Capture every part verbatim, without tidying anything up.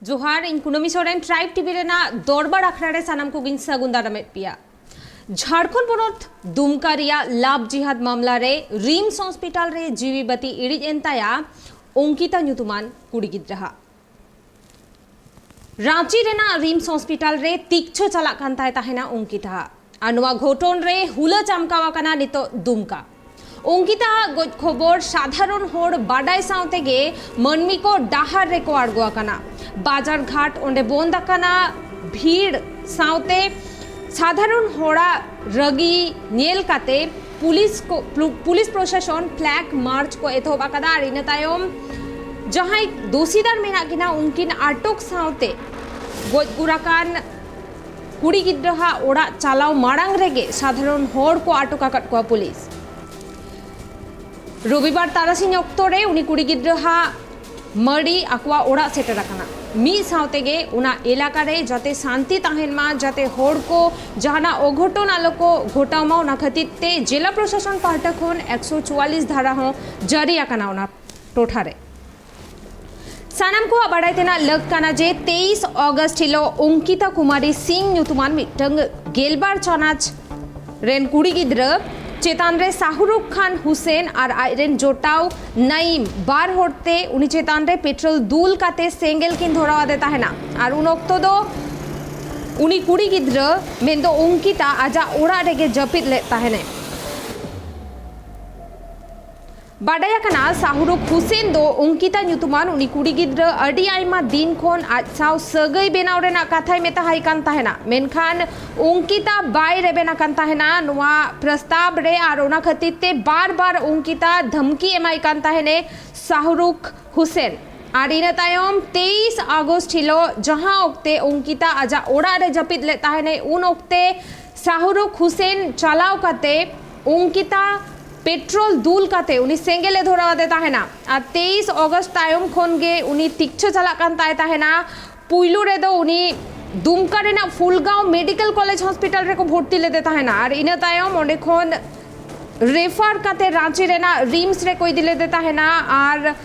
ᱡᱚᱦᱟᱨ, ᱤᱧ ᱠᱩᱱᱟᱹᱢᱤ ᱥᱚᱨᱮᱱ, ᱴᱨᱟᱭᱤᱵᱽ ᱴᱤᱵᱷᱤ ᱨᱮᱱᱟᱜ ᱫᱚᱨᱵᱟᱨ ᱟᱠᱷᱲᱟ ᱨᱮ ᱥᱟᱱᱟᱢ ᱠᱚᱜᱮᱧ ᱥᱟᱹᱜᱩᱱ ᱫᱟᱨᱟᱢᱮᱫ ᱯᱮᱭᱟ᱾ ᱡᱷᱟᱲᱠᱷᱚᱸᱰ ᱯᱚᱱᱚᱛ ᱫᱩᱢᱠᱟ ᱨᱮᱭᱟᱜ ᱞᱟᱵᱷ ᱡᱤᱦᱟᱫ ᱢᱟᱢᱞᱟ ᱨᱮ ᱨᱤᱢᱥ ᱦᱚᱥᱯᱤᱴᱟᱞ ᱨᱮ ᱡᱤᱣᱤ ᱵᱟᱹᱛᱤ ᱤᱲᱤᱡ ᱮᱱ ᱛᱟᱭᱟ ᱚᱝᱠᱤᱛᱟ ᱧᱩᱛᱩᱢᱟᱱ ᱠᱩᱲᱤ ᱜᱤᱫᱽᱨᱟᱹ ᱦᱟᱜ᱾ ᱨᱟᱸᱪᱤ ᱨᱮᱱᱟᱜ ᱨᱤᱢᱥ ᱦᱚᱥᱯᱤᱴᱟᱞ ᱨᱮ ᱛᱤᱠᱪᱷᱟᱹ ᱪᱟᱞᱟᱜ ᱠᱟᱱ ᱛᱟᱭ ᱛᱟᱦᱮᱱᱟ ᱚᱝᱠᱤᱛᱟ ᱦᱟᱜ᱾ ᱟᱨ ᱱᱚᱣᱟ ᱜᱷᱚᱴᱚᱱ ᱨᱮ ᱦᱩᱞᱟᱹ ᱪᱟᱢᱠᱟᱣ ᱟᱠᱟᱱᱟ ᱱᱤᱛᱚᱜ ᱫᱩᱢᱠᱟ᱾ ᱚᱝᱠᱤᱛᱟ ᱟᱜ ᱜᱚᱡ ᱠᱷᱚᱵᱚᱨ ᱥᱟᱫᱷᱟᱨᱚᱱ ᱦᱚᱲ ᱵᱟᱰᱟᱭ ᱥᱟᱶ ᱛᱮᱜᱮ ᱢᱟᱹᱱᱢᱤ ᱠᱚ ᱰᱟᱦᱟᱨ ᱨᱮᱠᱚ ᱟᱬᱜᱚ ᱟᱠᱟᱱᱟ᱾ ᱵᱟᱡᱟᱨ ᱜᱷᱟᱴ ᱚᱸᱰᱮ ᱵᱚᱱᱫ ᱟᱠᱟᱱᱟ᱾ ᱵᱷᱤᱲ ᱥᱟᱶᱛᱮ ᱥᱟᱫᱷᱟᱨᱚᱱ ᱦᱚᱲᱟᱜ ᱨᱟᱹᱜᱤ ᱧᱮᱞ ᱠᱟᱛᱮ ᱯᱩᱞᱤᱥ ᱠᱚ, ᱯᱞᱩ-, ᱯᱩᱞᱤᱥ ᱯᱨᱚᱥᱟᱥᱚᱱ ᱯᱷᱞᱮᱜ ᱢᱟᱨᱪ ᱠᱚ ᱮᱛᱚᱦᱚᱵ ᱟᱠᱟᱫᱟ᱾ ᱟᱨ ᱤᱱᱟᱹ ᱛᱟᱭᱚᱢ ᱡᱟᱦᱟᱸᱭ ᱫᱳᱥᱤᱫᱟᱨ ᱢᱮᱱᱟᱜ ᱠᱤᱱᱟ, ᱩᱱᱠᱤᱱ ᱟᱴᱚᱠ ᱥᱟᱶᱛᱮ ᱜᱚᱡ ᱜᱩᱨ ᱟᱠᱟᱱ ᱠᱩᱲᱤ ᱜᱤᱫᱽᱨᱟᱹ ᱦᱟᱜ ᱚᱲᱟᱜ ᱪᱟᱞᱟᱣ ᱢᱟᱲᱟᱝ ᱨᱮᱜᱮ ᱥᱟᱫᱷᱟᱨᱚᱱ ᱦᱚᱲ ᱠᱚ ᱟᱴᱚᱠ ᱟᱠᱟᱫ ᱠᱚᱣᱟ ᱯᱩᱞᱤᱥ᱾ ᱨᱚᱵᱤᱵᱟᱨ ᱛᱟᱨᱟᱥᱤᱧ ᱚᱠᱛᱚ ᱨᱮ ᱩᱱᱤ ᱠᱩᱲᱤ ᱜᱤᱫᱽᱨᱟᱹ ᱦᱟᱜ ᱢᱟᱹᱲᱤ ᱟᱠᱚᱣᱟᱜ ᱚᱲᱟᱜ ᱥᱮᱴᱮᱨ ᱟᱠᱟᱱᱟ᱾ ᱢᱤᱫ ᱥᱟᱶ ᱛᱮᱜᱮ ᱚᱱᱟ ᱮᱞᱟᱠᱟ ᱨᱮ ᱡᱟᱛᱮ ᱥᱟᱱᱛᱤ ᱛᱟᱦᱮᱱ ᱢᱟ, ᱡᱟᱛᱮ ᱦᱚᱲ ᱠᱚ ᱡᱟᱦᱟᱱᱟᱜ ᱚᱜᱷᱚᱴᱚᱱ ᱟᱞᱚ ᱠᱚ ᱜᱷᱚᱴᱟᱣ ᱢᱟ, ᱚᱱᱟ ᱠᱷᱟᱹᱛᱤᱨ ᱛᱮ ᱡᱮᱞᱟ ᱯᱨᱚᱥᱟᱥᱚᱱ ᱯᱟᱦᱴᱟ ᱠᱷᱚᱱ ᱮᱠᱥᱚ ᱪᱩᱣᱟᱞᱤᱥ ᱫᱷᱟᱨᱟ ᱦᱚᱸ ᱡᱟᱹᱨᱤ ᱟᱠᱟᱱᱟ ᱚᱱᱟ ᱴᱚᱴᱷᱟ ᱨᱮ᱾ ᱥᱟᱱᱟᱢ ᱠᱚᱣᱟᱜ ᱵᱟᱲᱟᱭ ᱛᱮᱱᱟᱜ ᱞᱟᱹᱠ ᱠᱟᱱᱟ ᱡᱮ ᱛᱮᱭᱤᱥ ᱚᱜᱚᱥᱴ ᱦᱤᱞᱳᱜ ᱚᱝᱠᱤᱛᱟ ᱠᱩᱢᱟᱨᱤ ᱥᱤᱝ ᱧᱩᱛᱩᱢᱟᱱ ᱢᱤᱫᱴᱟᱝ ᱜᱮᱞᱵᱟᱨ ᱪᱟᱱᱟᱪ ᱨᱮᱱ ᱠᱩᱲᱤ ᱜᱤᱫᱽᱨᱟᱹ ᱪᱮᱛᱟᱱ ᱨᱮ ᱥᱟᱦᱨᱩᱠ ᱠᱷᱟᱱ ᱦᱩᱥᱮᱱ ᱟᱨ ᱟᱡᱨᱮᱱ ᱡᱚᱴᱟᱣ ᱱᱟᱭᱤᱢ ᱵᱟᱨ ᱦᱚᱲᱛᱮ ᱩᱱᱤ ᱪᱮᱛᱟᱱ ᱨᱮ ᱯᱮᱴᱨᱳᱞ ᱫᱩᱞ ᱠᱟᱛᱮ ᱥᱮᱸᱜᱮᱞ ᱠᱤᱱ ᱫᱷᱚᱨᱟᱣ ᱟᱫᱮ ᱛᱟᱦᱮᱱᱟ᱾ ᱟᱨ ᱩᱱ ᱚᱠᱛᱚ ᱫᱚ ᱩᱱᱤ ᱠᱩᱲᱤ ᱜᱤᱫᱽᱨᱟᱹ ᱢᱮᱱᱫᱚ ᱚᱝᱠᱤᱛᱟ ᱟᱡᱟᱜ ᱚᱲᱟᱜ ᱨᱮᱜᱮ ᱡᱟᱹᱯᱤᱫ ᱞᱮᱫ ᱛᱟᱦᱮᱱᱮ᱾ ᱵᱟᱰᱟᱭ ᱟᱠᱟᱱᱟ, ᱥᱟᱦᱨᱩᱠ ᱦᱩᱥᱮᱱ ᱫᱚ ᱚᱝᱠᱤᱛᱟ ᱧᱩᱛᱩᱢᱟᱱ ᱩᱱᱤ ᱠᱩᱲᱤ ᱜᱤᱫᱽᱨᱟᱹ ᱟᱹᱰᱤ ᱟᱭᱢᱟ ᱫᱤᱱ ᱠᱷᱚᱱ ᱟᱡ ᱥᱟᱶ ᱥᱟᱹᱜᱟᱹᱭ ᱵᱮᱱᱟᱣ ᱨᱮᱱᱟᱜ ᱠᱟᱛᱷᱟᱭ ᱢᱮᱛᱟᱦᱟᱭ ᱠᱟᱱ ᱛᱟᱦᱮᱱᱟ, ᱢᱮᱱᱠᱷᱟᱱ ᱚᱝᱠᱤᱛᱟ ᱵᱟᱭ ᱨᱮᱵᱮᱱ ᱟᱠᱟᱱ ᱛᱟᱦᱮᱱᱟ ᱱᱚᱣᱟ ᱯᱨᱚᱥᱛᱟᱵ ᱨᱮ᱾ ᱟᱨ ᱚᱱᱟ ᱠᱷᱟᱹᱛᱤᱨ ᱛᱮ ᱵᱟᱨ ᱵᱟᱨ ᱚᱝᱠᱤᱛᱟ ᱫᱷᱟᱢᱠᱤ ᱮᱢᱟᱭ ᱠᱟᱱ ᱛᱟᱦᱮᱱᱮ ᱥᱟᱦᱨᱩᱠ ᱦᱩᱥᱮᱱ᱾ ᱟᱨ ᱤᱱᱟᱹ ᱛᱟᱭᱚᱢ ᱛᱮᱭᱤᱥ ᱟᱜᱚᱥᱴ ᱦᱤᱞᱳᱜ, ᱡᱟᱦᱟᱸ ᱚᱠᱛᱮ ᱚᱝᱠᱤᱛᱟ ᱟᱡᱟᱜ ᱚᱲᱟᱜ ᱨᱮ ᱡᱟᱹᱯᱤᱫ ᱞᱮᱫ ᱛᱟᱦᱮᱱᱮ, ᱩᱱ ᱚᱠᱛᱮ ᱥᱟᱦᱨᱩᱠ ᱦᱩᱥᱮᱱ ᱪᱟᱞᱟᱣ ᱠᱟᱛᱮ ᱚᱝᱠᱤᱛᱟ ᱯᱮᱴᱨᱳᱞ ᱫᱩᱞ ᱠᱟᱛᱮ ᱩᱱᱤ ᱥᱮᱸᱜᱮᱞ ᱮ ᱫᱷᱚᱨᱟᱣ ᱟᱫᱮ ᱛᱟᱦᱮᱱᱟ᱾ ᱟᱨ ᱛᱮᱭᱤᱥ ᱚᱜᱚᱥᱴ ᱛᱟᱭᱚᱢ ᱠᱷᱚᱱ ᱜᱮ ᱩᱱᱤ ᱛᱤᱠᱪᱷᱟᱹ ᱪᱟᱞᱟᱜ ᱠᱟᱱ ᱛᱟᱭ ᱛᱟᱦᱮᱱᱟ᱾ ᱯᱩᱭᱞᱩ ᱨᱮᱫᱚ ᱩᱱᱤ ᱫᱩᱢᱠᱟ ᱨᱮᱱᱟᱜ ᱯᱷᱩᱞᱜᱟᱸᱣ ᱢᱮᱰᱤᱠᱮᱞ ᱠᱚᱞᱮᱡᱽ ᱦᱚᱥᱯᱤᱴᱟᱞ ᱨᱮᱠᱚ ᱵᱷᱚᱨᱛᱤ ᱞᱮᱫᱮ ᱛᱟᱦᱮᱱᱟ᱾ ᱟᱨ ᱤᱱᱟᱹ ᱛᱟᱭᱚᱢ ᱚᱸᱰᱮ ᱠᱷᱚᱱ ᱨᱮᱯᱷᱟᱨ ᱠᱟᱛᱮ ᱨᱟᱸᱪᱤ ᱨᱮᱱᱟᱜ ᱨᱤᱢᱥ ᱨᱮᱠᱚ ᱤᱫᱤ ᱞᱮᱫᱮ ᱛᱟᱦᱮᱱᱟ᱾ ᱟᱨ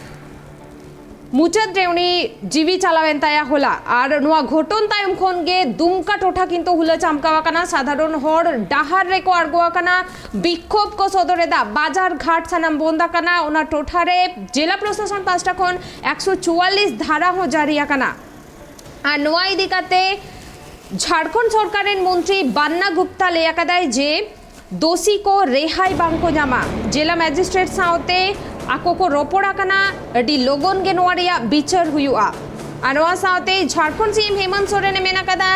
ᱢᱩᱪᱟᱹᱫ ᱨᱮ ᱩᱱᱤ ᱡᱤᱣᱤ ᱪᱟᱞᱟᱣᱮᱱ ᱛᱟᱭᱟ ᱦᱚᱞᱟ᱾ ᱟᱨ ᱱᱚᱣᱟ ᱜᱷᱚᱴᱚᱱ ᱛᱟᱭᱚᱢ ᱠᱷᱚᱱ ᱜᱮ ᱫᱩᱢᱠᱟ ᱴᱚᱴᱷᱟ ᱠᱤᱱᱛᱩ ᱦᱩᱞᱟᱹ ᱪᱟᱢᱠᱟᱣ ᱟᱠᱟᱱᱟ᱾ ᱥᱟᱫᱷᱟᱨᱚᱱ ᱦᱚᱲ ᱰᱟᱦᱟᱨ ᱨᱮᱠᱚ ᱟᱬᱜᱚ ᱟᱠᱟᱱᱟ, ᱵᱤᱠᱠᱷᱳᱵ ᱠᱚ ᱥᱚᱫᱚᱨ ᱮᱫᱟ, ᱵᱟᱡᱟᱨ ᱜᱷᱟᱴ ᱥᱟᱱᱟᱢ ᱵᱚᱱᱫ ᱟᱠᱟᱱᱟ᱾ ᱚᱱᱟ ᱴᱚᱴᱷᱟ ᱨᱮ ᱡᱮᱞᱟ ᱯᱨᱚᱥᱟᱥᱚᱱ ᱯᱟᱦᱴᱟ ᱠᱷᱚᱱ ᱮᱠᱥᱚ ᱪᱩᱣᱟᱞᱞᱤᱥ ᱫᱷᱟᱨᱟ ᱦᱚᱸ ᱡᱟᱹᱨᱤ ᱟᱠᱟᱱᱟ᱾ ᱟᱨ ᱱᱚᱣᱟ ᱤᱫᱤ ᱠᱟᱛᱮ ᱡᱷᱟᱲᱠᱷᱚᱸᱰ ᱥᱚᱨᱠᱟᱨ ᱨᱮᱱ ᱢᱚᱱᱛᱨᱤ ᱵᱟᱱᱱᱟ ᱜᱩᱯᱛᱟ ᱞᱟᱹᱭ ᱟᱠᱟᱫᱟᱭ ᱡᱮ ᱫᱳᱥᱤ ᱠᱚ ᱨᱮᱦᱟᱭ ᱵᱟᱝ ᱠᱚ ᱧᱟᱢᱟ᱾ ᱡᱮᱞᱟ ᱢᱮᱡᱤᱥᱴᱨᱮᱴ ᱥᱟᱶᱛᱮ ᱟᱠᱚ ᱠᱚ ᱨᱚᱯᱚᱲ ᱟᱠᱟᱱᱟ, ᱟᱹᱰᱤ ᱞᱚᱜᱚᱱ ᱜᱮ ᱱᱚᱣᱟ ᱨᱮᱭᱟᱜ ᱵᱤᱪᱟᱹᱨ ᱦᱩᱭᱩᱜᱼᱟ᱾ ᱟᱨ ᱱᱚᱣᱟ ᱥᱟᱶᱛᱮ ᱡᱷᱟᱲᱠᱷᱚᱸᱰ ᱥᱤ ᱮᱢ ᱦᱮᱢᱚᱱᱛ ᱥᱚᱨᱮᱱ ᱮ ᱢᱮᱱ ᱟᱠᱟᱫᱟ,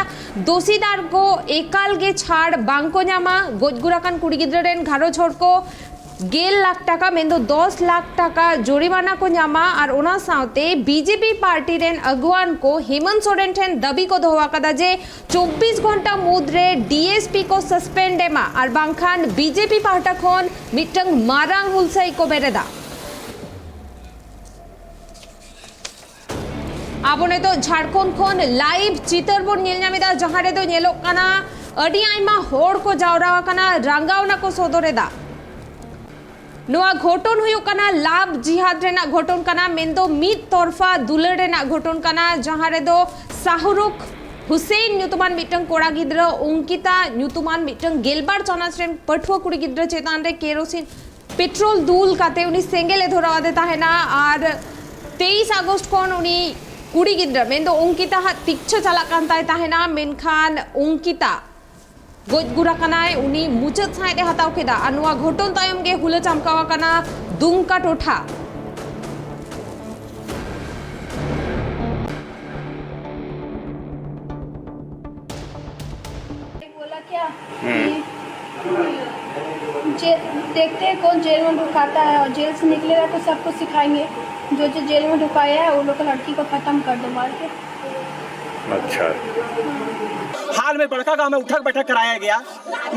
ᱫᱳᱥᱤᱫᱟᱨ ᱠᱚ ᱮᱠᱟᱞ ᱜᱮ ᱪᱷᱟᱲ ᱵᱟᱝ ᱠᱚ ᱧᱟᱢᱟ᱾ ᱜᱚᱡ ᱜᱩᱨ ᱟᱠᱟᱱ ᱠᱩᱲᱤ ᱜᱤᱫᱽᱨᱟᱹ ᱨᱮᱱ ᱜᱷᱟᱨᱚᱸᱡᱽ ᱦᱚᱲ ᱠᱚ ᱜᱮᱞ ᱞᱟᱠᱷ ᱴᱟᱠᱟ, ᱢᱮᱱᱫᱚ ᱫᱚᱥ ᱞᱟᱠᱷ ᱴᱟᱠᱟ ᱡᱩᱨᱤᱢᱟᱱᱟ ᱠᱚ ᱧᱟᱢᱟ᱾ ᱟᱨ ᱚᱱᱟ ᱥᱟᱶᱛᱮ ᱵᱤᱡᱮᱯᱤ ᱯᱟᱨᱴᱤ ᱨᱮᱱ ᱟᱹᱜᱩᱣᱟᱹᱱ ᱠᱚ ᱦᱮᱢᱚᱱᱛ ᱥᱚᱨᱮᱱ ᱴᱷᱮᱱ ᱫᱟᱹᱵᱤ ᱠᱚ ᱫᱚᱦᱚ ᱟᱠᱟᱫᱟ ᱡᱮ ᱪᱚᱵᱵᱤᱥ ᱜᱷᱚᱱᱴᱟ ᱢᱩᱫᱽᱨᱮ ᱰᱤᱮᱥᱯᱤ ᱠᱚ ᱥᱟᱥᱯᱮᱱᱰ ᱮᱢᱟ, ᱟᱨ ᱵᱟᱝᱠᱷᱟᱱ ᱵᱤᱡᱮᱯᱤ ᱯᱟᱦᱴᱟ ᱠᱷᱚᱱ ᱢᱤᱫᱴᱟᱝ ᱢᱟᱨᱟᱝ ᱦᱩᱞᱥᱟᱹᱭ ᱠᱚ ᱵᱮᱨᱮᱫᱟ᱾ ᱟᱵᱚ ᱱᱤᱛᱚᱜ ᱡᱷᱟᱲᱠᱷᱚᱸᱰ ᱠᱷᱚᱱ ᱞᱟᱭᱤᱵᱷ ᱪᱤᱛᱟᱹᱨ ᱵᱚᱱ ᱧᱮᱞ ᱧᱟᱢ ᱮᱫᱟ, ᱡᱟᱦᱟᱸ ᱨᱮᱫᱚ ᱧᱮᱞᱚᱜ ᱠᱟᱱᱟ ᱟᱹᱰᱤ ᱟᱭᱢᱟ ᱦᱚᱲ ᱠᱚ ᱡᱟᱣᱨᱟ ᱟᱠᱟᱱᱟ, ᱨᱟᱸᱜᱟᱣᱱᱟ ᱠᱚ ᱥᱚᱫᱚᱨ ᱮᱫᱟ᱾ ᱱᱚᱣᱟ ᱜᱷᱚᱴᱚᱱ ᱦᱩᱭᱩᱜ ᱠᱟᱱᱟ ᱞᱟᱵᱷ ᱡᱤᱦᱟᱫ ᱨᱮᱱᱟᱜ ᱜᱷᱚᱴᱚᱱ ᱠᱟᱱᱟ, ᱢᱮᱱᱫᱚ ᱢᱤᱫ ᱛᱚᱨᱯᱷᱟ ᱫᱩᱞᱟᱹᱲ ᱨᱮᱱᱟᱜ ᱜᱷᱚᱴᱚᱱ ᱠᱟᱱᱟ, ᱡᱟᱦᱟᱸ ᱨᱮᱫᱚ ᱥᱟᱦᱨᱩᱠᱷ ᱦᱩᱥᱮᱱ ᱧᱩᱛᱩᱢᱟᱱ ᱢᱤᱫᱴᱟᱝ ᱠᱚᱲᱟ ᱜᱤᱫᱽᱨᱟᱹ, ᱚᱝᱠᱤᱛᱟ ᱧᱩᱛᱩᱢᱟᱱ ᱢᱤᱫᱴᱟᱝ ᱜᱮᱞᱵᱟᱨ ᱪᱟᱱᱟᱪ ᱨᱮᱱ ᱯᱟᱹᱴᱷᱩᱣᱟᱹ ᱠᱩᱲᱤ ᱜᱤᱫᱽᱨᱟᱹ ᱪᱮᱛᱟᱱ ᱨᱮ ᱠᱮᱨᱳᱥᱤᱱ ᱯᱮᱴᱨᱳᱞ ᱫᱩᱞ ᱠᱟᱛᱮ ᱩᱱᱤ ᱥᱮᱸᱜᱮᱞ ᱮ ᱫᱷᱚᱨᱟᱣ ᱟᱫᱮ ᱛᱟᱦᱮᱱᱟ᱾ ᱟᱨ ᱛᱮᱭᱤᱥ ᱟᱜᱚᱥᱴ ᱠᱷᱚᱱ ᱩᱱᱤ ᱠᱩᱲᱤ ᱜᱤᱫᱽᱨᱟᱹ, ᱢᱮᱱᱫᱚ ᱚᱝᱠᱤᱛᱟ ᱦᱟᱜ ᱛᱤᱠᱪᱷᱟᱹ ᱪᱟᱞᱟᱜ ᱠᱟᱱ ᱛᱟᱭ ᱛᱟᱦᱮᱱᱟ, ᱢᱮᱱᱠᱷᱟᱱ ᱚᱝᱠᱤᱛᱟ ᱜᱚᱡ ᱜᱩᱨ ᱟᱠᱟᱱᱟᱭ, ᱩᱱᱤ ᱢᱩᱪᱟᱹᱫ ᱥᱟᱸᱦᱮᱫ ᱮ ᱦᱟᱛᱟᱣ ᱠᱮᱫᱟ᱾ ᱟᱨ ᱱᱚᱣᱟ ᱜᱷᱚᱴᱚᱱ ᱛᱟᱭᱚᱢ ᱜᱮ ᱦᱩᱞᱟᱹ ᱪᱟᱢᱠᱟᱣ ᱟᱠᱟᱱᱟ ᱫᱩᱢᱠᱟ ᱴᱚᱴᱷᱟ᱾ बोला क्या कि जे-, देखते हैं कौन जेल में ढुकाता है, और जेल से निकलेगा तो सबको सिखाएंगे। जो जो जेल में ढुकाया है, वो लोग को, लड़की को खत्म कर दो मार के। अच्छा। हाल में बड़का गांव में उठक बैठक कराया गया,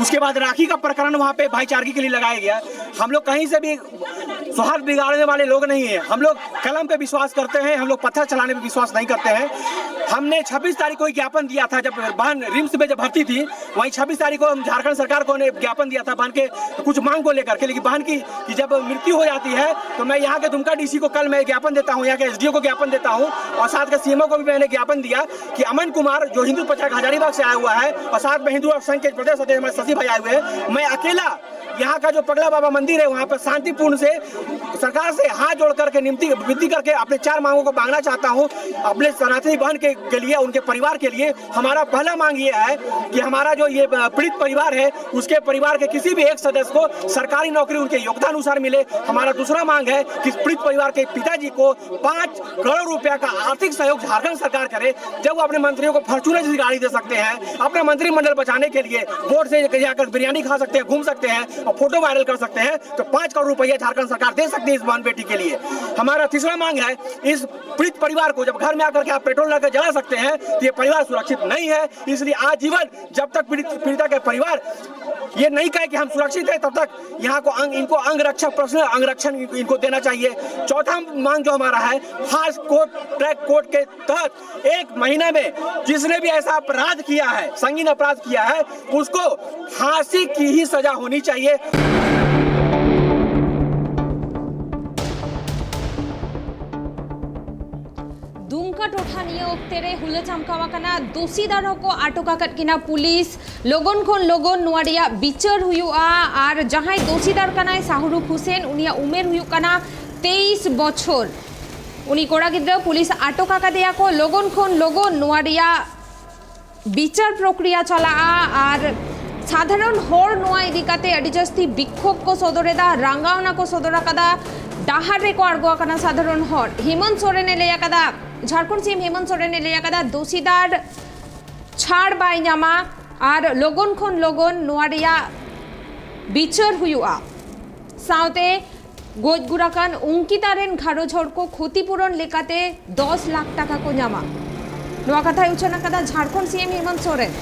उसके बाद राखी का प्रकरण वहाँ पे भाईचारगी के लिए लगाया गया। हम लोग कहीं से भी सौहार्द बिगाड़ने वाले लोग नहीं है। हम लोग कलम पे विश्वास करते हैं, हम लोग पत्थर चलाने पे विश्वास नहीं करते हैं। हमने छब्बीस तारीख को ही ज्ञापन दिया था, जब बहन रिम्स में जब भर्ती थी, वहीं छब्बीस तारीख को हम झारखंड सरकार को ने ज्ञापन दिया था बहन के कुछ मांग को लेकर के। लेकिन बहन की कि जब मृत्यु हो जाती है, तो मैं यहाँ के दुमका डीसी को कल मैं ज्ञापन देता हूँ, यहाँ के एसडीओ को ज्ञापन देता हूँ, और साथ के सीएमओ को भी मैंने ज्ञापन दिया कि अमन कुमार, जो हिंदू प्रचारक हजारीबाग से आया हुआ है, और साथ में हिंदू संघ के प्रदेश अध्यक्ष हमारे शशि भाई आए हुए हैं, मैं अकेला यहाँ का जो पगला बाबा मंदिर है, वहाँ पर शांतिपूर्ण से सरकार से हाथ जोड़ करके निमती विनती करके अपने चार मांगों को मांगना चाहता हूँ अपने सनातनी बहन के, के लिए, उनके परिवार के लिए। हमारा पहला मांग ये है कि हमारा जो ये पीड़ित परिवार है, उसके परिवार के किसी भी एक सदस्य को सरकारी नौकरी उनके योग्यता अनुसार मिले। हमारा दूसरा मांग है कि पीड़ित परिवार के पिताजी को पाँच करोड़ रुपया का आर्थिक सहयोग झारखंड सरकार करे। जब वो अपने मंत्रियों को फॉर्च्यूनर जैसी गाड़ी दे सकते हैं, अपना मंत्रिमंडल बचाने के लिए बोर्ड से जाकर बिरयानी खा सकते हैं, घूम सकते हैं और फोटो वायरल कर सकते हैं, तो पाँच करोड़ रुपया झारखंड सरकार दे सकती है इस बहन बेटी के लिए। हमारा तीसरा मांग है, इस पीड़ित परिवार को जब घर में आकर के आप पेट्रोल डालकर जला सकते हैं, तो ये परिवार सुरक्षित नहीं है। इसलिए आजीवन जब तक पीड़ित, पीड़िता के परिवार ये नहीं कहे कि हम सुरक्षित हैं, तब तक यहाँ को अंग, इनको अंग रक्षा, पर्सनल अंग रक्षण इनको देना चाहिए। चौथा मांग जो हमारा है, फास्ट कोर्ट ट्रैक कोर्ट के तहत एक महीने में जिसने भी ऐसा अपराध किया है, संगीन अपराध किया है, उसको फांसी की ही सजा होनी चाहिए। ᱫᱩᱢᱠᱟ ᱴᱚᱴᱷᱟ ᱱᱤᱭᱟᱹ ᱚᱠᱛᱮ ᱨᱮ ᱦᱩᱞᱟᱹ ᱪᱟᱢᱠᱟᱣ ᱟᱠᱟᱱᱟ᱾ ᱫᱳᱥᱤᱫᱟᱨ ᱦᱚᱸᱠᱚ ᱟᱴᱚᱠ ᱟᱠᱟᱫ ᱠᱤᱱᱟ ᱯᱩᱞᱤᱥ᱾ ᱞᱚᱜᱚᱱ ᱠᱷᱚᱱ ᱞᱚᱜᱚᱱ ᱱᱚᱣᱟ ᱨᱮᱭᱟᱜ ᱵᱤᱪᱟᱹᱨ ᱦᱩᱭᱩᱜᱼᱟ᱾ ᱟᱨ ᱡᱟᱦᱟᱸᱭ ᱫᱳᱥᱤᱫᱟᱨ ᱠᱟᱱᱟᱭ ᱥᱟᱦᱨᱩᱠᱷ ᱦᱩᱥᱮᱱ, ᱩᱱᱤᱭᱟᱜ ᱩᱢᱮᱨ ᱦᱩᱭᱩᱜ ᱠᱟᱱᱟ ᱛᱮᱭᱤᱥ ᱵᱚᱪᱷᱚᱨ᱾ ᱩᱱᱤ ᱠᱚᱲᱟ ᱜᱤᱫᱽᱨᱟᱹ ᱯᱩᱞᱤᱥ ᱟᱴᱚᱠ ᱟᱠᱟᱫᱮᱭᱟ ᱠᱚ᱾ ᱞᱚᱜᱚᱱ ᱠᱷᱚᱱ ᱞᱚᱜᱚᱱ ᱱᱚᱣᱟ ᱨᱮᱭᱟᱜ ᱵᱤᱪᱟᱹᱨ ᱯᱨᱚᱠᱨᱤᱭᱟ ᱪᱟᱞᱟᱜᱼᱟ᱾ ᱟᱨ ᱥᱟᱫᱷᱟᱨᱚᱱ ᱦᱚᱲ ᱱᱚᱣᱟ ᱤᱫᱤ ᱠᱟᱛᱮ ᱟᱹᱰᱤ ᱡᱟᱹᱥᱛᱤ ᱵᱤᱠᱠᱷᱳᱵ ᱠᱚ ᱥᱚᱫᱚᱨ ᱮᱫᱟ, ᱨᱟᱸᱜᱟᱣᱱᱟ ᱠᱚ ᱥᱚᱫᱚᱨ ᱟᱠᱟᱫᱟ, ᱰᱟᱦᱟᱨ ᱨᱮᱠᱚ ᱟᱬᱜᱚ ᱟᱠᱟᱱᱟ ᱥᱟᱫᱷᱟᱨᱚᱱ ᱦᱚᱲ᱾ ᱦᱮᱢᱚᱱᱛ ᱥᱚᱨᱮᱱᱮ ᱞᱟᱹᱭ ᱟᱠᱟᱫᱟ, ᱡᱷᱟᱲᱠᱷᱚᱸᱰ ᱥᱤ ᱮᱢ ᱦᱮᱢᱚᱱᱛ ᱥᱚᱨᱮᱱᱮ ᱞᱟᱹᱭ ᱟᱠᱟᱫᱟ, ᱫᱳᱥᱤᱫᱟᱨ ᱪᱷᱟᱲ ᱵᱟᱭ ᱧᱟᱢᱟ ᱟᱨ ᱞᱚᱜᱚᱱ ᱠᱷᱚᱱ ᱞᱚᱜᱚᱱ ᱱᱚᱣᱟ ᱨᱮᱭᱟᱜ ᱵᱤᱪᱟᱹᱨ ᱦᱩᱭᱩᱜᱼᱟ᱾ ᱥᱟᱶᱛᱮ ᱜᱚᱡ ᱜᱩᱨ ᱟᱠᱟᱱ ᱚᱝᱠᱤᱛᱟ ᱨᱮᱱ ᱜᱷᱟᱨᱚᱸᱡᱽ ᱦᱚᱲ ᱠᱚ ᱠᱷᱚᱛᱤᱯᱩᱨᱚᱱ ᱞᱮᱠᱟᱛᱮ ᱫᱚᱥ ᱞᱟᱠᱷ ᱴᱟᱠᱟ ᱠᱚ ᱧᱟᱢᱟ᱾ ᱱᱚᱣᱟ ᱠᱟᱛᱷᱟᱭ ᱩᱪᱷᱟᱹᱱ ᱟᱠᱟᱫᱟ ᱡᱷᱟᱲᱠᱷᱚᱸᱰ ᱥᱤ ᱮᱢ ᱦᱮᱢᱚᱱᱛ ᱥᱚᱨᱮᱱ᱾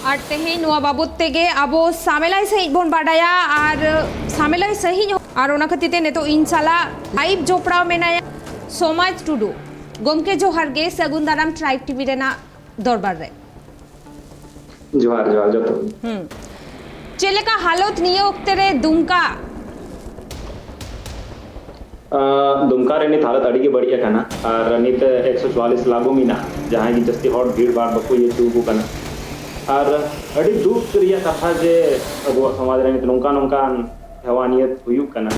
ᱟᱨ ᱛᱮᱦᱮᱧ ᱱᱚᱣᱟ ᱵᱟᱵᱚᱛ ᱛᱮᱜᱮ ᱟᱵᱚ ᱥᱟᱢᱮᱞᱟᱭ ᱥᱟᱺᱦᱤᱡ ᱵᱚᱱ ᱵᱟᱰᱟᱭᱟ᱾ ᱟᱨ ᱥᱟᱢᱮᱞᱟᱭ ᱥᱟᱺᱦᱤᱡ ᱦᱚᱸ, ᱟᱨ ᱚᱱᱟ ᱠᱷᱟᱹᱛᱤᱨ ᱛᱮ ᱱᱤᱛᱚᱜ ᱤᱧ ᱥᱟᱞᱟᱜ ᱞᱟᱭᱤᱵᱷ ᱡᱚᱯᱲᱟᱣ ᱢᱮᱱᱟᱭᱟ ᱥᱚᱢᱟᱡᱽ ᱴᱩᱰᱩ᱾ ᱜᱚᱢᱠᱮ ᱡᱚᱦᱟᱨ ᱜᱮ, ᱥᱟᱹᱜᱩᱱ ᱫᱟᱨᱟᱢ ᱴᱨᱟᱭᱤᱵᱽ ᱴᱤᱵᱷᱤ ᱨᱮᱱᱟᱜ ᱫᱚᱨᱵᱟᱨ ᱨᱮ᱾ ᱡᱚᱦᱟᱨ, ᱡᱚᱦᱟᱨ ᱡᱚᱛᱚ᱾ ᱦᱩᱸ᱾ ᱪᱮᱫ ᱞᱮᱠᱟ ᱦᱟᱞᱚᱛ ᱱᱤᱭᱟᱹ ᱚᱠᱛᱮ ᱨᱮ ᱫᱩᱢᱠᱟ? ᱟᱸ, ᱫᱩᱢᱠᱟ ᱨᱮ ᱱᱤᱛ ᱦᱟᱞᱚᱛ ᱟᱹᱰᱤ ᱜᱮ ᱵᱟᱹᱲᱤᱡ ᱟᱠᱟᱱᱟ ᱟᱨ ᱱᱤᱛ ᱮᱠᱥᱚ ᱪᱩᱣᱟᱞᱤᱥ ᱞᱟᱹᱜᱩ ᱢᱮᱱᱟᱜᱼᱟ, ᱡᱟᱦᱟᱸᱭ ᱜᱮ ᱡᱟᱹᱥᱛᱤ ᱦᱚᱲ ᱵᱷᱤᱲ ᱵᱷᱟᱲ ᱵᱟᱠᱚ ᱤᱭᱟᱹ ᱦᱚᱪᱚ ᱟᱠᱚ ᱠᱟᱱᱟ᱾ ᱟᱨ ᱟᱹᱰᱤ ᱫᱩᱠ ᱨᱮᱭᱟᱜ ᱠᱟᱛᱷᱟ ᱡᱮ ᱟᱵᱚᱣᱟᱜ ᱥᱚᱢᱟᱡᱽ ᱨᱮ ᱱᱤᱛ ᱱᱚᱝᱠᱟ ᱱᱚᱝᱠᱟᱱ ᱦᱮᱣᱟ ᱱᱤᱭᱟᱹ ᱦᱩᱭᱩᱜ ᱠᱟᱱᱟ᱾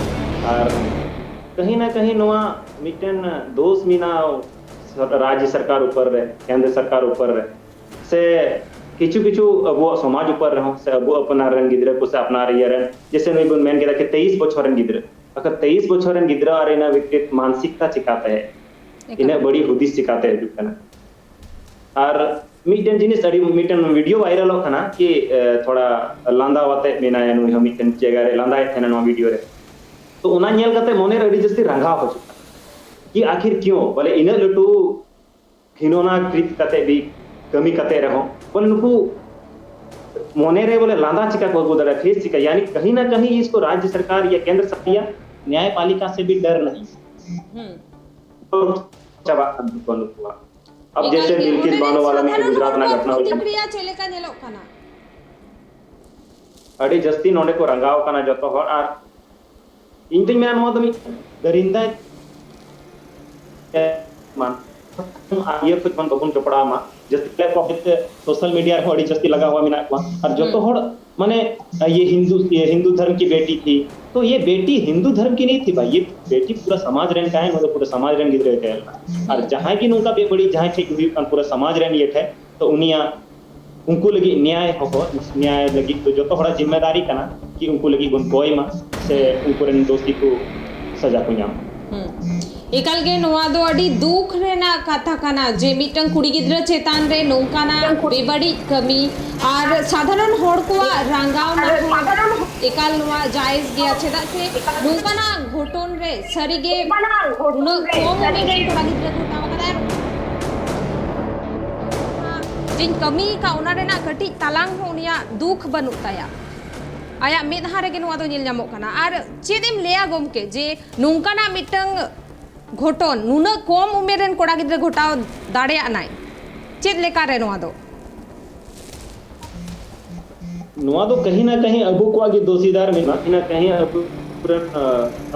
ᱟᱨ ᱠᱟᱹᱦᱤ ᱱᱟ ᱠᱟᱹᱦᱤ ᱱᱚᱣᱟ ᱢᱤᱫᱴᱮᱱ ᱫᱳᱥ ᱢᱮᱱᱟᱜᱼᱟ ᱨᱟᱡᱽ ᱥᱚᱨᱠᱟᱨ ᱩᱯᱚᱨ ᱨᱮ, ᱠᱮᱱᱫᱨᱚ ᱥᱚᱨᱠᱟᱨ ᱩᱯᱚᱨ ᱨᱮ, ᱥᱮ ᱠᱤᱪᱷᱩ ᱠᱤᱪᱷᱩ ᱟᱵᱚᱣᱟᱜ ᱥᱚᱢᱟᱡᱽ ᱩᱯᱚᱨ ᱨᱮᱦᱚᱸ, ᱥᱮ ᱟᱵᱚ ᱟᱯᱱᱟᱨ ᱨᱮᱱ ᱜᱤᱫᱽᱨᱟᱹ ᱠᱚ, ᱥᱮ ᱟᱯᱱᱟᱨ ᱤᱭᱟᱹ ᱨᱮᱱ, ᱡᱮᱥᱮ ᱱᱩᱭ ᱵᱚᱱ ᱢᱮᱱ ᱠᱮᱫᱟ ᱠᱤ ᱛᱮᱭᱤᱥ ᱵᱚᱪᱷᱚᱨ ᱨᱮᱱ ᱜᱤᱫᱽᱨᱟᱹ, ᱟᱪᱪᱷᱟ, ᱛᱮᱭᱤᱥ ᱵᱚᱪᱷᱚᱨ ᱨᱮᱱ ᱜᱤᱫᱽᱨᱟᱹ ᱟᱨ ᱤᱱᱟᱹ ᱵᱮᱠᱛᱤ ᱢᱟᱱᱥᱤᱠᱛᱟ ᱪᱤᱠᱟᱛᱮ, ᱮᱠᱟᱞ᱾ ᱤᱱᱟᱹᱜ ᱵᱟᱹᱲᱤᱡ ᱦᱩᱫᱤᱥ ᱪᱤᱠᱟᱛᱮ ᱦᱤᱡᱩᱜ ᱠᱟᱱᱟ? ᱟᱨ ᱢᱤᱫᱴᱮᱱ ᱡᱤᱱᱤᱥ ᱟᱹᱰᱤ, ᱢᱤᱫᱴᱮᱱ ᱵᱷᱤᱰᱤᱭᱳ ᱵᱷᱟᱭᱨᱟᱞᱚᱜ ᱠᱟᱱᱟ ᱠᱤ, ᱮ, ᱛᱷᱚᱲᱟ ᱞᱟᱸᱫᱟ ᱟᱛᱮ ᱢᱮᱱᱟᱭᱟ, ᱱᱩᱭ ᱦᱚᱸ ᱢᱤᱫᱴᱮᱱ ᱡᱟᱭᱜᱟ ᱨᱮ ᱞᱟᱸᱫᱟᱭᱮᱫ ᱛᱟᱦᱮᱱᱟ ᱱᱚᱣᱟ ᱵᱷᱤᱰᱤᱭᱳ ᱨᱮ᱾ ᱛᱚ ᱚᱱᱟ ᱧᱮᱞ ᱠᱟᱛᱮ ᱢᱚᱱᱮ ᱨᱮ ᱟᱹᱰᱤ ᱡᱟᱹᱥᱛᱤ ᱨᱟᱸᱜᱟᱣ ᱦᱤᱡᱩᱜ ᱠᱟᱱᱟ ᱠᱤ ᱟᱠᱷᱤᱨ ᱠᱤᱭᱚᱸ, ᱵᱚᱞᱮ ᱤᱱᱟᱹᱜ ᱞᱟᱹᱴᱩ ᱜᱷᱤᱱᱚᱱᱟ ᱠᱨᱤᱛ ᱠᱟᱛᱮ ᱵᱤ ᱠᱟᱹᱢᱤ ᱠᱟᱛᱮ ᱨᱮᱦᱚᱸ, ᱵᱚᱞᱮ ᱱᱩᱠᱩ ᱢᱚᱱᱮ ᱨᱮ ᱵᱚᱞᱮ ᱞᱟᱸᱫᱟ ᱪᱤᱠᱟ ᱠᱚ ᱟᱹᱜᱩ ᱫᱟᱲᱮᱭᱟᱜᱼᱟ, ᱯᱷᱮᱥ ᱪᱤᱠᱟ, ᱭᱟᱱᱤ ᱠᱟᱹᱦᱤ ᱱᱟ ᱠᱟᱹᱦᱤ ᱤᱥᱠᱚ ᱨᱟᱡᱽᱭᱚ ᱥᱚᱨᱠᱟᱨ ᱭᱟ ᱠᱮᱱᱫᱨᱚ ᱥᱚᱨᱠᱟᱨ ᱭᱟ ᱱᱭᱟᱭᱯᱟᱞᱤᱠᱟ ᱥᱮ ᱵᱤ ᱰᱟᱨ ᱱᱟᱦᱤ᱾ ᱦᱩᱸ᱾ ᱪᱟᱵᱟᱜ ᱠᱟᱱ ᱛᱟᱠᱚᱣᱟ ᱱᱩᱠᱩᱣᱟᱜ᱾ ᱟᱵ ᱮᱠᱟᱞ ᱡᱮᱥᱮ ᱜᱮ, ᱵᱤᱞᱠᱤᱥ ᱚᱸᱰᱮ ᱨᱮᱱ ᱵᱟᱱᱳᱣᱟᱞᱟ ᱢᱤᱫᱴᱮᱱ ᱥᱟᱫᱷᱟᱨᱚᱱ ᱜᱩᱡᱽᱨᱟᱴ ᱦᱚᱲ ᱨᱮᱱᱟᱜ ᱠᱚᱣᱟᱜ ᱜᱷᱚᱴᱱᱟ ᱦᱩᱭ ᱠᱟᱱᱟ᱾ ᱯᱨᱚᱛᱤᱠᱨᱤᱭᱟ ᱪᱮᱫ ᱞᱮᱠᱟ ᱧᱮᱞᱚᱜ ᱠᱟᱱᱟ? ᱟᱹᱰᱤ ᱡᱟᱹᱥᱛᱤ ᱱᱚᱰᱮ ᱠᱚ ᱨᱟᱸᱜᱟᱣ ᱠᱟᱱᱟ ᱡᱚᱛᱚ ᱦᱚᱲ, ᱟᱨ ᱤᱧ ᱫᱩᱧ ᱢᱮᱱᱟ ᱱᱚᱣᱟ ᱫᱚ ᱢᱤᱫ ᱫᱟᱹᱨᱤᱱᱫᱟ ᱢᱟᱱ ᱟᱨ ᱤᱭᱟᱹ ᱠᱷᱚᱡ ᱵᱚᱱ ᱵᱟᱵᱚᱱ ᱡᱚᱯᱲᱟᱣ ᱢᱟ᱾ ᱡᱟᱹᱥᱛᱤ ᱠᱟᱭ ᱠᱚ ᱦᱚᱭᱛᱳ ᱥᱳᱥᱟᱞ ᱢᱤᱰᱤᱭᱟ ᱨᱮᱦᱚᱸ ᱟᱹᱰᱤ ᱡᱟᱹᱥᱛᱤ ᱞᱟᱜᱟᱣ ᱦᱚᱲ ᱢᱮᱱᱟᱜ ᱠᱚᱣᱟ, ᱟᱨ ᱡᱚᱛᱚ ᱦᱩᱸ᱾ ᱦᱚᱲ ᱢᱟᱱᱮ ᱤᱭᱟᱹ ᱦᱤᱱᱫᱩ, ᱤᱭᱟᱹ ᱦᱤᱱᱫᱩ ᱫᱷᱚᱨᱢ ᱠᱤ ᱵᱮᱴᱤ ᱛᱷᱤ, ᱛᱚ ᱤᱭᱟᱹ ᱵᱮᱴᱤ ᱦᱤᱱᱫᱩ ᱫᱷᱚᱨᱢ ᱠᱤ ᱱᱤ ᱛᱷᱤ ᱵᱷᱟᱭ, ᱤᱭᱟᱹ ᱵᱮᱴᱤ ᱯᱩᱨᱟ ᱥᱚᱢᱟᱡᱽ ᱨᱮᱱ ᱠᱟᱱᱟᱭ, ᱱᱚᱣᱟ ᱫᱚ ᱯᱩᱨᱟ ᱥᱚᱢᱟᱡᱽ ᱨᱮᱱ ᱜᱤᱫᱽᱨᱟᱹ ᱠᱟᱱᱟᱭ᱾ ᱟᱨ ᱦᱩᱸ᱾ ᱡᱟᱦᱟᱸᱭ ᱜᱮ ᱱᱚᱝᱠᱟ ᱵᱮᱵᱟᱹᱲᱤᱡ ᱡᱟᱦᱟᱸᱭ ᱴᱷᱮᱡ ᱜᱮ ᱦᱩᱭᱩᱜ ᱠᱟᱱ ᱯᱩᱨᱟ ᱥᱚᱢᱟᱡᱽ ᱨᱮᱱ ᱤᱭᱟᱹ ᱴᱷᱮᱡ, ᱛᱚ ᱩᱱᱤᱭᱟᱜ ᱩᱱᱠᱩ ᱞᱟᱹᱜᱤᱫ ᱱᱮᱭᱟᱭ ᱦᱚᱦᱚ, ᱱᱮᱭᱟᱭ ᱞᱟᱹᱜᱤᱫ ᱫᱚ ᱡᱚᱛᱚ ᱦᱚᱲᱟᱜ ᱡᱤᱢᱢᱮᱫᱟᱨᱤ ᱠᱟᱱᱟ ᱠᱤ ᱩᱱᱠᱩ ᱞᱟᱹᱜᱤᱫ ᱵᱚᱱ ᱠᱚᱭ ᱢᱟ ᱥᱮ ᱩᱱᱠᱩ ᱨᱮᱱ ᱫᱳᱥᱤ ᱠᱚ ᱥᱟᱡᱟ ᱠᱚ ᱧᱟᱢ᱾ ᱦᱩᱸ᱾ ᱮᱠᱟᱞ ᱜᱮ ᱱᱚᱣᱟ ᱫᱚ ᱟᱹᱰᱤ ᱫᱩᱠ ᱨᱮᱱᱟᱜ ᱠᱟᱛᱷᱟ ᱠᱟᱱᱟ ᱡᱮ ᱢᱤᱫᱴᱟᱝ ᱠᱩᱲᱤ ᱜᱤᱫᱽᱨᱟᱹ ᱪᱮᱛᱟᱱ ᱨᱮ ᱱᱚᱝᱠᱟᱱᱟᱜ ᱵᱮᱵᱟᱹᱲᱤᱡ ᱠᱟᱹᱢᱤ ᱟᱨ ᱥᱟᱫᱷᱟᱨᱚᱱ ᱦᱚᱲ ᱠᱚᱣᱟᱜ ᱨᱟᱸᱜᱟᱣ ᱢᱟ ᱦᱚᱸ ᱮᱠᱟᱞ ᱱᱚᱣᱟ ᱡᱟᱭᱮᱡ ᱜᱮᱭᱟ, ᱪᱮᱫᱟᱜ ᱥᱮ ᱱᱚᱝᱠᱟᱱᱟᱜ ᱜᱷᱚᱴᱚᱱ ᱨᱮ ᱥᱟᱹᱨᱤᱜᱮ ᱩᱱᱟᱹᱜ ᱠᱚᱢ ᱩᱢᱮᱨ ᱨᱮᱱ ᱠᱚᱲᱟ ᱜᱤᱫᱽᱨᱟᱹ ᱜᱷᱚᱴᱟᱣ ᱟᱠᱟᱫᱟᱭ᱾ ᱤᱧ ᱠᱟᱹᱢᱤ ᱟᱠᱟᱫ, ᱚᱱᱟ ᱨᱮᱱᱟᱜ ᱠᱟᱹᱴᱤᱡ ᱛᱟᱞᱟᱝ ᱦᱚᱸ ᱩᱱᱤᱭᱟᱜ ᱫᱩᱠ ᱵᱟᱹᱱᱩᱜ ᱛᱟᱭᱟ᱾ ᱟᱭᱟᱜ ᱢᱮᱫᱦᱟ ᱨᱮᱜᱮ ᱱᱚᱣᱟ ᱫᱚ ᱧᱮᱞ ᱧᱟᱢᱚᱜ ᱠᱟᱱᱟ᱾ ᱟᱨ ᱪᱮᱫ ᱮᱢ ᱞᱟᱹᱭᱟ ᱜᱚᱢᱠᱮ, ᱡᱮ ᱱᱚᱝᱠᱟᱱᱟᱜ ᱢᱤᱫᱴᱟᱝ ᱜᱷᱚᱴᱚᱱ ᱱᱩᱱᱟᱹᱜ ᱠᱚᱢ ᱩᱢᱮᱨ ᱨᱮᱱ ᱠᱚᱲᱟ ᱜᱤᱫᱽᱨᱟᱹ ᱜᱷᱚᱴᱟᱣ ᱫᱟᱲᱮᱭᱟᱜ ᱱᱟᱭ? ᱪᱮᱫ ᱞᱮᱠᱟᱨᱮ ᱱᱚᱣᱟ ᱫᱚ? ᱱᱚᱣᱟ ᱫᱚ ᱠᱟᱹᱦᱤ ᱱᱟ ᱠᱟᱹᱦᱤ ᱟᱵᱚ ᱠᱚᱣᱟᱜ ᱜᱮ ᱫᱳᱥᱤᱫᱟᱨ ᱢᱮᱱᱟᱜᱼᱟ᱾ ᱠᱟᱹᱦᱤ ᱱᱟ ᱠᱟᱹᱦᱤ ᱟᱵᱚ ᱨᱮᱱ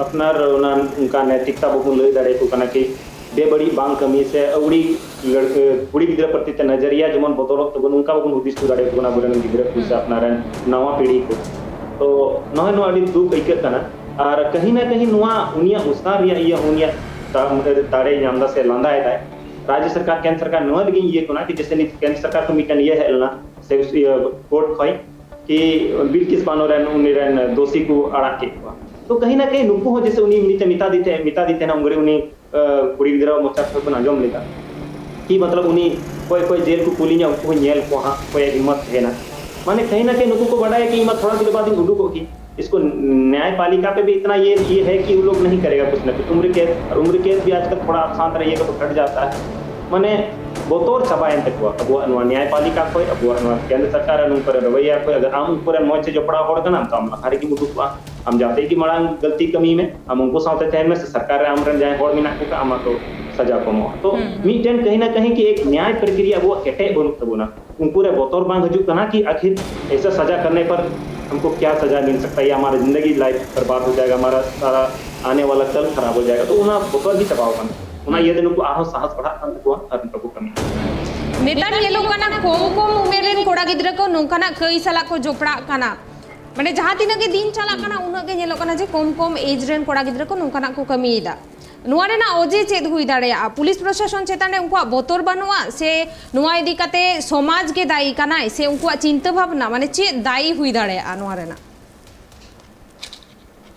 ᱟᱯᱱᱟᱨ ᱚᱱᱟ ᱚᱱᱠᱟ ᱱᱮᱛᱤᱠᱛᱟ ᱵᱟᱵᱚᱱ ᱞᱟᱹᱭ ᱫᱟᱲᱮᱭᱟᱠᱚ ᱠᱟᱱᱟ ᱠᱤ ᱵᱮᱵᱟᱹᱲᱤᱡ ᱵᱟᱝ ᱠᱟᱹᱢᱤ ᱥᱮ ᱟᱹᱣᱲᱤ ᱞᱟᱹᱲᱠᱟᱹ ᱠᱩᱲᱤ ᱜᱤᱫᱽᱨᱟᱹ ᱯᱨᱚᱛᱤ ᱛᱮ ᱱᱟᱡᱟᱨᱤᱭᱟ ᱡᱮᱢᱚᱱ ᱵᱚᱫᱚᱞᱚᱜ ᱛᱟᱵᱚᱱ, ᱚᱱᱠᱟ ᱵᱟᱵᱚᱱ ᱦᱩᱫᱤᱥ ᱦᱚᱪᱚ ᱫᱟᱲᱮᱭᱟᱠᱚ ᱠᱟᱱᱟ ᱟᱵᱚᱨᱮᱱ ᱜᱤᱫᱽᱨᱟᱹ ᱠᱚ ᱥᱮ ᱟᱯᱱᱟᱨ ᱨᱮᱱ ᱱᱟᱣᱟ ᱯᱤᱲᱦᱤ ᱠᱚ᱾ ᱛᱚ ᱱᱚᱜᱼᱚᱭ ᱱᱚᱣᱟ ᱟᱹᱰᱤ ᱫᱩᱠ ᱟᱹᱭᱠᱟᱹᱜ ᱠᱟᱱᱟ᱾ ᱟᱨ ᱠᱟᱹᱦᱤ ᱱᱟ ᱠᱟᱹᱦᱤ ᱱᱚᱣᱟ ᱩᱱᱤᱭᱟᱜ ᱩᱥᱟᱨ ᱨᱮᱭᱟᱜ ᱤᱭᱟᱹ ᱦᱚᱸ ᱩᱱᱤᱭᱟᱜ ᱫᱟᱲᱮ ᱧᱟᱢ ᱮᱫᱟ ᱥᱮ ᱞᱟᱸᱫᱟᱭᱮᱫᱟᱭ᱾ ᱨᱟᱡᱽᱡᱚ ᱥᱚᱨᱠᱟᱨ, ᱠᱮᱱᱫᱨᱚ ᱥᱚᱨᱠᱟᱨ ᱱᱚᱣᱟ ᱞᱟᱹᱜᱤᱫ ᱤᱭᱟᱹ ᱠᱟᱱᱟ ᱠᱤ ᱡᱮᱥᱮ ᱱᱤᱛ ᱠᱮᱱᱫᱨᱚ ᱥᱚᱨᱠᱟᱨ ᱠᱷᱚᱱ ᱢᱤᱫᱴᱮᱱ ᱤᱭᱟᱹ ᱦᱮᱡ ᱞᱮᱱᱟ ᱥᱮ ᱤᱭᱟᱹ ᱠᱳᱨᱴ ᱠᱷᱚᱱ ᱠᱤ ᱵᱤᱞᱠᱤᱥ ᱵᱟᱱᱚ ᱨᱮᱱ ᱩᱱᱤ ᱨᱮᱱ ᱫᱳᱥᱤ ᱠᱚ ᱟᱲᱟᱜ ᱠᱮᱫ ᱠᱚᱣᱟ᱾ ᱛᱚ ᱠᱟᱹᱦᱤ ᱱᱟ ᱠᱟᱹᱦᱤ ᱱᱩᱠᱩ ᱦᱚᱸ ᱡᱮᱥᱮ ᱩᱱᱤ ᱢᱤᱫᱴᱮᱱ ᱢᱮᱛᱟ ᱫᱤ ᱛᱟᱦᱮᱸ, ᱢᱮᱛᱟ ᱫᱤ ᱛᱟᱦᱮᱱᱟ ᱩᱱᱨᱮ ᱩᱱᱤ ᱠᱩᱲᱤ ᱜᱤᱫᱽᱨᱟᱹ ᱢᱚᱪᱟ ᱠᱷᱚᱱ ᱵᱚᱱ ᱟᱸᱡᱚᱢ ᱞᱮᱫᱟ ᱠᱤ ᱢᱚᱛᱞᱚᱵ ᱩᱱᱤ ᱚᱠᱚᱭ ᱚᱠᱚᱭ ᱡᱮᱞ ᱠᱚ ᱠᱩᱞᱤᱧᱟ ᱩᱱᱠᱩ ᱦᱚᱸᱧ ᱧᱮᱞ ᱠᱚᱣᱟ ᱦᱟᱸᱜ, ᱚᱠᱚᱭᱟᱜ ᱦᱤᱢᱢᱚᱛ ᱛᱟᱦᱮᱱᱟ᱾ ᱢᱟᱱᱮ ᱠᱟᱹᱦᱤ ᱱᱟ ᱠᱟᱹᱦᱤ ᱱᱩᱠᱩ ᱠᱚ ᱵᱟᱰᱟᱭᱟ ᱠᱤ ᱤᱧ ᱢᱟ ᱛᱷᱚᱲᱟ ᱫᱤᱱ ᱵᱟᱫ ᱤᱧ ᱩᱰᱩᱠᱚᱜ ᱜᱮ᱾ इसको न्यायपालिका पे भी इतना ये ये है कि वो लोग नहीं करेगा कुछ ना कुछ। उम्र कैद, और उम्र कैद भी आजकल थोड़ा आप शांत रहिएगा तो घट जाता है। ᱢᱟᱱᱮ ᱵᱚᱛᱚᱨ ᱪᱟᱵᱟᱭᱮᱱ ᱛᱟᱠᱚᱣᱟ ᱟᱵᱚᱣᱟᱜ ᱱᱚᱣᱟ ᱱᱮᱭᱟᱭᱯᱟᱞᱤᱠᱟ ᱠᱷᱚᱱ, ᱟᱵᱚᱣᱟᱜ ᱱᱚᱣᱟ ᱠᱮᱱᱫᱨᱚ ᱥᱚᱨᱠᱟᱨ ᱟᱨ ᱱᱩᱠᱩ ᱨᱮᱱ ᱨᱚᱵᱚᱭᱭᱟ ᱠᱷᱚᱱ᱾ ᱟᱜᱟᱨ ᱟᱢ ᱩᱱᱠᱩ ᱨᱮᱱ ᱢᱚᱡᱽ ᱛᱮ ᱡᱚᱯᱲᱟᱣ ᱦᱚᱲ ᱠᱟᱱᱟᱢ ᱛᱚ ᱟᱢ ᱞᱟᱦᱟ ᱨᱮᱜᱮᱢ ᱩᱰᱩᱠᱚᱜᱼᱟ᱾ ᱟᱢ ᱡᱟᱦᱟᱸ ᱥᱮᱫ ᱜᱮ ᱢᱟᱲᱟᱝ ᱜᱟᱹᱞᱛᱤ ᱠᱟᱹᱢᱤ ᱢᱮ, ᱟᱢ ᱩᱱᱠᱩ ᱥᱟᱶᱛᱮ ᱛᱟᱦᱮᱱ ᱢᱮ ᱥᱮ ᱥᱚᱨᱠᱟᱨ ᱨᱮ ᱟᱢᱨᱮᱱ ᱡᱟᱦᱟᱸᱭ ᱦᱚᱲ ᱢᱮᱱᱟᱜ ᱠᱚ ᱠᱷᱟᱱ ᱟᱢᱟᱜ ᱫᱚ ᱥᱟᱡᱟ ᱠᱚ ᱮᱢᱚᱜᱼᱟ᱾ ᱛᱚ ᱢᱤᱫᱴᱮᱱ ᱠᱟᱹᱦᱤ ᱱᱟ ᱠᱟᱹᱦᱤ ᱠᱤ ᱮᱠ ᱱᱮᱭᱟᱭ ᱯᱨᱚᱠᱨᱤᱭᱟ ᱟᱵᱚᱣᱟᱜ ᱠᱮᱴᱮᱡ ᱵᱟᱹᱱᱩᱜ ᱛᱟᱵᱚᱱᱟ᱾ ᱩᱱᱠᱩ ᱨᱮ ᱵᱚᱛᱚᱨ ᱵᱟᱝ ᱦᱤᱡᱩᱜ ᱠᱟᱱᱟ ᱠᱤ ᱟᱠᱷᱤᱨ ᱮᱥᱟ ᱥᱟᱡᱟ ᱠᱟᱨᱱᱮ ᱯᱟᱨ ᱦᱟᱢᱠᱚ ᱠᱭᱟ ᱥᱟᱡᱟ ᱢᱤᱞ ᱥᱟᱠᱛᱟ ᱦᱮ, ᱦᱟᱢᱟᱨᱟ ᱡᱤᱱᱫᱮᱜᱤ ᱞᱟᱭᱤᱯᱷ ᱵᱟᱨᱵᱟᱫ ᱦᱳ ᱡᱟᱭᱮᱜᱟ, ᱦᱟᱢᱟᱨᱟ ᱥᱟᱨᱟ ᱟᱱᱮ ᱣᱟᱞᱟ ᱠᱟᱞ ᱠᱷᱟᱨᱟᱵ ᱦᱳ ᱡᱟᱭᱮᱜᱟ᱾ ᱛᱚ ᱚᱱᱟ ᱵᱚᱛᱚᱨ ᱜᱮ ᱪᱟᱵᱟᱣ ᱠᱟᱱᱟ᱾ ᱚᱱᱟ ᱤᱭᱟᱹᱛᱮ ᱱᱩᱠᱩ ᱟᱨᱦᱚᱸ ᱥᱟᱦᱚᱥ ᱵᱟᱲᱦᱟᱜ ᱠᱟᱱ ᱛᱟᱠᱚᱣᱟ ᱟᱨ ᱱᱚᱝᱠᱟ ᱠᱚ ᱠᱟᱹᱢᱤᱭᱟ᱾ ᱱᱮᱛᱟᱨ ᱧᱮᱞᱚᱜ ᱠᱟᱱᱟ ᱠᱚᱢ ᱠᱚᱢ ᱩᱢᱮᱨ ᱨᱮᱱ ᱠᱚᱲᱟ ᱜᱤᱫᱽᱨᱟᱹ ᱠᱚ ᱱᱚᱝᱠᱟᱱᱟᱜ ᱠᱟᱹᱭ ᱥᱟᱞᱟᱜ ᱠᱚ ᱡᱚᱯᱲᱟᱜ ᱠᱟᱱᱟ᱾ ᱢᱟᱱᱮ ᱡᱟᱦᱟᱸ ᱛᱤᱱᱟᱹᱜ ᱜᱮ ᱫᱤᱱ ᱪᱟᱞᱟᱜ ᱠᱟᱱᱟ ᱩᱱᱟᱹᱜ ᱜᱮ ᱧᱮᱞᱚᱜ ᱠᱟᱱᱟ ᱡᱮ ᱠᱚᱢ ᱠᱚᱢ ᱮᱡᱽ ᱨᱮᱱ ᱠᱚᱲᱟ ᱜᱤᱫᱽᱨᱟᱹ ᱠᱚ ᱱᱚᱝᱠᱟᱱᱟᱜ ᱠᱚ ᱠᱟᱹᱢᱤᱭᱮᱫᱟ᱾ ᱱᱚᱣᱟ ᱨᱮᱱᱟᱜ ᱚᱡᱮ ᱪᱮᱫ ᱦᱩᱭ ᱫᱟᱲᱮᱭᱟᱜᱼᱟ? ᱯᱩᱞᱤᱥ ᱯᱨᱚᱥᱟᱥᱚᱱ ᱪᱮᱛᱟᱱ ᱨᱮ ᱩᱱᱠᱩᱣᱟᱜ ᱵᱚᱛᱚᱨ ᱵᱟᱹᱱᱩᱜᱼᱟ ᱥᱮ ᱱᱚᱣᱟ ᱤᱫᱤ ᱠᱟᱛᱮ ᱥᱚᱢᱟᱡᱽ ᱜᱮ ᱫᱟᱭᱤ ᱠᱟᱱᱟᱭ ᱥᱮ ᱩᱱᱠᱩᱣᱟᱜ ᱪᱤᱱᱛᱟᱹ ᱵᱷᱟᱵᱽᱱᱟ, ᱢᱟᱱᱮ ᱪᱮᱫ ᱫᱟᱭᱤ ᱦᱩᱭ ᱫᱟᱲᱮᱭᱟᱜᱼᱟ ᱱᱚᱣᱟ ᱨᱮᱱᱟᱜ?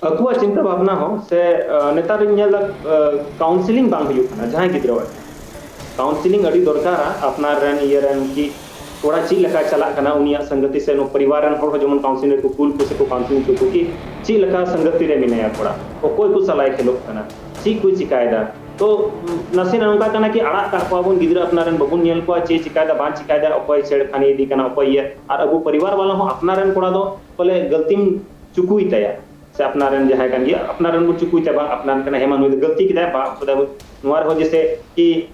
ᱟᱠᱚᱣᱟᱜ ᱪᱤᱱᱛᱟᱹ ᱵᱷᱟᱵᱽᱱᱟ ᱦᱚᱸ ᱥᱮ ᱱᱮᱛᱟᱨᱤᱧ ᱧᱮᱞ ᱮᱫᱟ ᱠᱟᱣᱩᱱᱥᱮᱞᱤᱝ ᱵᱟᱝ ᱦᱩᱭᱩᱜ ᱠᱟᱱᱟ ᱡᱟᱦᱟᱸᱭ ᱜᱤᱫᱽᱨᱟᱹᱣᱟᱜ᱾ ᱠᱟᱣᱩᱱᱥᱮᱞᱤᱝ ᱟᱹᱰᱤ ᱫᱚᱨᱠᱟᱨᱟ ᱟᱯᱱᱟᱨ ᱨᱮᱱ ᱤᱭᱟᱹ ᱨᱮᱱ ᱠᱤ ᱠᱚᱲᱟ ᱪᱮᱫ ᱞᱮᱠᱟ ᱪᱟᱞᱟᱜ ᱠᱟᱱᱟ ᱩᱱᱤᱭᱟᱜ ᱥᱚᱝᱜᱚᱛᱤ ᱥᱮ ᱱᱩᱠᱩ ᱯᱚᱨᱤᱵᱟᱨ ᱨᱮᱱ ᱦᱚᱲ ᱦᱚᱸ ᱡᱮᱢᱚᱱ ᱠᱟᱣᱩᱱᱥᱮᱞᱤᱝ ᱨᱮᱠᱚ ᱠᱩᱞ ᱠᱚ ᱥᱮ ᱠᱚ ᱠᱟᱣᱩᱱᱥᱮᱞᱤᱝ ᱦᱚᱪᱚ ᱠᱚ ᱠᱤ ᱪᱮᱫ ᱞᱮᱠᱟ ᱥᱚᱝᱜᱚᱛᱤ ᱨᱮ ᱢᱮᱱᱟᱭᱟ ᱠᱚᱲᱟ, ᱚᱠᱚᱭ ᱠᱚ ᱥᱟᱞᱟᱭ ᱠᱷᱮᱞᱳᱜ ᱠᱟᱱᱟ, ᱪᱮᱫ ᱠᱚ ᱪᱤᱠᱟᱭᱮᱫᱟ, ᱛᱚ ᱱᱟᱥᱮᱱᱟᱜ ᱱᱚᱝᱠᱟ ᱠᱟᱱᱟ ᱠᱤ ᱟᱲᱟᱜ ᱠᱟᱜ ᱠᱚᱣᱟ ᱵᱚᱱ ᱜᱤᱫᱽᱨᱟᱹ, ᱟᱯᱱᱟᱨ ᱨᱮᱱ ᱵᱟᱵᱚᱱ ᱧᱮᱞ ᱠᱚᱣᱟ ᱪᱮᱫ ᱪᱤᱠᱟᱭᱮᱫᱟ ᱵᱟᱝ ᱪᱤᱠᱟᱭᱮᱫᱟ, ᱚᱠᱚᱭ ᱪᱷᱮᱲᱠᱷᱟᱱᱤ ᱤᱫᱤ ᱠᱟᱱᱟ ᱚᱠᱚᱭ ᱤᱭᱟᱹ, ᱟᱨ ᱟᱵᱚ ᱯᱚᱨᱤᱵᱟᱨ ᱵᱟᱞᱟ ᱦᱚᱸ ᱟᱯᱱᱟᱨ ᱨᱮᱱ ᱠᱚᱲᱟ ᱫᱚ ᱵᱚᱞᱮ ᱜᱟᱹᱞᱛᱤᱢ ᱪᱩᱠᱩᱭ ᱛᱟᱭᱟ, ᱥᱮ ᱟᱯᱱᱟᱨ ᱨᱮᱱ ᱡᱟᱦᱟᱸᱭ ᱠᱟᱱ ᱜᱮᱭᱟ ᱟᱯᱱᱟᱨ ᱨᱮᱱ ᱵᱚᱱ ᱪᱩᱠᱩᱭ ᱛᱟᱭᱟ, ᱵᱟᱝ ᱟᱯᱱᱟᱨ ᱨᱮᱱ ᱠᱟᱱᱟ ᱦᱮᱸ ᱢᱟ ᱱᱩᱭ ᱫᱚ ᱜᱟᱹᱞᱛᱤ ᱠᱮᱫᱟᱭ, ᱵᱟᱝ ᱱᱚᱣᱟ ᱨᱮᱦᱚᱸ ᱡᱮᱥᱮ ᱠᱤ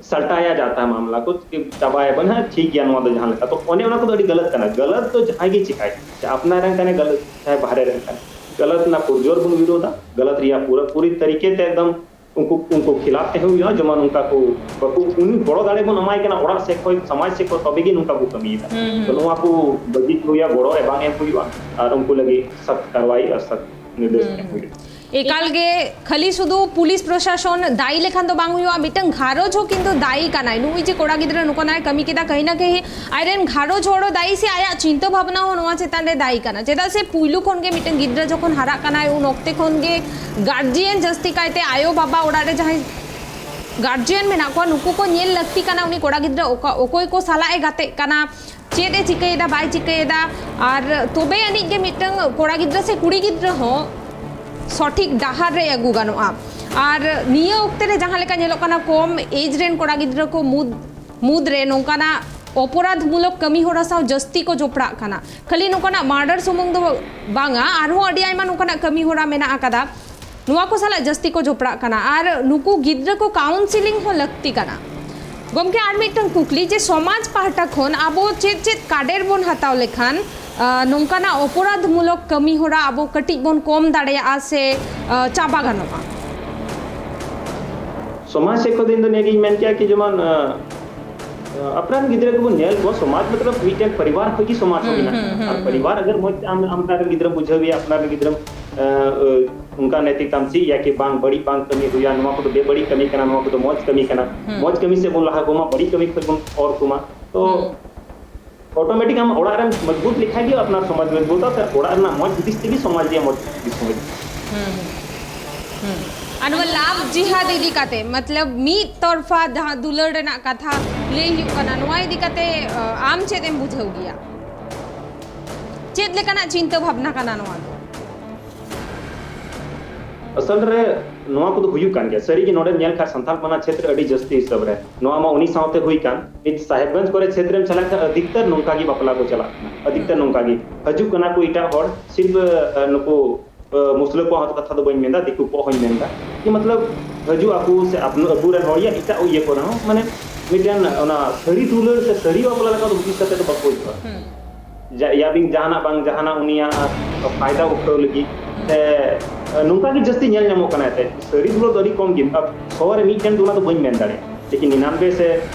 ᱥᱟᱞᱴᱟᱭᱟ ᱡᱟᱛᱟ ᱢᱟᱢᱞᱟ ᱠᱚ ᱪᱟᱵᱟᱭᱟ ᱵᱚᱱ, ᱦᱮᱸ ᱴᱷᱤᱠ ᱜᱮᱭᱟ ᱱᱚᱣᱟ ᱫᱚ ᱡᱟᱦᱟᱸ ᱞᱮᱠᱟ, ᱛᱚ ᱚᱱᱮ ᱚᱱᱟ ᱠᱚᱫᱚ ᱟᱹᱰᱤ ᱜᱟᱞᱟᱛ ᱠᱟᱱᱟ᱾ ᱜᱟᱞᱟᱛ ᱫᱚ ᱡᱟᱦᱟᱸᱭ ᱜᱮ ᱪᱤᱠᱟᱭ, ᱪᱟᱦᱮ ᱟᱯᱱᱟᱨ ᱨᱮᱱ ᱠᱟᱱᱟᱭ ᱜᱟᱞᱟᱛ, ᱪᱟᱦᱮ ᱵᱟᱦᱨᱮ ᱨᱮᱱ ᱠᱟᱱᱟᱭ, ᱜᱟᱞᱟᱛ ᱨᱮᱱᱟᱜ ᱯᱩᱨᱡᱳᱨ ᱵᱚᱱ ᱵᱤᱨᱳᱫᱟ, ᱜᱟᱞᱟᱛ ᱨᱮᱭᱟᱜ ᱯᱩᱨᱟᱹ ᱯᱩᱨᱤ ᱛᱟᱹᱨᱤᱠᱮ ᱛᱮ ᱮᱠᱫᱚᱢ ᱩᱱᱠᱩ ᱩᱱᱠᱩ ᱠᱷᱤᱞᱟᱯ ᱛᱟᱦᱮᱸ ᱦᱩᱭᱩᱜᱼᱟ, ᱡᱮᱢᱚᱱ ᱚᱱᱠᱟ ᱠᱚ ᱵᱟᱠᱚ ᱩᱱᱤ ᱜᱚᱲᱚ ᱫᱟᱲᱮ ᱵᱚᱱ ᱮᱢᱟᱭ ᱠᱟᱱᱟ ᱚᱲᱟᱜ ᱥᱮᱫ ᱠᱷᱚᱱ ᱥᱚᱢᱟᱡᱽ ᱥᱮᱫ ᱠᱷᱚᱱ, ᱛᱚᱵᱮ ᱜᱮ ᱱᱚᱝᱠᱟ ᱠᱚ ᱠᱟᱹᱢᱤᱭᱮᱫᱟ᱾ ᱦᱩᱸ, ᱦᱩᱸ᱾ ᱛᱚ ᱱᱚᱣᱟ ᱠᱚ ᱵᱟᱹᱜᱤ ᱦᱩᱭᱩᱜᱼᱟ, ᱜᱚᱲᱚ ᱮ ᱵᱟᱝ ᱮᱢ ᱦᱩᱭᱩᱜᱼᱟ, ᱟᱨ ᱩᱱᱠᱩ ᱞᱟᱹᱜᱤᱫ ᱥᱚᱠᱛ ᱠᱟᱨᱣᱟᱭ ᱟᱨ ᱥᱚᱠᱛ ᱱᱤᱨᱫᱮᱥ ᱮᱢ ᱦᱩᱭᱩᱜᱼᱟ᱾ ᱮᱠᱟᱞ ᱜᱮ ᱠᱷᱟᱹᱞᱤ ᱥᱩᱫᱷᱩ ᱯᱩᱞᱤᱥ ᱯᱨᱚᱥᱟᱥᱚᱱ ᱫᱟᱭᱤ ᱞᱮᱠᱷᱟᱱ ᱫᱚ ᱵᱟᱝ ᱦᱩᱭᱩᱜᱼᱟ, ᱢᱤᱫᱴᱟᱝ ᱜᱷᱟᱨᱚᱸᱡᱽ ᱦᱚᱸ ᱠᱤᱱᱛᱩ ᱫᱟᱭᱤ ᱠᱟᱱᱟᱭ᱾ ᱱᱩᱜᱼᱩᱭ ᱡᱮ ᱠᱚᱲᱟ ᱜᱤᱫᱽᱨᱟᱹ ᱱᱚᱝᱠᱟᱱᱟᱜ ᱮ ᱠᱟᱹᱢᱤ ᱠᱮᱫᱟ, ᱠᱟᱹᱦᱤ ᱱᱟ ᱠᱟᱹᱦᱤ ᱟᱡᱨᱮᱱ ᱜᱷᱟᱨᱚᱸᱡᱽ ᱦᱚᱲ ᱦᱚᱸ ᱫᱟᱭᱤ ᱥᱮ ᱟᱭᱟᱜ ᱪᱤᱱᱛᱟᱹ ᱵᱷᱟᱵᱽᱱᱟ ᱦᱚᱸ ᱱᱚᱣᱟ ᱪᱮᱛᱟᱱ ᱨᱮ ᱫᱟᱭᱤ ᱠᱟᱱᱟ᱾ ᱪᱮᱫᱟᱜ ᱥᱮ ᱯᱩᱭᱞᱩ ᱠᱷᱚᱱ ᱜᱮ ᱢᱤᱫᱴᱟᱝ ᱜᱤᱫᱽᱨᱟᱹ ᱡᱚᱠᱷᱚᱱ ᱦᱟᱨᱟᱜ ᱠᱟᱱᱟᱭ ᱩᱱ ᱚᱠᱛᱮ ᱠᱷᱚᱱ ᱜᱮ ᱜᱟᱨᱡᱤᱭᱟᱱ, ᱡᱟᱹᱥᱛᱤ ᱠᱟᱭᱛᱮ ᱟᱭᱳ ᱵᱟᱵᱟ, ᱚᱲᱟᱜ ᱨᱮ ᱡᱟᱦᱟᱸᱭ ᱜᱟᱨᱡᱤᱭᱟᱱ ᱢᱮᱱᱟᱜ ᱠᱚᱣᱟ ᱱᱩᱠᱩ ᱠᱚ ᱧᱮᱞ ᱞᱟᱹᱠᱛᱤ ᱠᱟᱱᱟ ᱩᱱᱤ ᱠᱚᱲᱟ ᱜᱤᱫᱽᱨᱟᱹ ᱚᱠᱟ, ᱚᱠᱚᱭ ᱠᱚ ᱥᱟᱞᱟᱜ ᱮ ᱜᱟᱛᱮᱜ ᱠᱟᱱᱟ, ᱪᱮᱫ ᱮ ᱪᱤᱠᱟᱹᱭᱮᱫᱟ ᱵᱟᱭ ᱪᱤᱠᱟᱹᱭᱮᱫᱟ, ᱟᱨ ᱛᱚᱵᱮ ᱟᱹᱱᱤᱡ ᱜᱮ ᱢᱤᱫᱴᱟᱝ ᱠᱚᱲᱟ ᱜᱤᱫᱽᱨᱟᱹ ᱥᱮ ᱠᱩᱲᱤ ᱜᱤᱫᱽᱨᱟᱹ ᱦᱚᱸ ᱥᱚᱴᱷᱤᱠ ᱰᱟᱦᱟᱨ ᱨᱮ ᱟᱹᱜᱩ ᱜᱟᱱᱚᱜᱼᱟ᱾ ᱟᱨ ᱱᱤᱭᱟᱹ ᱚᱠᱛᱮ ᱨᱮ ᱡᱟᱦᱟᱸ ᱞᱮᱠᱟ ᱧᱮᱞᱚᱜ ᱠᱟᱱᱟ, ᱠᱚᱢ ᱮᱡᱽ ᱨᱮᱱ ᱠᱚᱲᱟ ᱜᱤᱫᱽᱨᱟᱹ ᱠᱚ ᱢᱩᱫᱽ ᱢᱩᱫᱽᱨᱮ ᱱᱚᱝᱠᱟᱱᱟᱜ ᱚᱯᱚᱨᱟᱫᱷ ᱢᱩᱞᱚᱠ ᱠᱟᱹᱢᱤ ᱦᱚᱨᱟ ᱥᱟᱶ ᱡᱟᱹᱥᱛᱤ ᱠᱚ ᱡᱚᱯᱲᱟᱜ ᱠᱟᱱᱟ᱾ ᱠᱷᱟᱹᱞᱤ ᱱᱚᱝᱠᱟᱱᱟᱜ ᱢᱟᱨᱰᱟᱨ ᱥᱩᱢᱩᱝ ᱫᱚ ᱵᱟᱝᱟ, ᱟᱨᱦᱚᱸ ᱟᱹᱰᱤ ᱟᱭᱢᱟ ᱱᱚᱝᱠᱟᱱᱟᱜ ᱠᱟᱹᱢᱤ ᱦᱚᱨᱟ ᱢᱮᱱᱟᱜ ᱟᱠᱟᱫᱟ, ᱱᱚᱣᱟ ᱠᱚ ᱥᱟᱞᱟᱜ ᱡᱟᱹᱥᱛᱤ ᱠᱚ ᱡᱚᱯᱲᱟᱜ ᱠᱟᱱᱟ᱾ ᱟᱨ ᱱᱩᱠᱩ ᱜᱤᱫᱽᱨᱟᱹ ᱠᱚ ᱠᱟᱣᱩᱱᱥᱮᱞᱤᱝ ᱦᱚᱸ ᱞᱟᱹᱠᱛᱤ ᱠᱟᱱᱟ᱾ ᱜᱚᱢᱠᱮ, ᱟᱨ ᱢᱤᱫᱴᱟᱝ ᱠᱩᱠᱞᱤ ᱡᱮ ᱥᱚᱢᱟᱡᱽ ᱯᱟᱦᱴᱟ ᱠᱷᱚᱱ ᱟᱵᱚ ᱪᱮᱫ ᱪᱮᱫ ᱠᱟᱰᱮᱨ ᱵᱚᱱ ᱦᱟᱛᱟᱣ ᱞᱮᱠᱷᱟᱱ, ᱟᱸ, ᱱᱚᱝᱠᱟᱱᱟᱜ ᱚᱯᱚᱨᱟᱫᱷ ᱢᱩᱞᱚᱠ ᱠᱟᱹᱢᱤ ᱦᱚᱨᱟ ᱟᱵᱚ ᱠᱟᱹᱴᱤᱡ ᱵᱚᱱ ᱠᱚᱢ ᱫᱟᱲᱮᱭᱟᱜᱼᱟ ᱥᱮ, ᱟᱸ, ᱪᱟᱵᱟ ᱜᱟᱱᱚᱜᱼᱟ? ᱥᱚᱢᱟᱡᱽ ᱥᱮᱫ ᱠᱷᱚᱱ ᱫᱚ ᱤᱧ ᱫᱚ ᱱᱤᱭᱟᱹᱜᱤᱧ ᱢᱮᱱ ᱠᱮᱭᱟ ᱠᱤ ᱡᱮᱢᱚᱱ, ᱟᱸ, ᱟᱯᱱᱟᱨ ᱨᱮᱱ ᱜᱤᱫᱽᱨᱟᱹ ᱠᱚᱵᱚᱱ ᱧᱮᱞ ᱠᱚᱣᱟ, ᱥᱚᱢᱟᱡᱽ ᱢᱚᱛᱞᱚᱵ ᱢᱤᱫᱴᱮᱱ ᱯᱚᱨᱤᱵᱟᱨ ᱠᱷᱚᱱ ᱜᱮ ᱥᱚᱢᱟᱡᱽ ᱦᱚᱸ ᱦᱩᱸ, ᱢᱮᱱᱟᱜᱼᱟ᱾ ᱦᱩᱸ, ᱟᱨ ᱦᱩᱸ, ᱯᱚᱨᱤᱵᱟᱨ ᱦᱩᱸ᱾ ᱟᱜᱟᱨ ᱢᱚᱡᱽ ᱛᱮ ᱟᱢ ᱟᱯᱱᱟᱨ ᱨᱮᱱ ᱜᱤᱫᱽᱨᱟᱹᱢ ᱵᱩᱡᱷᱟᱹᱣᱮᱭᱟ, ᱟᱯᱱᱟᱨ ᱨᱮᱱ ᱜᱤᱫᱽᱨᱟᱹᱢ, ᱟᱸ, ᱟᱸ, ᱚᱱᱠᱟ ᱱᱮᱛᱤᱠ ᱛᱟᱢᱥᱤ ᱭᱟ ᱠᱤ ᱵᱟᱝ ᱵᱟᱹᱲᱤᱡ ᱵᱟᱝ ᱠᱟᱹᱢᱤ ᱦᱩᱭᱩᱜᱼᱟ, ᱱᱚᱣᱟ ᱠᱚᱫᱚ ᱵᱮᱵᱟᱹᱲᱤᱡ ᱠᱟᱹᱢᱤ ᱠᱟᱱᱟ, ᱱᱚᱣᱟ ᱠᱚᱫᱚ ᱢᱚᱡᱽ ᱠᱟᱹᱢᱤ ᱠᱟᱱᱟ, ᱦᱩᱸ᱾ ᱢᱚᱡᱽ ᱠᱟᱹᱢᱤ ᱥᱮᱫ ᱵᱚᱱ ᱞᱟᱦᱟ ᱠᱚᱢᱟ, ᱵᱟᱹᱲᱤᱡ ᱠᱟᱹᱢᱤ ᱠᱷᱚᱱ ᱵᱚᱱ ᱚᱨ ᱠᱚᱢᱟ᱾ ᱛᱚ ᱦᱩᱸ᱾ ᱚᱴᱳᱢᱮᱴᱤᱠ ᱟᱢ ᱚᱲᱟᱜ ᱨᱮᱢ ᱢᱚᱡᱽᱵᱩᱛ ᱞᱮᱠᱷᱟᱡ ᱜᱮ ᱟᱯᱱᱟᱨ ᱥᱚᱢᱟᱡᱽ ᱢᱚᱡᱽᱵᱩᱛᱟ, ᱥᱮ ᱚᱲᱟᱜ ᱨᱮᱱᱟᱜ ᱢᱚᱡᱽ ᱦᱩᱫᱤᱥ ᱛᱮᱜᱮ ᱥᱚᱢᱟᱡᱽ ᱨᱮᱭᱟᱜ ᱢᱚᱡᱽ ᱦᱩᱫᱤᱥ ᱦᱚᱸ ᱦᱤᱡᱩᱜᱼᱟ᱾ ᱦᱩᱸ, ᱦᱩᱸ, ᱦᱩᱸ᱾ ᱟᱨ ᱱᱚᱣᱟ ᱞᱟᱵᱷ ᱡᱤᱦᱟᱫ ᱤᱫᱤ ᱠᱟᱛᱮ, ᱢᱚᱛᱞᱚᱵ ᱢᱤᱫ ᱛᱚᱨᱯᱷᱟ ᱡᱟᱦᱟᱸ ᱫᱩᱞᱟᱹᱲ ᱨᱮᱱᱟᱜ ᱠᱟᱛᱷᱟ ᱞᱟᱹᱭ ᱦᱩᱭᱩᱜ ᱠᱟᱱᱟ, ᱱᱚᱣᱟ ᱤᱫᱤ ᱠᱟᱛᱮ, ᱟᱢ ᱪᱮᱫ ᱮᱢ ᱵᱩᱡᱷᱟᱹᱣ ᱜᱮᱭᱟ? ᱪᱮᱫ ᱞᱮᱠᱟᱱᱟᱜ ᱪᱤᱱᱛᱟᱹ ᱵᱷᱟᱵᱽᱱᱟ ᱠᱟᱱᱟ ᱱᱚᱣᱟ ᱫᱚ? ᱟᱥᱚᱞ ᱨᱮ ᱱᱚᱣᱟ ᱠᱚᱫᱚ ᱦᱩᱭᱩᱜ ᱠᱟᱱ ᱜᱮᱭᱟ᱾ ᱥᱟᱹᱨᱤ ᱜᱮ ᱱᱚᱰᱮᱢ ᱧᱮᱞ ᱠᱷᱟᱱ ᱥᱟᱱᱛᱟᱲ ᱯᱟᱨᱜᱟᱱᱟ ᱪᱷᱮᱛᱨᱚ ᱟᱹᱰᱤ ᱡᱟᱹᱥᱛᱤ ᱦᱤᱥᱟᱹᱵ ᱨᱮ ᱱᱚᱣᱟ ᱢᱟ ᱩᱱᱤ ᱥᱟᱶᱛᱮ ᱦᱩᱭ ᱠᱟᱱ᱾ ᱱᱤᱛ ᱥᱟᱦᱮᱵᱽᱜᱚᱸᱡᱽ ᱠᱚᱨᱮ ᱪᱷᱮᱛᱨᱚᱢ ᱪᱟᱞᱟᱜ ᱠᱷᱟᱱ ᱟᱹᱫᱷᱤᱠᱛᱟᱨ ᱱᱚᱝᱠᱟ ᱜᱮ ᱵᱟᱯᱞᱟ ᱠᱚ ᱪᱟᱞᱟᱜ ᱠᱟᱱᱟ, ᱟᱹᱫᱷᱤᱠᱛᱟᱨ ᱱᱚᱝᱠᱟ ᱜᱮ ᱦᱤᱡᱩᱜ ᱠᱟᱱᱟ ᱠᱚ ᱮᱴᱟᱜ ᱦᱚᱲ, ᱥᱤᱨᱯ ᱱᱩᱠᱩ ᱢᱩᱥᱞᱟᱹ ᱠᱚᱣᱟᱜ ᱦᱚᱸ ᱠᱟᱛᱷᱟ ᱫᱚ ᱵᱟᱹᱧ ᱢᱮᱱᱫᱟ, ᱫᱤᱠᱩ ᱠᱚᱣᱟᱜ ᱦᱚᱸᱧ ᱢᱮᱱᱫᱟ, ᱡᱮ ᱢᱚᱛᱞᱚᱵ ᱦᱤᱡᱩᱜ ᱟᱠᱚ ᱥᱮ ᱟᱵᱚ ᱨᱮᱱ ᱦᱚᱲ ᱭᱟ ᱮᱴᱟᱜ ᱤᱭᱟᱹ ᱠᱚᱨᱮ ᱦᱚᱸ ᱢᱟᱱᱮ ᱢᱤᱫᱴᱮᱱ ᱚᱱᱟ ᱥᱟᱹᱨᱤ ᱫᱩᱞᱟᱹᱲ ᱥᱮ ᱥᱟᱹᱨᱤ ᱵᱟᱯᱞᱟ ᱞᱮᱠᱟ ᱫᱚ ᱦᱩᱫᱤᱥ ᱠᱟᱛᱮ ᱫᱚ ᱵᱟᱠᱚ ᱦᱤᱡᱩᱜᱼᱟ᱾ ᱦᱩᱸ᱾ ᱡᱟ-, ᱭᱟ ᱵᱤᱱ ᱡᱟᱦᱟᱱᱟᱜ ᱵᱟᱝ ᱡᱟᱦᱟᱱᱟᱜ ᱩᱱᱤᱭᱟᱜ ᱯᱷᱟᱭᱫᱟ ᱩᱴᱷᱟᱹᱣ ᱞᱟᱹᱜᱤᱫ ᱥᱮ ᱱᱚᱝᱠᱟ ᱜᱮ ᱡᱟᱹᱥᱛᱤ ᱧᱮᱞ ᱧᱟᱢᱚᱜ ᱠᱟᱱᱟ᱾ ᱮᱱᱛᱮᱫ ᱥᱟᱹᱨᱤ ᱫᱩᱞᱟᱹᱲ ᱫᱚ ᱟᱹᱰᱤ ᱠᱚᱢ ᱜᱮ, ᱟᱨ ᱥᱚ ᱨᱮ ᱢᱤᱫᱴᱮᱱ ᱫᱚ ᱚᱱᱟ ᱫᱚ ᱵᱟᱹᱧ ᱢᱮᱱ ᱫᱟᱲᱮᱭᱟᱜᱼᱟ, ᱞᱮᱠᱤᱱ ᱱᱤᱱᱟᱱᱵᱮ ᱥᱮ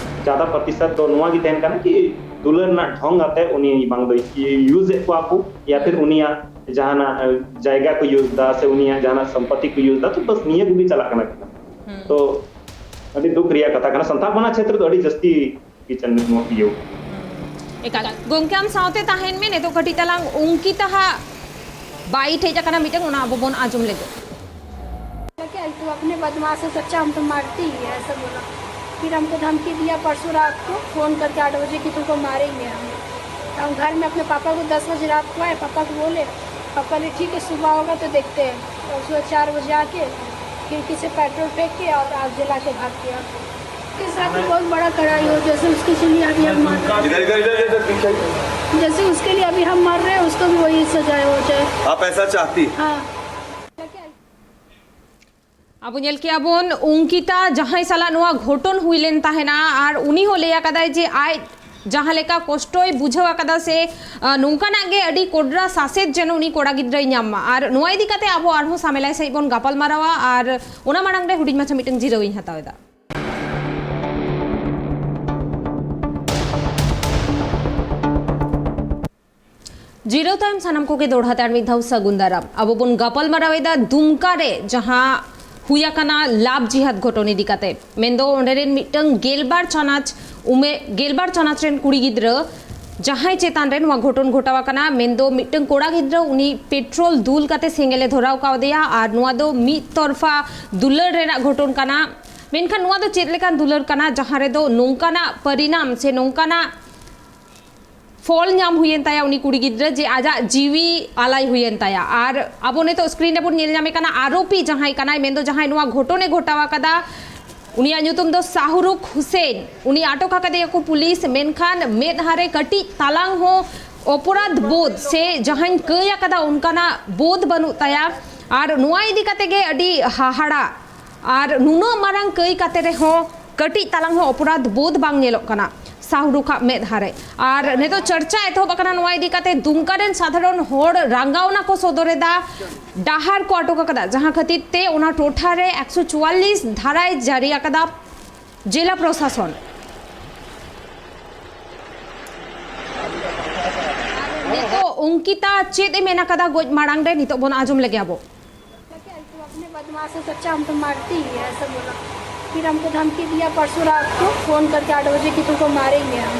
ᱡᱟᱫᱟ ᱯᱨᱚᱛᱤᱥᱚᱛ ᱫᱚ ᱱᱚᱣᱟ ᱜᱮ ᱛᱟᱦᱮᱱ ᱠᱟᱱᱟ ᱠᱤ ᱫᱩᱞᱟᱹᱲ ᱨᱮᱱᱟᱜ ᱰᱷᱚᱝ ᱟᱛᱮ ᱩᱱᱤ ᱵᱟᱝ ᱫᱚ ᱤᱭᱩᱡᱽ ᱮᱫ ᱠᱚᱣᱟ ᱠᱚ, ᱭᱟ ᱯᱷᱤᱨ ᱩᱱᱤᱭᱟᱜ ᱡᱟᱦᱟᱱᱟᱜ ᱡᱟᱭᱜᱟ ᱠᱚ ᱤᱭᱩᱡᱽ ᱮᱫᱟ ᱥᱮ ᱩᱱᱤᱭᱟᱜ ᱡᱟᱦᱟᱱᱟᱜ ᱥᱚᱢᱯᱚᱛᱤ ᱠᱚ ᱤᱭᱩᱡᱽ ᱮᱫᱟ, ᱛᱚ ᱵᱟᱥ ᱱᱤᱭᱟᱹ ᱠᱚᱜᱮ ᱪᱟᱞᱟᱜ ᱠᱟᱱᱟ᱾ ᱦᱩᱸ᱾ ᱛᱚ ᱟᱹᱰᱤ ᱫᱩᱠ ᱨᱮᱭᱟᱜ ᱠᱟᱛᱷᱟ ᱠᱟᱱᱟ, ᱥᱟᱱᱛᱟᱲ ᱯᱟᱨᱜᱟᱱᱟ ᱪᱷᱮᱛᱨᱚ ᱫᱚ ᱟᱹᱰᱤ ᱡᱟᱹᱥᱛᱤ ᱜᱮ ᱪᱟᱹᱞᱩ ᱱᱚᱣᱟ ᱤᱭᱟᱹ᱾ ᱮᱠᱟᱞ᱾ ᱜᱚᱢᱠᱮ, ᱟᱢ ᱥᱟᱶᱛᱮ ᱛᱟᱦᱮᱱ ᱢᱮ, ᱱᱤᱛᱚᱜ ᱠᱟᱹᱴᱤᱡ ᱛᱟᱞᱟᱝ ᱚᱝᱠᱤᱛᱟ ᱦᱟᱜ ᱵᱟᱭᱤᱴ ᱦᱮᱡ ᱟᱠᱟᱱᱟ ᱢᱤᱫᱴᱟᱝ, ᱚᱱᱟ ᱟᱵᱚ ᱵᱚᱱ ᱟᱸᱡᱚᱢ ᱞᱮᱜᱮ᱾ क्या, तू अपने बदमाश है, सच्चा हम तो मारते ही है, ऐसा बोला। फिर हमको धमकी दिया परसों रात को फ़ोन करके आठ बजे कि तुमको मारेंगे हम। हम घर में अपने पापा को दस बजे रात को आए, पापा को बोले, पापा ने ठीक है सुबह होगा तो देखते हैं। और सुबह चार बजे आके खिड़की से पेट्रोल फेंक के और आग जला के भाग गया। उसके साथ बहुत बड़ा कड़ाई हो, जैसे उसके लिए अभी हम मर रहे हैं। इधर, इधर, इधर, इधर, पीछे। जैसे उसके लिए अभी हम मर रहे हैं, उसको भी वही सजा हो जाए। आप ऐसा चाहती? हाँ। ᱟᱵᱚ ᱧᱮᱞ ᱠᱮᱜᱼᱟ ᱵᱚᱱ ᱚᱝᱠᱤᱛᱟ ᱡᱟᱦᱟᱸᱭ ᱥᱟᱞᱟᱜ ᱱᱚᱣᱟ ᱜᱷᱚᱴᱚᱱ ᱦᱩᱭ ᱞᱮᱱ ᱛᱟᱦᱮᱱᱟ, ᱟᱨ ᱩᱱᱤ ᱦᱚᱸ ᱞᱟᱹᱭ ᱟᱠᱟᱫᱟᱭ ᱡᱮ ᱟᱡ ᱡᱟᱦᱟᱸ ᱞᱮᱠᱟ ᱠᱚᱥᱴᱚᱭ ᱵᱩᱡᱷᱟᱹᱣ ᱟᱠᱟᱫᱟ ᱥᱮ, ᱟᱸ, ᱱᱚᱝᱠᱟᱱᱟᱜ ᱜᱮ ᱟᱹᱰᱤ ᱠᱚᱰᱨᱟ ᱥᱟᱥᱮᱛ ᱡᱮᱱᱚ ᱩᱱᱤ ᱠᱚᱲᱟ ᱜᱤᱫᱽᱨᱟᱹᱭ ᱧᱟᱢ ᱢᱟ᱾ ᱟᱨ ᱱᱚᱣᱟ ᱤᱫᱤ ᱠᱟᱛᱮ ᱟᱵᱚ ᱟᱨᱦᱚᱸ ᱥᱟᱢᱮᱞᱟᱭ ᱥᱟᱺᱦᱤᱡ ᱵᱚᱱ ᱜᱟᱯᱟᱞ ᱢᱟᱨᱟᱣᱟ, ᱟᱨ ᱚᱱᱟ ᱢᱟᱲᱟᱝ ᱨᱮ ᱦᱩᱰᱤᱧ ᱢᱟᱪᱷᱟ ᱢᱤᱫᱴᱟᱝ ᱡᱤᱨᱟᱹᱣ ᱤᱧ ᱦᱟᱛᱟᱣ ᱮᱫᱟ᱾ ᱡᱤᱨᱟᱹᱣ ᱛᱟᱭᱚᱢ ᱥᱟᱱᱟᱢ ᱠᱚᱜᱮ ᱫᱚᱲᱦᱟ ᱛᱮ ᱟᱨ ᱢᱤᱫ ᱫᱷᱟᱣ ᱥᱟᱹᱜᱩᱱ ᱫᱟᱨᱟᱢ᱾ ᱟᱵᱚ ᱵᱚᱱ ᱜᱟᱯᱟᱞ ᱢᱟᱨᱟᱣ ᱮᱫᱟ ᱫᱩᱢᱠᱟ ᱨᱮ ᱡᱟᱦᱟᱸ ᱦᱩᱭ ᱟᱠᱟᱱᱟ ᱞᱟᱵᱷ ᱡᱤᱦᱟᱫ ᱜᱷᱚᱴᱚᱱ ᱤᱫᱤ ᱠᱟᱛᱮ᱾ ᱢᱮᱱᱫᱚ ᱚᱸᱰᱮ ᱨᱮᱱ ᱢᱤᱫᱴᱟᱝ ᱜᱮᱞᱵᱟᱨ ᱪᱟᱱᱟᱪ ᱩᱢᱮ-, ᱜᱮᱞᱵᱟᱨ ᱪᱟᱱᱟᱪ ᱨᱮᱱ ᱠᱩᱲᱤ ᱜᱤᱫᱽᱨᱟᱹ ᱡᱟᱦᱟᱸᱭ ᱪᱮᱛᱟᱱ ᱨᱮ ᱱᱚᱣᱟ ᱜᱷᱚᱴᱚᱱ ᱜᱷᱚᱴᱟᱣ ᱟᱠᱟᱱᱟ, ᱢᱮᱱᱫᱚ ᱢᱤᱫᱴᱟᱝ ᱠᱚᱲᱟ ᱜᱤᱫᱽᱨᱟᱹ ᱩᱱᱤ ᱯᱮᱴᱨᱳᱞ ᱫᱩᱞ ᱠᱟᱛᱮ ᱥᱮᱸᱜᱮᱞ ᱮ ᱫᱷᱚᱨᱟᱣ ᱠᱟᱣᱫᱮᱭᱟ, ᱟᱨ ᱱᱚᱣᱟ ᱫᱚ ᱢᱤᱫ ᱛᱚᱨᱯᱷᱟ ᱫᱩᱞᱟᱹᱲ ᱨᱮᱱᱟᱜ ᱜᱷᱚᱴᱚᱱ ᱠᱟᱱᱟ᱾ ᱢᱮᱱᱠᱷᱟᱱ ᱱᱚᱣᱟ ᱫᱚ ᱪᱮᱫ ᱞᱮᱠᱟᱱ ᱫᱩᱞᱟᱹᱲ ᱠᱟᱱᱟ ᱡᱟᱦᱟᱸ ᱨᱮᱫᱚ ᱱᱚᱝᱠᱟᱱᱟᱜ ᱯᱚᱨᱤᱱᱟᱢ ᱥᱮ ᱱᱚᱝᱠᱟᱱᱟᱜ ᱯᱷᱚᱞ ᱧᱟᱢ ᱦᱩᱭᱮᱱ ᱛᱟᱭᱟ ᱩᱱᱤ ᱠᱩᱲᱤ ᱜᱤᱫᱽᱨᱟᱹ, ᱡᱮ ᱟᱡᱟᱜ ᱡᱤᱣᱤ ᱟᱞᱟᱭ ᱦᱩᱭᱮᱱ ᱛᱟᱭᱟ᱾ ᱟᱨ ᱟᱵᱚ ᱱᱤᱛᱚᱜ ᱥᱠᱨᱤᱱ ᱨᱮᱵᱚᱱ ᱧᱮᱞ ᱧᱟᱢᱮ ᱠᱟᱱᱟ ᱟᱨᱳᱯᱤ ᱡᱟᱦᱟᱸᱭ ᱠᱟᱱᱟᱭ, ᱢᱮᱱᱫᱚ ᱡᱟᱦᱟᱸᱭ ᱱᱚᱣᱟ ᱜᱷᱚᱴᱚᱱᱮ ᱜᱷᱚᱴᱟᱣ ᱟᱠᱟᱫᱟ, ᱩᱱᱤᱭᱟᱜ ᱧᱩᱛᱩᱢ ᱫᱚ ᱥᱟᱦᱨᱩᱠᱷ ᱦᱩᱥᱮᱱ᱾ ᱩᱱᱤ ᱟᱴᱚᱠ ᱟᱠᱟᱫᱮᱭᱟ ᱠᱚ ᱯᱩᱞᱤᱥ, ᱢᱮᱱᱠᱷᱟᱱ ᱢᱮᱫᱦᱟ ᱨᱮ ᱠᱟᱹᱴᱤᱡ ᱛᱟᱞᱟᱝ ᱦᱚᱸ ᱚᱯᱚᱨᱟᱫᱷ ᱵᱳᱫᱷ ᱥᱮ ᱡᱟᱦᱟᱸᱧ ᱠᱟᱹᱭ ᱟᱠᱟᱫᱟ ᱚᱱᱠᱟᱱᱟᱜ ᱵᱳᱫᱷ ᱵᱟᱹᱱᱩᱜ ᱛᱟᱭᱟ᱾ ᱟᱨ ᱱᱚᱣᱟ ᱤᱫᱤ ᱠᱟᱛᱮ ᱜᱮ ᱟᱹᱰᱤ ᱦᱟᱦᱟᱲᱟ᱾ ᱟᱨ ᱱᱩᱱᱟᱹᱜ ᱢᱟᱨᱟᱝ ᱠᱟᱹᱭ ᱠᱟᱛᱮ ᱨᱮᱦᱚᱸ ᱠᱟᱹᱴᱤᱡ ᱛᱟᱞᱟᱝ ᱦᱚᱸ ᱚᱯᱚᱨᱟᱫᱷ ᱵᱳᱫᱷ ᱵᱟᱝ ᱧᱮᱞᱚᱜ ᱠᱟᱱᱟ ᱥᱟᱦᱨᱩᱠᱷ ᱟᱜ ᱢᱮᱫᱦᱟ ᱨᱮ᱾ ᱟᱨ ᱱᱤᱛᱚᱜ ᱪᱚᱨᱪᱟ ᱮᱛᱚᱦᱚᱵ ᱟᱠᱟᱱᱟ ᱱᱚᱣᱟ ᱤᱫᱤ ᱠᱟᱛᱮ᱾ ᱫᱩᱢᱠᱟ ᱨᱮᱱ ᱥᱟᱫᱷᱟᱨᱚᱱ ᱦᱚᱲ ᱨᱟᱸᱜᱟᱣᱱᱟ ᱠᱚ ᱥᱚᱫᱚᱨ ᱮᱫᱟ, ᱰᱟᱦᱟᱨ ᱠᱚ ᱟᱴᱚᱠ ᱟᱠᱟᱫᱟ, ᱡᱟᱦᱟᱸ ᱠᱷᱟᱹᱛᱤᱨ ᱛᱮ ᱚᱱᱟ ᱴᱚᱴᱷᱟ ᱨᱮ ᱮᱠᱥᱚ ᱪᱩᱣᱟᱞᱞᱤᱥ ᱫᱷᱟᱨᱟᱭ ᱡᱟᱹᱨᱤ ᱟᱠᱟᱫᱟ ᱡᱮᱞᱟ ᱯᱨᱚᱥᱟᱥᱚᱱ᱾ ᱱᱤᱛᱚᱜ ᱚᱝᱠᱤᱛᱟ ᱪᱮᱫ ᱮ ᱢᱮᱱ ᱟᱠᱟᱫᱟ ᱜᱚᱡ ᱢᱟᱲᱟᱝ ᱨᱮ, ᱱᱤᱛᱚᱜ ᱵᱚᱱ ᱟᱸᱡᱚᱢ ᱞᱮᱜᱮ ᱟᱵᱚ᱾ तो अपने बदमाश है, सच्चा हम तो मारते ही है, ऐसा बोला। फिर हमको धमकी दिया परसों रात को, फोन करके आठ बजे कि तुमको मारेंगे हम।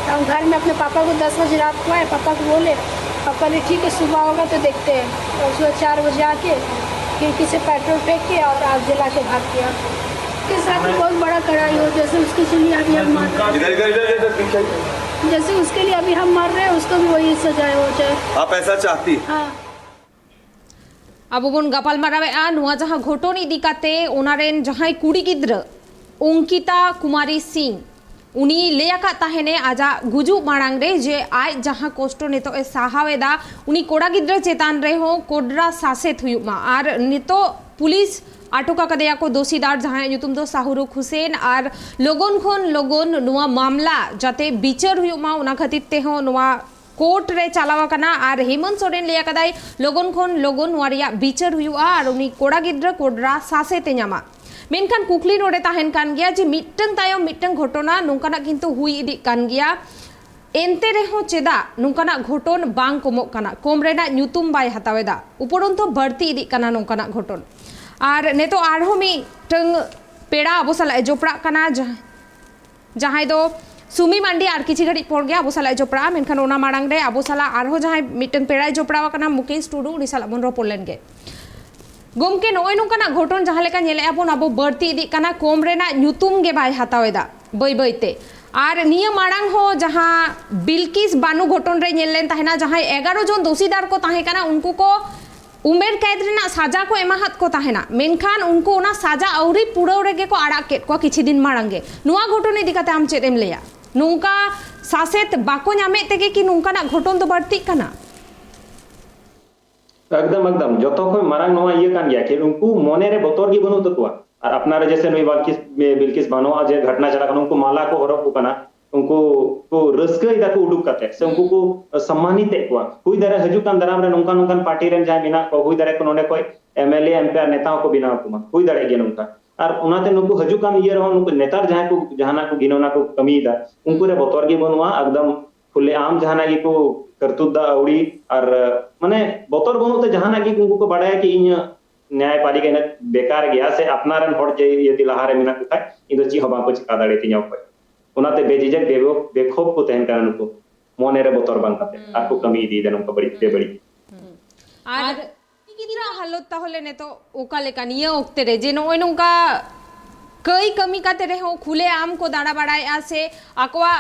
हम घर में अपने पापा को दस बजे रात को आए, पापा को बोले, पापा ने ठीक है सुबह होगा तो देखते हैं। और सुबह चार बजे आके खिड़की से पेट्रोल फेंक के और आग जला के भाग गया। उसके साथ बहुत बड़ा कड़ाई हो, जैसे उसके लिए अभी हम मर रहे हैं। इधर, इधर, इधर, इधर, पीछे। जैसे उसके लिए अभी हम मर रहे हैं, उसको भी वही सजा हो जाए। आप ऐसा चाहती? हाँ। ᱟᱵᱚ ᱵᱚᱱ ᱜᱟᱯᱟᱞ ᱢᱟᱨᱟᱣᱮᱫᱼᱟ ᱱᱚᱣᱟ ᱡᱟᱦᱟᱸ ᱜᱷᱚᱴᱚᱱ ᱤᱫᱤ ᱠᱟᱛᱮ, ᱚᱱᱟ ᱨᱮᱱ ᱡᱟᱦᱟᱸᱭ ᱠᱩᱲᱤ ᱜᱤᱫᱽᱨᱟᱹ ᱚᱝᱠᱤᱛᱟ ᱠᱩᱢᱟᱨᱤ ᱥᱤᱝ, ᱩᱱᱤ ᱞᱟᱹᱭ ᱟᱠᱟᱫ ᱛᱟᱦᱮᱱᱮ ᱟᱡᱟᱜ ᱜᱩᱡᱩᱜ ᱢᱟᱲᱟᱝ ᱨᱮ ᱡᱮ ᱟᱡ ᱡᱟᱦᱟᱸ ᱠᱚᱥᱴᱚ ᱱᱤᱛᱚᱜ ᱮ ᱥᱟᱦᱟᱣ ᱮᱫᱟ, ᱩᱱᱤ ᱠᱚᱲᱟ ᱜᱤᱫᱽᱨᱟᱹ ᱪᱮᱛᱟᱱ ᱨᱮᱦᱚᱸ ᱠᱚᱰᱨᱟ ᱥᱟᱥᱮᱛ ᱦᱩᱭᱩᱜ ᱢᱟ᱾ ᱟᱨ ᱱᱤᱛᱚᱜ ᱯᱩᱞᱤᱥ ᱟᱴᱚᱠ ᱟᱠᱟᱫᱮᱭᱟ ᱠᱚ ᱫᱳᱥᱤᱫᱟᱨ, ᱡᱟᱦᱟᱸᱭᱟᱜ ᱧᱩᱛᱩᱢ ᱫᱚ ᱥᱟᱦᱨᱩᱠᱷ ᱦᱩᱥᱮᱱ᱾ ᱟᱨ ᱞᱚᱜᱚᱱ ᱠᱷᱚᱱ ᱞᱚᱜᱚᱱ ᱱᱚᱣᱟ ᱢᱟᱢᱞᱟ ᱡᱟᱛᱮ ᱵᱤᱪᱟᱹᱨ ᱦᱩᱭᱩᱜ ᱢᱟ, ᱚᱱᱟ ᱠᱷᱟᱹᱛᱤᱨ ᱛᱮᱦᱚᱸ ᱱᱚᱣᱟ ᱠᱳᱨᱴ ᱨᱮ ᱪᱟᱞᱟᱣ ᱟᱠᱟᱱᱟ᱾ ᱟᱨ ᱦᱮᱢᱚᱱᱛ ᱥᱚᱨᱮᱱ ᱞᱟᱹᱭ ᱟᱠᱟᱫᱟᱭ ᱞᱚᱜᱚᱱ ᱠᱷᱚᱱ ᱞᱚᱜᱚᱱ ᱱᱚᱣᱟ ᱨᱮᱭᱟᱜ ᱵᱤᱪᱟᱹᱨ ᱦᱩᱭᱩᱜᱼᱟ ᱟᱨ ᱩᱱᱤ ᱠᱚᱲᱟ ᱜᱤᱫᱽᱨᱟᱹ ᱠᱚᱰᱨᱟ ᱥᱟᱥᱮᱛ ᱮ ᱧᱟᱢᱟ᱾ ᱢᱮᱱᱠᱷᱟᱱ ᱠᱩᱠᱞᱤ ᱱᱚᱰᱮ ᱛᱟᱦᱮᱱ ᱠᱟᱱ ᱜᱮᱭᱟ ᱡᱮ ᱢᱤᱫᱴᱟᱝ ᱛᱟᱭᱚᱢ ᱢᱤᱫᱴᱟᱝ ᱜᱷᱚᱴᱚᱱᱟ ᱱᱚᱝᱠᱟᱱᱟᱜ ᱠᱤᱱᱛᱩ ᱦᱩᱭ ᱤᱫᱤᱜ ᱠᱟᱱ ᱜᱮᱭᱟ᱾ ᱮᱱᱛᱮ ᱨᱮᱦᱚᱸ ᱪᱮᱫᱟᱜ ᱱᱚᱝᱠᱟᱱᱟᱜ ᱜᱷᱚᱴᱚᱱ ᱵᱟᱝ ᱠᱚᱢᱚᱜ ᱠᱟᱱᱟ? ᱠᱚᱢ ᱨᱮᱱᱟᱜ ᱧᱩᱛᱩᱢ ᱵᱟᱭ ᱦᱟᱛᱟᱣ ᱮᱫᱟ, ᱩᱯᱚᱨᱚᱱᱛᱚ ᱵᱟᱹᱲᱛᱤ ᱤᱫᱤᱜ ᱠᱟᱱᱟ ᱱᱚᱝᱠᱟᱱᱟᱜ ᱜᱷᱚᱴᱚᱱ᱾ ᱟᱨ ᱱᱤᱛᱚᱜ ᱟᱨᱦᱚᱸ ᱢᱤᱫᱴᱟᱝ ᱯᱮᱲᱟ ᱟᱵᱚ ᱥᱟᱞᱟᱜ ᱮ ᱡᱚᱯᱲᱟᱜ ᱠᱟᱱᱟ, ᱡᱟᱦᱟᱸ ᱡᱟᱦᱟᱸᱭ ᱫᱚ ᱥᱩᱢᱤ ᱢᱟᱱᱰᱤ ᱟᱨ ᱠᱤᱪᱷᱤ ᱜᱷᱟᱹᱲᱤᱡ ᱯᱚᱨ ᱜᱮ ᱟᱵᱚ ᱥᱟᱞᱟᱜ ᱮ ᱡᱚᱯᱲᱟᱜᱼᱟ᱾ ᱢᱮᱱᱠᱷᱟᱱ ᱚᱱᱟ ᱢᱟᱲᱟᱝ ᱨᱮ ᱟᱵᱚ ᱥᱟᱞᱟᱜ ᱟᱨᱦᱚᱸ ᱡᱟᱦᱟᱸᱭ ᱢᱤᱫᱴᱟᱝ ᱯᱮᱲᱟᱭ ᱡᱚᱯᱲᱟᱣ ᱟᱠᱟᱱᱟ, ᱢᱩᱠᱮᱥ ᱴᱩᱰᱩ, ᱩᱱᱤ ᱥᱟᱞᱟᱜ ᱵᱚᱱ ᱨᱚᱯᱚᱲ ᱞᱮᱱ ᱜᱮ᱾ ᱜᱚᱢᱠᱮ, ᱱᱚᱜᱼᱚᱭ ᱱᱚᱝᱠᱟᱱᱟᱜ ᱜᱷᱚᱴᱚᱱ ᱡᱟᱦᱟᱸ ᱞᱮᱠᱟ ᱧᱮᱞᱮᱫᱼᱟ ᱵᱚᱱ, ᱟᱵᱚ ᱵᱟᱹᱲᱛᱤ ᱤᱫᱤᱜ ᱠᱟᱱᱟ, ᱠᱚᱢ ᱨᱮᱱᱟᱜ ᱧᱩᱛᱩᱢ ᱜᱮ ᱵᱟᱭ ᱦᱟᱛᱟᱣ ᱮᱫᱟ ᱵᱟᱹᱭ ᱵᱟᱹᱭ ᱛᱮ᱾ ᱟᱨ ᱱᱤᱭᱟᱹ ᱢᱟᱲᱟᱝ ᱦᱚᱸ ᱡᱟᱦᱟᱸ ᱵᱤᱞᱠᱤᱥ ᱵᱟᱱᱩ ᱜᱷᱚᱴᱚᱱ ᱨᱮ ᱧᱮᱞ ᱞᱮᱱ ᱛᱟᱦᱮᱱᱟ, ᱡᱟᱦᱟᱸᱭ ᱮᱜᱟᱨᱚ ᱡᱚᱱ ᱫᱳᱥᱤᱫᱟᱨ ᱠᱚ ᱛᱟᱦᱮᱸ ᱠᱟᱱᱟ, ᱩᱱᱠᱩ ᱠᱚ ᱩᱢᱮᱨ ᱠᱮᱫ ᱨᱮᱱᱟᱜ ᱥᱟᱡᱟ ᱠᱚ ᱮᱢᱟᱦᱟᱫ ᱠᱚ ᱛᱟᱦᱮᱱᱟ, ᱢᱮᱱᱠᱷᱟᱱ ᱩᱱᱠᱩ ᱚᱱᱟ ᱥᱟᱡᱟ ᱟᱹᱣᱨᱤ ᱯᱩᱨᱟᱹᱣ ᱨᱮᱜᱮ ᱠᱚ ᱟᱲᱟᱜ ᱠᱮᱫ ᱠᱚᱣᱟ ᱠᱤᱪᱷᱩ ᱫᱤᱱ ᱢᱟᱲᱟᱝ ᱜᱮ᱾ ᱱᱚᱣᱟ ᱜᱷᱚᱴᱚᱱ ᱤᱫᱤ ᱠᱟᱛᱮ ᱟᱢ ᱪᱮᱫ ᱮᱢ ᱞᱟᱹᱭᱟ? ᱱᱚᱝᱠᱟ ᱥᱟᱥᱮᱛ ᱵᱟᱠᱚ ᱧᱟᱢᱮᱫ ᱛᱮᱜᱮ ᱠᱤ ᱱᱚᱝᱠᱟᱱᱟᱜ ᱜᱷᱚᱴᱚᱱ ᱫᱚ ᱵᱟᱹᱲᱛᱤᱜ ᱠᱟᱱᱟ? ᱮᱠᱫᱚᱢ ᱮᱠᱫᱚᱢ, ᱡᱚᱛᱚ ᱠᱷᱚᱱ ᱢᱟᱨᱟᱝ ᱱᱚᱣᱟ ᱤᱭᱟᱹ ᱠᱟᱱ ᱜᱮᱭᱟ ᱠᱤ ᱩᱱᱠᱩ ᱢᱚᱱᱮ ᱨᱮ ᱵᱚᱛᱚᱨ ᱜᱮ ᱵᱟᱹᱱᱩᱜ ᱛᱟᱠᱚᱣᱟ᱾ ᱟᱨ ᱟᱯᱱᱟᱨ ᱨᱮ ᱡᱮᱥᱮ ᱱᱩᱭ ᱵᱟᱞᱠᱤᱥ, ᱵᱤᱞᱠᱤᱥ ᱵᱟᱱᱚᱣᱟᱜ ᱡᱮ ᱜᱷᱚᱴᱱᱟ ᱪᱟᱞᱟᱜ ᱠᱟᱱᱟ, ᱩᱱᱠᱩ ᱢᱟᱞᱟ ᱠᱚ ᱦᱚᱨᱚᱜ ᱠᱚ ᱠᱟᱱᱟ, ᱩᱱᱠᱩ ᱠᱚ ᱨᱟᱹᱥᱠᱟᱹᱭ ᱫᱟᱠᱚ ᱩᱰᱩᱠ ᱠᱟᱛᱮ, ᱥᱮ ᱩᱱᱠᱩ ᱠᱚ ᱥᱚᱢᱢᱟᱱᱤᱛ ᱮᱫ ᱠᱚᱣᱟ᱾ ᱦᱩᱭ ᱫᱟᱲᱮᱭᱟᱜᱼᱟ ᱦᱤᱡᱩᱜ ᱠᱟᱱ ᱫᱟᱨᱟᱢ ᱨᱮ ᱱᱚᱝᱠᱟ ᱱᱚᱝᱠᱟᱱ ᱯᱟᱨᱴᱤ ᱨᱮᱱ ᱡᱟᱦᱟᱸᱭ ᱢᱮᱱᱟᱜ ᱠᱚᱣᱟ, ᱦᱩᱭ ᱫᱟᱲᱮᱭᱟᱜᱼᱟ ᱠᱚ ᱱᱚᱰᱮ ᱠᱷᱚᱱ M L A, M P R ᱱᱮᱛᱟ ᱦᱚᱸᱠᱚ ᱵᱮᱱᱟᱣ ᱠᱚᱢᱟ, ᱦᱩᱭ ᱫᱟᱲᱮᱭᱟᱜ ᱜᱮᱭᱟ ᱱᱚᱝᱠᱟ᱾ ᱟᱨ ᱚᱱᱟᱛᱮ ᱱᱩᱠᱩ ᱦᱤᱡᱩᱜ ᱠᱟᱱ ᱤᱭᱟᱹ ᱨᱮᱦᱚᱸ ᱱᱩᱠᱩ ᱱᱮᱛᱟᱨ ᱡᱟᱦᱟᱸᱭ ᱠᱚ ᱡᱟᱦᱟᱱᱟᱜ ᱠᱚ ᱜᱷᱤᱱᱚᱱᱟ ᱠᱚ ᱠᱟᱹᱢᱤᱭᱮᱫᱟ, ᱩᱱᱠᱩ ᱨᱮ ᱵᱚᱛᱚᱨ ᱜᱮ ᱵᱟᱹᱱᱩᱜᱼᱟ᱾ ᱮᱠᱫᱚᱢ ᱠᱷᱩᱞᱮ ᱟᱢ ᱡᱟᱦᱟᱱᱟᱜ ᱜᱮᱠᱚ ᱠᱟᱹᱨᱛᱩᱛ ᱫᱟ ᱟᱹᱣᱲᱤ᱾ ᱟᱨ ᱢᱟᱱᱮ ᱵᱚᱛᱚᱨ ᱵᱟᱹᱱᱩᱜ ᱛᱮ ᱡᱟᱦᱟᱱᱟᱜ ᱜᱮ ᱩᱱᱠᱩ ᱠᱚ ᱵᱟᱰᱟᱭᱟ ᱠᱤ ᱤᱧ ᱱᱮᱭᱟᱭ ᱯᱟᱞᱤᱠᱟ ᱤᱱᱟᱹᱜ ᱵᱮᱠᱟᱨ ᱜᱮᱭᱟ, ᱥᱮ ᱟᱯᱱᱟᱨ ᱨᱮᱱ ᱦᱚᱲ ᱡᱮ ᱤᱭᱟᱹ ᱞᱟᱦᱟᱨᱮ ᱢᱮᱱᱟᱜ ᱠᱚ ᱠᱷᱟᱡ ᱤᱧ ᱫᱚ ᱪᱮᱫ ᱦᱚᱸ ᱵᱟᱝᱠᱚ ᱪᱮᱠᱟ ᱫᱟᱲᱮᱭᱟᱛᱤᱧᱟ ᱚᱠᱚᱭ᱾ ᱚᱱᱟᱛᱮ ᱵᱮᱡᱤᱡᱟᱠ ᱵᱮᱵᱚ- ᱵᱮᱠᱷᱚᱯ ᱠᱚ ᱛᱟᱦᱮᱱ ᱠᱟᱱᱟ ᱱᱩᱠᱩ, ᱢᱚᱱᱮᱨᱮ ᱵᱚᱛᱚᱨ ᱵᱟᱝ ᱠᱟᱛᱮ ᱟᱨ ᱠᱚ ᱠᱟᱹᱢᱤ ᱤᱫᱤᱭᱮᱫᱟ ᱱᱚᱝᱠᱟ ᱵᱟᱹᱲᱤᱡ ᱵᱮᱵᱟᱹᱲᱤᱡ᱾ ᱟᱨ ᱜᱤᱫᱽᱨᱟᱹ ᱦᱟᱞᱚᱛ ᱛᱟᱦᱚᱞᱮ ᱱᱤᱛᱚᱜ ᱚᱠᱟ ᱞᱮᱠᱟ ᱱᱤᱭᱟᱹ ᱚᱠᱛᱮ ᱨᱮ, ᱡᱮ ᱱᱚᱜᱼᱚᱭ ᱱᱚᱝᱠᱟ ᱠᱟᱹᱭ ᱠᱟᱹᱢᱤ ᱠᱟᱛᱮ ᱨᱮᱦᱚᱸ ᱠᱷᱩᱞᱮ ᱟᱢ ᱠᱚ ᱫᱟᱬᱟ ᱵᱟᱲᱟᱭᱮᱫᱼᱟ, ᱥᱮ ᱟᱠᱚᱣᱟᱜ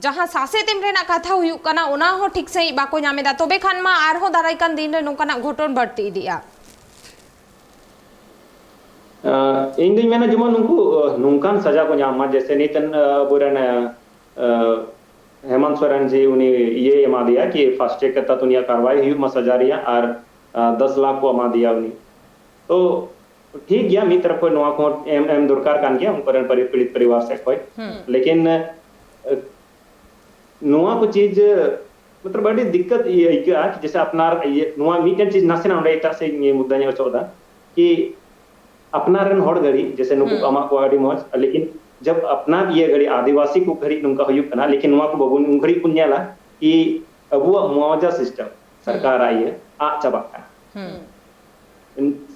ᱡᱟᱦᱟᱸ ᱥᱟᱥᱮᱛ ᱮᱢ ᱨᱮᱱᱟᱜ ᱠᱟᱛᱷᱟ ᱦᱩᱭᱩᱜ ᱠᱟᱱᱟ, ᱚᱱᱟ ᱦᱚᱸ ᱴᱷᱤᱠ ᱥᱟᱺᱦᱤᱡ ᱵᱟᱠᱚ ᱧᱟᱢ ᱮᱫᱟ? ᱛᱚᱵᱮ ᱠᱷᱟᱱ ᱢᱟ ᱟᱨᱦᱚᱸ ᱫᱟᱨᱟᱭ ᱠᱟᱱ ᱫᱤᱱ ᱨᱮ ᱱᱚᱝᱠᱟᱱᱟᱜ ᱜᱷᱚᱴᱚᱱ ᱵᱟᱹᱲᱛᱤ ᱤᱫᱤᱜᱼᱟ᱾ ᱟᱸ, ᱤᱧ ᱫᱩᱧ ᱢᱮᱱᱟ ᱡᱮᱢᱚᱱ ᱱᱩᱠᱩ, ᱟᱸ, ᱱᱚᱝᱠᱟᱱ ᱥᱟᱡᱟ ᱠᱚ ᱧᱟᱢ ᱢᱟ, ᱡᱮᱭᱥᱮ ᱱᱤᱛ, ᱟᱸ, ᱟᱵᱚᱨᱮᱱ, ᱟᱸ, ᱟᱸ, ᱦᱮᱢᱟᱱᱛ ᱥᱚᱨᱮᱱ ᱡᱮ ᱩᱱᱤ ᱤᱭᱟᱹᱭ ᱮᱢᱟ ᱫᱮᱭᱟ ᱠᱤ ᱯᱷᱟᱥᱴ ᱴᱨᱮᱠ ᱛᱮ ᱩᱱᱤᱭᱟᱜ ᱠᱟᱨᱣᱟᱭ ᱦᱩᱭᱩᱜ ᱢᱟ ᱥᱟᱡᱟ ᱨᱮᱭᱟᱜ, ᱟᱨ, ᱟᱸ, ᱫᱚᱥ ᱞᱟᱠᱷ ᱠᱚ ᱮᱢᱟ ᱫᱮᱭᱟ ᱩᱱᱤ᱾ ᱛᱚ ᱴᱷᱤᱠ ᱜᱮᱭᱟ, ᱢᱤᱫ ᱛᱚᱨᱚᱯ ᱠᱷᱚᱱ ᱱᱚᱣᱟ ᱠᱚᱦᱚᱸ ᱮᱢ, ᱮᱢ ᱫᱚᱨᱠᱟᱨ ᱠᱟᱱ ᱜᱮᱭᱟ ᱩᱱᱠᱩ ᱨᱮᱱ ᱯᱤᱲᱤᱛ ᱯᱚᱨᱤᱵᱟᱨ ᱥᱮᱫ ᱠᱷᱚᱱ᱾ ᱞᱮᱠᱤᱱ, ᱟᱸ, ᱱᱚᱣᱟ ᱠᱚ ᱪᱤᱡᱽ, ᱢᱚᱛᱞᱚᱵ, ᱟᱹᱰᱤ ᱫᱤᱠᱠᱟᱛ ᱤᱭᱟᱹ ᱟᱹᱭᱠᱟᱹᱜᱼᱟ, ᱡᱮᱭᱥᱮ ᱟᱯᱱᱟᱨ ᱤᱭᱟᱹ, ᱱᱚᱣᱟ ᱢᱤᱫᱴᱮᱱ ᱪᱤᱡᱽ ᱱᱟᱥᱮᱱᱟᱜ ᱚᱸᱰᱮ ᱮᱴᱟᱜ ᱥᱮᱫ ᱤᱧ ᱢᱩᱫᱽᱫᱟᱧ ᱚᱪᱚᱜ ᱮᱫᱟ, ᱠᱤ ᱟᱯᱱᱟᱨ ᱨᱮᱱ ᱦᱚᱲ ᱜᱷᱟᱹᱲᱤ, ᱡᱮᱭᱥᱮ ᱱᱩᱠᱩ ᱠᱚ ᱟᱢᱟᱜ ᱠᱚᱣᱟ ᱟᱹᱰᱤ ᱢᱚᱡᱽ, ᱞᱮᱠᱤᱱ ᱡᱟᱵ ᱟᱯᱱᱟᱨ ᱤᱭᱟᱹ ᱜᱷᱟᱹᱲᱤ, ᱟᱹᱫᱤᱵᱟᱹᱥᱤ ᱠᱚ ᱜᱷᱟᱹᱲᱤ ᱱᱚᱝᱠᱟ ᱦᱩᱭᱩᱜ ᱠᱟᱱᱟ, ᱞᱮᱠᱤᱱ ᱱᱚᱣᱟ ᱠᱚ ᱵᱟᱵᱚᱱ, ᱩᱱ ᱜᱷᱟᱹᱲᱤ ᱵᱚᱱ ᱧᱮᱞᱟ ᱠᱤ ᱟᱵᱚᱣᱟᱜ ᱢᱩᱣᱟᱣᱡᱟ ᱥᱤᱥᱴᱮᱢ ᱥᱚᱨᱠᱟᱨᱟᱜ ᱤᱭᱟᱹ ᱟᱫ ᱪᱟᱵᱟᱜ ᱠᱟᱱᱟ᱾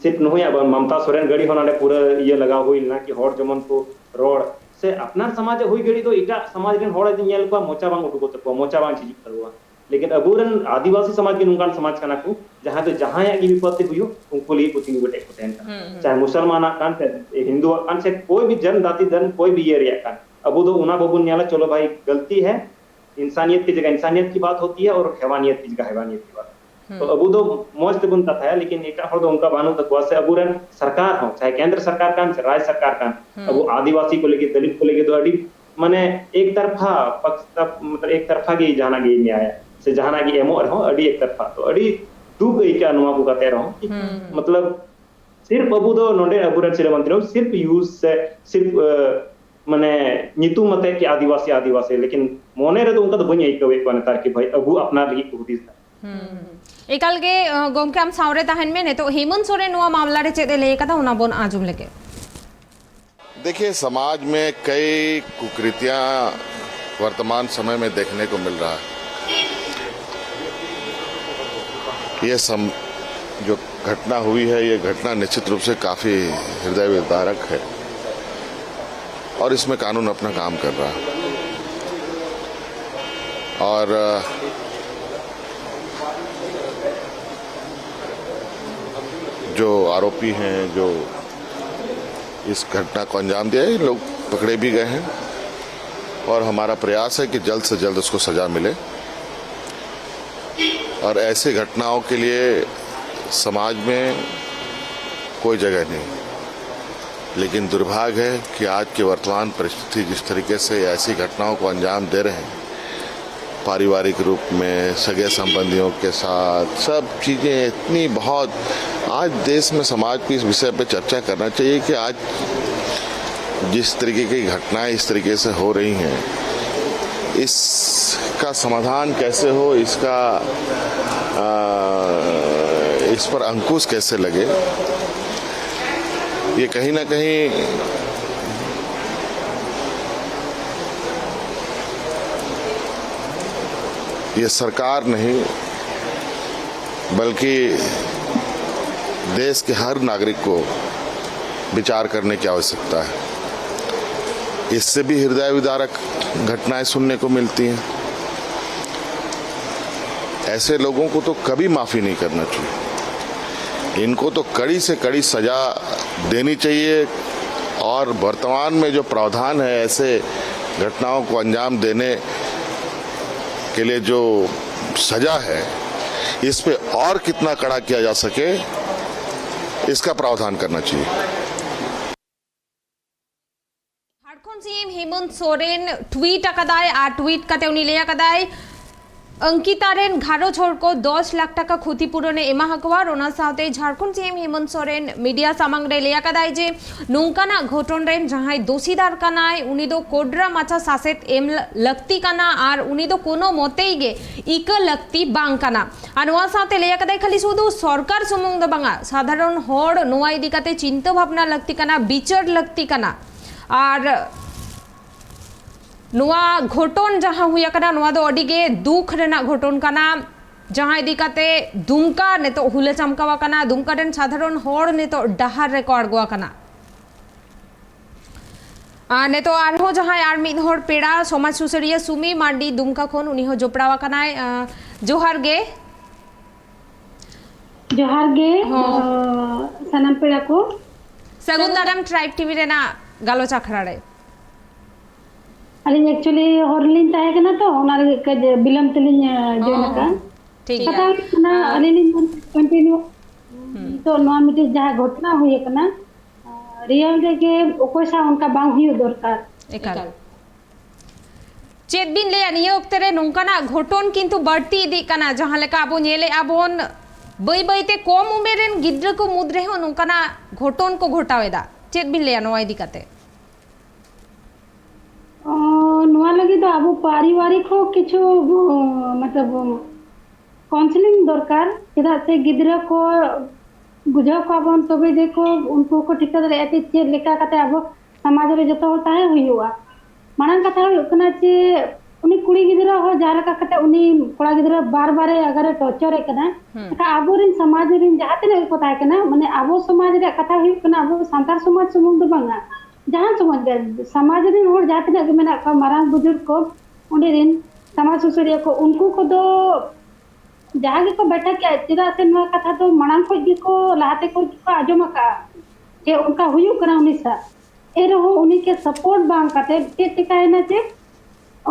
ᱥᱤᱨᱯ ᱱᱩᱭᱟᱜ ᱵᱟᱝ, ᱢᱚᱢᱛᱟ ᱥᱚᱨᱮᱱ ᱜᱷᱟᱹᱲᱤ ᱦᱚᱸ ᱱᱚᱰᱮ ᱯᱩᱨᱟᱹ ᱤᱭᱟᱹ ᱞᱟᱜᱟᱣ ᱦᱩᱭ ᱞᱮᱱᱟ ᱠᱤ ᱦᱚᱲ ᱡᱮᱢᱚᱱ ᱠᱚ ᱨᱚᱲ, ᱥᱮ ᱟᱯᱱᱟᱨ ᱥᱚᱢᱟᱡᱽ ᱦᱩᱭ ᱜᱷᱟᱹᱲᱤ ᱫᱚ ᱮᱴᱟᱜ ᱥᱚᱢᱟᱡᱽ ᱨᱮᱱ ᱦᱚᱲ ᱧᱮᱞ ᱠᱚᱣᱟ, ᱢᱚᱪᱟ ᱵᱟᱝ ᱩᱰᱩᱠᱚᱜ ᱛᱟᱠᱚᱣᱟ, ᱢᱚᱪᱟ ᱵᱟᱝ ᱡᱷᱤᱡᱩᱜ ᱛᱟᱠᱚᱣᱟ᱾ ᱞᱮᱠᱤᱱ ᱟᱵᱚᱨᱮᱱ ᱟᱹᱫᱤᱵᱟᱹᱥᱤ ᱥᱚᱢᱟᱡᱽ ᱜᱮ ᱱᱚᱝᱠᱟᱱ ᱥᱚᱢᱟᱡᱽ ᱠᱟᱱᱟ ᱠᱚ, ᱡᱟᱦᱟᱸ ᱫᱚ ᱡᱟᱦᱟᱸᱭᱟᱜ ᱜᱮ ᱵᱤᱯᱚᱛ ᱦᱩᱭᱩᱜ, ᱩᱱᱠᱩ ᱞᱟᱹᱜᱤᱫ ᱠᱚ ᱛᱤᱸᱜᱩ ᱠᱮᱴᱮᱡ ᱠᱚ ᱛᱟᱦᱮᱱ ᱠᱟᱱᱟ᱾ ᱪᱟᱦᱮ ᱢᱩᱥᱚᱞᱢᱟᱱᱟᱜ ᱠᱟᱱ, ᱪᱟᱦᱮ ᱦᱤᱱᱫᱩᱣᱟᱜ ᱠᱟᱱ, ᱥᱮ ᱠᱳᱭ ᱵᱤ ᱡᱟᱱ ᱡᱟᱹᱛᱤ ᱫᱷᱚᱨᱢ, ᱠᱳᱭ ᱵᱤ ᱤᱭᱟᱹ ᱨᱮᱭᱟᱜ ᱠᱟᱱ, ᱟᱵᱚ ᱫᱚ ᱚᱱᱟ ᱵᱟᱵᱚᱱ ᱧᱮᱞᱟ, ᱪᱚᱞᱚ ᱵᱷᱟᱭ, ᱜᱟᱞᱛᱤ ᱦᱮ, ᱤᱱᱥᱟᱱᱤᱭᱚᱛ ᱠᱤ ᱡᱟᱭᱜᱟ ᱤᱱᱥᱟᱱᱤᱭᱚᱛ ᱠᱤ ᱵᱟᱛ ᱦᱳᱛᱤ ᱦᱮ ᱟᱨ ᱦᱮᱣᱟᱱᱤᱭᱚᱛ ᱠᱤ ᱡᱟᱭᱜᱟ ᱦᱮᱣᱟᱱᱤᱭᱚᱛ ᱠᱤ ᱵᱟᱛ᱾ ᱛᱚ ᱟᱵᱚ ᱫᱚ ᱢᱚᱡᱽ ᱛᱮᱵᱚᱱ ᱠᱟᱛᱷᱟᱭᱟ, ᱞᱮᱠᱤᱱ ᱮᱴᱟᱜ ᱦᱚᱲ ᱫᱚ ᱚᱱᱠᱟ ᱵᱟᱹᱱᱩᱜ ᱛᱟᱠᱚᱣᱟ, ᱥᱮ ᱟᱵᱚᱨᱮᱱ ᱥᱚᱨᱠᱟᱨ ᱦᱚᱸ, ᱪᱟᱦᱮ ᱠᱮᱱᱫᱨᱚ ᱥᱚᱨᱠᱟᱨ ᱠᱟᱱ, ᱪᱟᱦᱮ ᱨᱟᱡᱽ ᱥᱚᱨᱠᱟᱨ ᱠᱟᱱ, ᱟᱵᱚ ᱟᱹᱫᱤᱵᱟᱹᱥᱤ ᱠᱚ ᱞᱟᱹᱜᱤᱫ, ᱫᱟᱹᱞᱤᱛ ᱠᱚ ᱞᱟᱹᱜᱤᱫ ᱫᱚ ᱟᱹᱰᱤ, ᱢᱟᱱᱮ, ᱮᱠ ᱛᱟᱨᱯᱷᱟ ᱯᱟᱠᱥ-, ᱢᱚᱛᱞᱚᱵ, ᱮᱠ ᱛᱟᱨᱯᱷᱟ ᱜᱮ ᱡᱟᱦᱟᱱᱟᱜ ᱜᱮ ᱧᱟᱭᱟ, ᱥᱮ ᱡᱟᱦᱟᱱᱟᱜ ᱜᱮ ᱮᱢᱚᱜ ᱨᱮᱦᱚᱸ ᱟᱹᱰᱤ ᱮᱠ ᱛᱟᱨᱯᱷᱟ᱾ ᱛᱚ ᱟᱹᱰᱤ ᱫᱩᱠ ᱟᱹᱭᱠᱟᱹᱜᱼᱟ ᱱᱚᱣᱟ ᱠᱚ ᱠᱟᱛᱮ ᱨᱮᱦᱚᱸ᱾ ᱢᱚᱛᱞᱚᱵ, ᱥᱤᱨᱯ ᱟᱵᱚ ᱫᱚ ᱱᱚᱰᱮ ᱟᱵᱚᱨᱮᱱ ᱥᱤᱨᱟᱹ ᱢᱚᱱᱛᱨᱤ ᱦᱚᱸ ᱥᱤᱨᱯ ᱤᱭᱩᱡᱽ ᱥᱮ ᱥᱤᱨᱯ, ᱟᱹ, ᱢᱟᱱᱮ, ᱧᱩᱛᱩᱢ ᱟᱛᱮ ᱠᱤ ᱟᱹᱫᱤᱵᱟᱹᱥᱤ, ᱟᱹᱫᱤᱵᱟᱹᱥᱤ, ᱞᱮᱠᱤᱱ ᱢᱚᱱᱮ ᱨᱮᱫᱚ ᱚᱱᱠᱟ ᱫᱚ ᱵᱟᱹᱧ ᱟᱹᱭᱠᱟᱹᱣᱮᱫ ᱠᱚᱣᱟ ᱱᱮᱛᱟᱨ ᱠᱤ ᱵᱷᱟᱭ ᱟᱵᱚ ᱟᱯᱱᱟᱨ ᱞᱟᱹᱜᱤᱫ ᱠᱚ ᱦᱩᱫᱤᱥ ᱫᱟ᱾ ᱮᱠᱟᱞ ᱜᱮ, ᱟᱹ, ᱜᱚᱢᱠᱮ, ᱟᱢ ᱥᱟᱶᱨᱮ ᱛᱟᱦᱮᱱ ᱢᱮ᱾ ᱱᱤᱛᱚᱜ ᱦᱮᱢᱚᱱᱛ ᱥᱚᱨᱮᱱ ᱱᱚᱣᱟ ᱢᱟᱢᱞᱟ ᱨᱮ ᱪᱮᱫ ᱮ ᱞᱟᱹᱭ ᱟᱠᱟᱫᱟ, ᱚᱱᱟ ᱵᱚᱱ ᱟᱸᱡᱚᱢ ᱞᱮᱜᱮ᱾ देखिए, समाज में कई कुकृतियां वर्तमान समय में देखने को मिल रहा है। ये सम-, जो घटना हुई है, ये घटना निश्चित रूप से काफ़ी हृदय विदारक है और इसमें कानून अपना काम कर रहा है। और, अ, जो आरोपी हैं, जो इस घटना को अंजाम दिया है, ये लोग पकड़े भी गए हैं और हमारा प्रयास है कि जल्द से जल्द उसको सज़ा मिले। और ऐसे घटनाओं के लिए समाज में कोई जगह नहीं, लेकिन दुर्भाग्य है कि आज की वर्तमान परिस्थिति जिस तरीके से ऐसी घटनाओं को अंजाम दे रहे हैं, पारिवारिक रूप में, सगे संबंधियों के साथ, सब चीज़ें इतनी बहुत, आज देश में, समाज को इस विषय पे चर्चा करना चाहिए कि आज जिस तरीके की घटनाएं इस तरीके से हो रही हैं, इसका समाधान कैसे हो, इसका, अ, इस पर अंकुश कैसे लगे, ये कहीं ना कहीं ये सरकार नहीं, बल्कि देश के हर नागरिक को विचार करने की आवश्यकता है। इससे भी हृदय विदारक घटनाएं सुनने को मिलती हैं। ऐसे लोगों को तो कभी माफ़ी नहीं करना चाहिए। इनको तो कड़ी से कड़ी सज़ा देनी चाहिए। और वर्तमान में जो प्रावधान है ऐसे घटनाओं को अंजाम देने के लिए जो सजा है, इस पे और कितना कड़ा किया जा सके, इसका प्रावधान करना चाहिए। ᱡᱷᱟᱲᱠᱷᱚᱸᱰ ᱥᱤ ᱮᱢ ᱦᱮᱢᱚᱱᱛ ᱥᱚᱨᱮᱱ ᱴᱩᱭᱤᱴ ᱟᱠᱟᱫᱟᱭ ᱟᱨ ᱴᱩᱭᱤᱴ ᱠᱟᱛᱮ ᱩᱱᱤ ᱞᱟᱹᱭ ᱟᱠᱟᱫᱟᱭ, ᱚᱝᱠᱤᱛᱟ ᱨᱮᱱ ᱜᱷᱟᱨᱚᱸᱡᱽ ᱦᱚᱲ ᱠᱚ ᱫᱚᱥ ᱞᱟᱠᱷ ᱴᱟᱠᱟ ᱠᱷᱚᱛᱤ ᱯᱩᱨᱚᱱᱮ ᱮᱢᱟ ᱟᱠᱚᱣᱟ᱾ ᱟᱨ ᱚᱱᱟ ᱥᱟᱶᱛᱮ ᱡᱷᱟᱲᱠᱷᱚᱸᱰ ᱥᱤ ᱮᱢ ᱦᱮᱢᱚᱱᱛ ᱥᱚᱨᱮᱱ ᱢᱤᱰᱤᱭᱟ ᱥᱟᱢᱟᱝ ᱨᱮ ᱞᱟᱹᱭ ᱟᱠᱟᱫᱟᱭ ᱡᱮ ᱱᱚᱝᱠᱟᱱᱟᱜ ᱜᱷᱚᱴᱚᱱ ᱨᱮᱱ ᱡᱟᱦᱟᱸᱭ ᱫᱳᱥᱤᱫᱟᱨ ᱠᱟᱱᱟᱭ, ᱩᱱᱤ ᱫᱚ ᱠᱚᱰᱨᱟ ᱢᱟᱪᱷᱟ ᱥᱟᱥᱮᱛ ᱮᱢ ᱞᱟᱹᱠᱛᱤ ᱠᱟᱱᱟ ᱟᱨ ᱩᱱᱤ ᱫᱚ ᱠᱳᱱᱳ ᱢᱚᱛᱮᱭ ᱜᱮ ᱤᱠᱟᱹ ᱞᱟᱹᱠᱛᱤ ᱵᱟᱝ ᱠᱟᱱᱟ᱾ ᱟᱨ ᱱᱚᱣᱟ ᱥᱟᱶᱛᱮ ᱞᱟᱹᱭ ᱟᱠᱟᱫᱟᱭ, ᱠᱷᱟᱹᱞᱤ ᱥᱩᱫᱷᱩ ᱥᱚᱨᱠᱟᱨ ᱥᱩᱢᱩᱝ ᱫᱚ ᱵᱟᱝᱟ, ᱥᱟᱫᱷᱟᱨᱚᱱ ᱦᱚᱲ ᱱᱚᱣᱟ ᱤᱫᱤ ᱠᱟᱛᱮ ᱪᱤᱱᱛᱟᱹ ᱵᱷᱟᱵᱽᱱᱟ ᱞᱟᱹᱠᱛᱤ ᱠᱟᱱᱟ, ᱵᱤᱪᱟᱹᱨ ᱞᱟᱹᱠᱛᱤ ᱠᱟᱱᱟ᱾ ᱟᱨ ᱱᱚᱣᱟ ᱜᱷᱚᱴᱚᱱ ᱡᱟᱦᱟᱸ ᱦᱩᱭ ᱟᱠᱟᱱᱟ, ᱱᱚᱣᱟ ᱫᱚ ᱟᱹᱰᱤ ᱜᱮ ᱫᱩᱠ ᱨᱮᱱᱟᱜ ᱜᱷᱚᱴᱚᱱ ᱠᱟᱱᱟ, ᱡᱟᱦᱟᱸ ᱤᱫᱤ ᱠᱟᱛᱮ ᱫᱩᱢᱠᱟ ᱱᱤᱛᱚᱜ ᱦᱩᱞᱟᱹ ᱪᱟᱢᱠᱟᱣ ᱟᱠᱟᱱᱟ᱾ ᱫᱩᱢᱠᱟ ᱨᱮᱱ ᱥᱟᱫᱷᱟᱨᱚᱱ ᱦᱚᱲ ᱱᱤᱛᱚᱜ ᱰᱟᱦᱟᱨ ᱨᱮᱠᱚ ᱟᱬᱜᱚ ᱟᱠᱟᱱᱟ᱾ ᱟᱨ ᱱᱤᱛᱚᱜ ᱟᱨᱦᱚᱸ ᱡᱟᱦᱟᱸᱭ ᱟᱨ ᱢᱤᱫ ᱦᱚᱲ ᱯᱮᱲᱟ ᱥᱚᱢᱟᱡᱽ ᱥᱩᱥᱟᱹᱨᱤᱭᱟᱹ ᱥᱩᱢᱤ ᱢᱟᱨᱰᱤ ᱫᱩᱢᱠᱟ ᱠᱷᱚᱱ, ᱩᱱᱤ ᱦᱚᱸ ᱡᱚᱯᱲᱟᱣ ᱟᱠᱟᱱᱟᱭ᱾ ᱟᱸ, ᱡᱚᱦᱟᱨ ᱜᱮ᱾ ᱡᱚᱦᱟᱨ ᱜᱮ᱾ ᱦᱚᱸ᱾ ᱟᱸ, ᱥᱟᱱᱟᱢ ᱯᱮᱲᱟ ᱠᱚ᱾ ᱥᱟᱹᱜᱩᱱ ᱫᱟᱨᱟᱢ ᱴᱨᱟᱭᱤᱵᱽ ᱴᱤᱵᱷᱤ ᱨᱮᱱᱟᱜ ᱜᱟᱞᱚᱪ ᱟᱠᱷᱲᱟ ᱨᱮ᱾ ᱟᱹᱞᱤᱧ actually ᱦᱚᱨ ᱨᱮᱞᱤᱧ ᱛᱟᱦᱮᱸ ᱠᱟᱱᱟ ᱛᱚ, ᱚᱱᱟ ᱞᱟᱹᱜᱤᱫ ᱠᱟᱹᱡ ᱵᱤᱞᱚᱢ ᱛᱮᱞᱤᱧ ᱟᱸ, ᱡᱚᱭᱮᱱ ᱟᱠᱟᱫᱼᱟ᱾ ᱴᱷᱤᱠ ᱠᱟᱛᱷᱟ ᱜᱮᱭᱟ᱾ ᱦᱩᱭᱩᱜ ᱠᱟᱱᱟ, ᱟᱹᱞᱤᱧ ᱞᱤᱧ ᱢᱮᱱ continue ᱱᱤᱛᱚᱜ ᱱᱚᱣᱟ ᱢᱤᱫᱴᱤᱡ ᱡᱟᱦᱟᱸ ᱜᱷᱚᱴᱚᱱᱟ ᱦᱩᱭ ᱟᱠᱟᱱᱟ, ᱟᱸ, real ᱨᱮᱜᱮ ᱚᱠᱚᱭ ᱥᱟᱶ ᱚᱱᱠᱟ ᱵᱟᱝ ᱦᱩᱭᱩᱜ ᱫᱚᱨᱠᱟᱨ᱾ ᱮᱠᱟᱞ᱾ ᱪᱮᱫ ᱵᱤᱱ ᱞᱟᱹᱭᱟ, ᱱᱤᱭᱟᱹ ᱚᱠᱛᱮ ᱨᱮ ᱱᱚᱝᱠᱟᱱᱟᱜ ᱜᱷᱚᱴᱚᱱ ᱠᱤᱱᱛᱩ ᱵᱟᱹᱲᱛᱤ ᱤᱫᱤᱜ ᱠᱟᱱᱟ, ᱡᱟᱦᱟᱸ ᱞᱮᱠᱟ ᱟᱵᱚ ᱧᱮᱞᱮᱫᱼᱟ ᱵᱚᱱ, ᱵᱟᱹᱭ ᱵᱟᱹᱭᱛᱮ ᱠᱚᱢ ᱩᱢᱮᱨ ᱨᱮᱱ ᱜᱤᱫᱽᱨᱟᱹ ᱠᱚ ᱢᱩᱫᱽ ᱨᱮᱦᱚᱸ ᱱᱚᱝᱠᱟᱱᱟᱜ ᱜᱷᱚᱴᱚᱱ ᱠᱚ ᱜᱷᱚᱴᱟᱣ ᱮᱫᱟ᱾ ᱪᱮᱫ ᱵᱤᱱ ᱞᱟᱹᱭᱟ ᱱᱚᱣᱟ ᱤᱫᱤ ᱠᱟᱛᱮ? ᱚ, ᱱᱚᱣᱟ ᱞᱟᱹᱜᱤᱫ ᱫᱚ ᱟᱵᱚ ᱯᱟᱨᱤᱵᱟᱨᱤᱠ ᱦᱚᱸ ᱠᱤᱪᱷᱩ, ᱚ, ᱢᱚᱛᱞᱚᱵ, counselling ᱫᱚᱨᱠᱟᱨ, ᱪᱮᱫᱟᱜ ᱥᱮ ᱜᱤᱫᱽᱨᱟᱹ ᱠᱚ ᱵᱩᱡᱷᱟᱹᱣ ᱠᱚᱣᱟ ᱵᱚᱱ, ᱛᱚᱵᱮ ᱡᱮ ᱠᱚ, ᱩᱱᱠᱩ ᱠᱚ ᱴᱷᱤᱠᱟᱹ ᱫᱟᱲᱮᱭᱟᱜᱼᱟ ᱡᱮ ᱪᱮᱫ ᱞᱮᱠᱟ ᱠᱟᱛᱮ ᱟᱵᱚ ᱥᱚᱢᱟᱡᱽ ᱨᱮ ᱡᱚᱛᱚ ᱦᱚᱲ ᱛᱟᱦᱮᱸ ᱦᱩᱭᱩᱜᱼᱟ᱾ ᱢᱟᱲᱟᱝ ᱠᱟᱛᱷᱟ ᱦᱩᱭᱩᱜ ᱠᱟᱱᱟ ᱡᱮ ᱩᱱᱤ ᱠᱩᱲᱤ ᱜᱤᱫᱽᱨᱟᱹ ᱦᱚᱸ ᱡᱟᱦᱟᱸ ᱞᱮᱠᱟ ᱠᱟᱛᱮ ᱩᱱᱤ ᱠᱚᱲᱟ ᱜᱤᱫᱽᱨᱟᱹ ᱵᱟᱨ ᱵᱟᱨᱮ ᱟᱜᱟᱨᱮ torture ᱮ ᱠᱟᱱᱟ, ᱮᱱᱠᱷᱟᱱ ᱟᱵᱚᱨᱮᱱ ᱥᱚᱢᱟᱡᱽ ᱨᱮᱱ ᱡᱟᱦᱟᱸ ᱛᱤᱱᱟᱹᱜ ᱜᱮᱠᱚ ᱛᱟᱦᱮᱸ ᱠᱟᱱᱟ, ᱢᱟᱱᱮ ᱟᱵᱚ ᱥᱚᱢᱟᱡᱽ ᱨᱮᱭᱟᱜ ᱠᱟᱛᱷᱟ ᱦᱩᱭᱩᱜ ᱠᱟᱱᱟ, ᱟᱵᱚ ᱥᱟᱱᱛᱟᱲ ᱥᱚᱢᱟᱡᱽ ᱥᱩᱢᱩᱝ ᱫᱚ ᱵᱟᱝᱟ, ᱡᱟᱦᱟᱸ ᱥᱚᱢᱟᱡᱽ ᱜᱮ, ᱥᱚᱢᱟᱡᱽ ᱨᱮᱱ ᱦᱚᱲ ᱡᱟᱦᱟᱸ ᱛᱤᱱᱟᱹᱜ ᱜᱮ ᱢᱮᱱᱟᱜ ᱠᱚᱣᱟ, ᱢᱟᱨᱟᱝ ᱵᱩᱡᱩᱨᱜ ᱠᱚ, ᱚᱸᱰᱮ ᱨᱮᱱ ᱥᱚᱢᱟᱡᱽ ᱥᱩᱥᱟᱹᱨᱤᱭᱟᱹ ᱠᱚ, ᱩᱱᱠᱩ ᱠᱚᱫᱚ ᱡᱟᱦᱟᱸ ᱜᱮᱠᱚ ᱵᱮᱴᱷᱟ ᱠᱮᱜᱼᱟ, ᱪᱮᱫᱟᱜ ᱥᱮ ᱱᱚᱣᱟ ᱠᱟᱛᱷᱟ ᱫᱚ ᱢᱟᱲᱟᱝ ᱠᱷᱚᱱ ᱜᱮᱠᱚ, ᱞᱟᱦᱟᱛᱮ ᱠᱷᱚᱱ ᱜᱮᱠᱚ ᱟᱸᱡᱚᱢ ᱟᱠᱟᱫᱼᱟ ᱡᱮ ᱚᱱᱠᱟ ᱦᱩᱭᱩᱜ ᱠᱟᱱᱟ ᱩᱱᱤ ᱥᱟᱶ᱾ ᱮᱱ ᱨᱮᱦᱚᱸ ᱩᱱᱤ ᱠᱮ ᱥᱟᱯᱳᱨᱴ ᱵᱟᱝ ᱠᱟᱛᱮ ᱪᱮᱫ ᱪᱤᱠᱟᱭᱮᱱᱟ ᱡᱮ,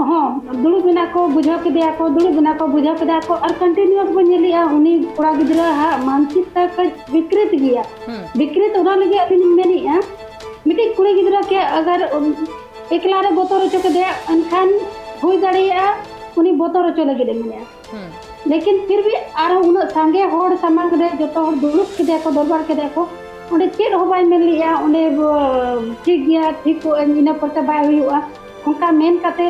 ᱦᱚᱸ, ᱫᱩᱲᱩᱵ ᱮᱱᱟ ᱠᱚ, ᱵᱩᱡᱷᱟᱹᱣ ᱠᱮᱫᱮᱭᱟ ᱠᱚ, ᱫᱩᱲᱩᱵ ᱮᱱᱟ ᱠᱚ, ᱵᱩᱡᱷᱟᱹᱣ ᱠᱮᱫᱮᱭᱟ ᱠᱚ, ᱟᱨ ᱠᱚᱱᱴᱤᱱᱤᱭᱩᱥ ᱵᱚᱱ ᱧᱮᱞᱮᱜᱼᱟ ᱩᱱᱤ ᱠᱚᱲᱟ ᱜᱤᱫᱽᱨᱟᱹ ᱦᱟᱜ ᱢᱟᱱᱥᱤᱠᱛᱟ ᱠᱟᱹᱡ ᱵᱤᱠᱨᱤᱛ ᱜᱮᱭᱟ᱾ ᱦᱩᱸ᱾ ᱵᱤᱠᱨᱤᱛ ᱚᱱᱟ ᱞᱟᱹᱜᱤᱫ ᱟᱹᱞᱤᱧ ᱢᱮᱱᱮᱜᱼᱟ, ᱢᱤᱫᱴᱤᱡ ᱠᱩᱲᱤ ᱜᱤᱫᱽᱨᱟᱹ ᱠᱮ ᱟᱜᱟᱨ ᱮᱠᱞᱟ ᱨᱮ ᱵᱚᱛᱚᱨ ᱦᱚᱪᱚ ᱠᱮᱫᱮᱭᱟ, ᱮᱱᱠᱷᱟᱱ ᱦᱩᱭ ᱫᱟᱲᱮᱭᱟᱜᱼᱟ ᱩᱱᱤ ᱵᱚᱛᱚᱨ ᱦᱚᱪᱚ ᱞᱟᱹᱜᱤᱫ ᱮ ᱢᱮᱱᱮᱜᱼᱟ᱾ ᱦᱩᱸ᱾ ᱞᱮᱠᱤᱱ ᱯᱷᱤᱨ ᱵᱷᱤ ᱟᱨᱦᱚᱸ ᱩᱱᱟᱹᱜ ᱥᱟᱸᱜᱮ ᱦᱚᱲ ᱥᱟᱢᱟᱝ ᱨᱮ ᱡᱚᱛᱚ ᱦᱚᱲ ᱫᱩᱲᱩᱵ ᱠᱮᱫᱮᱭᱟ ᱠᱚ, ᱫᱚᱨᱵᱟᱨ ᱠᱮᱫᱮᱭᱟ ᱠᱚ, ᱚᱸᱰᱮ ᱪᱮᱫ ᱦᱚᱸ ᱵᱟᱭ ᱢᱮᱱ ᱞᱮᱜᱼᱟ᱾ ᱚᱸᱰᱮ ᱵᱚ-, ᱴᱷᱤᱠ ᱜᱮᱭᱟ, ᱴᱷᱤᱠᱚᱜ ᱟᱹᱧ, ᱤᱱᱟᱹ ᱯᱚᱨᱮ ᱵᱟᱭ ᱦᱩᱭᱩᱜᱼᱟ, ᱚᱱᱠᱟ ᱢᱮᱱ ᱠᱟᱛᱮ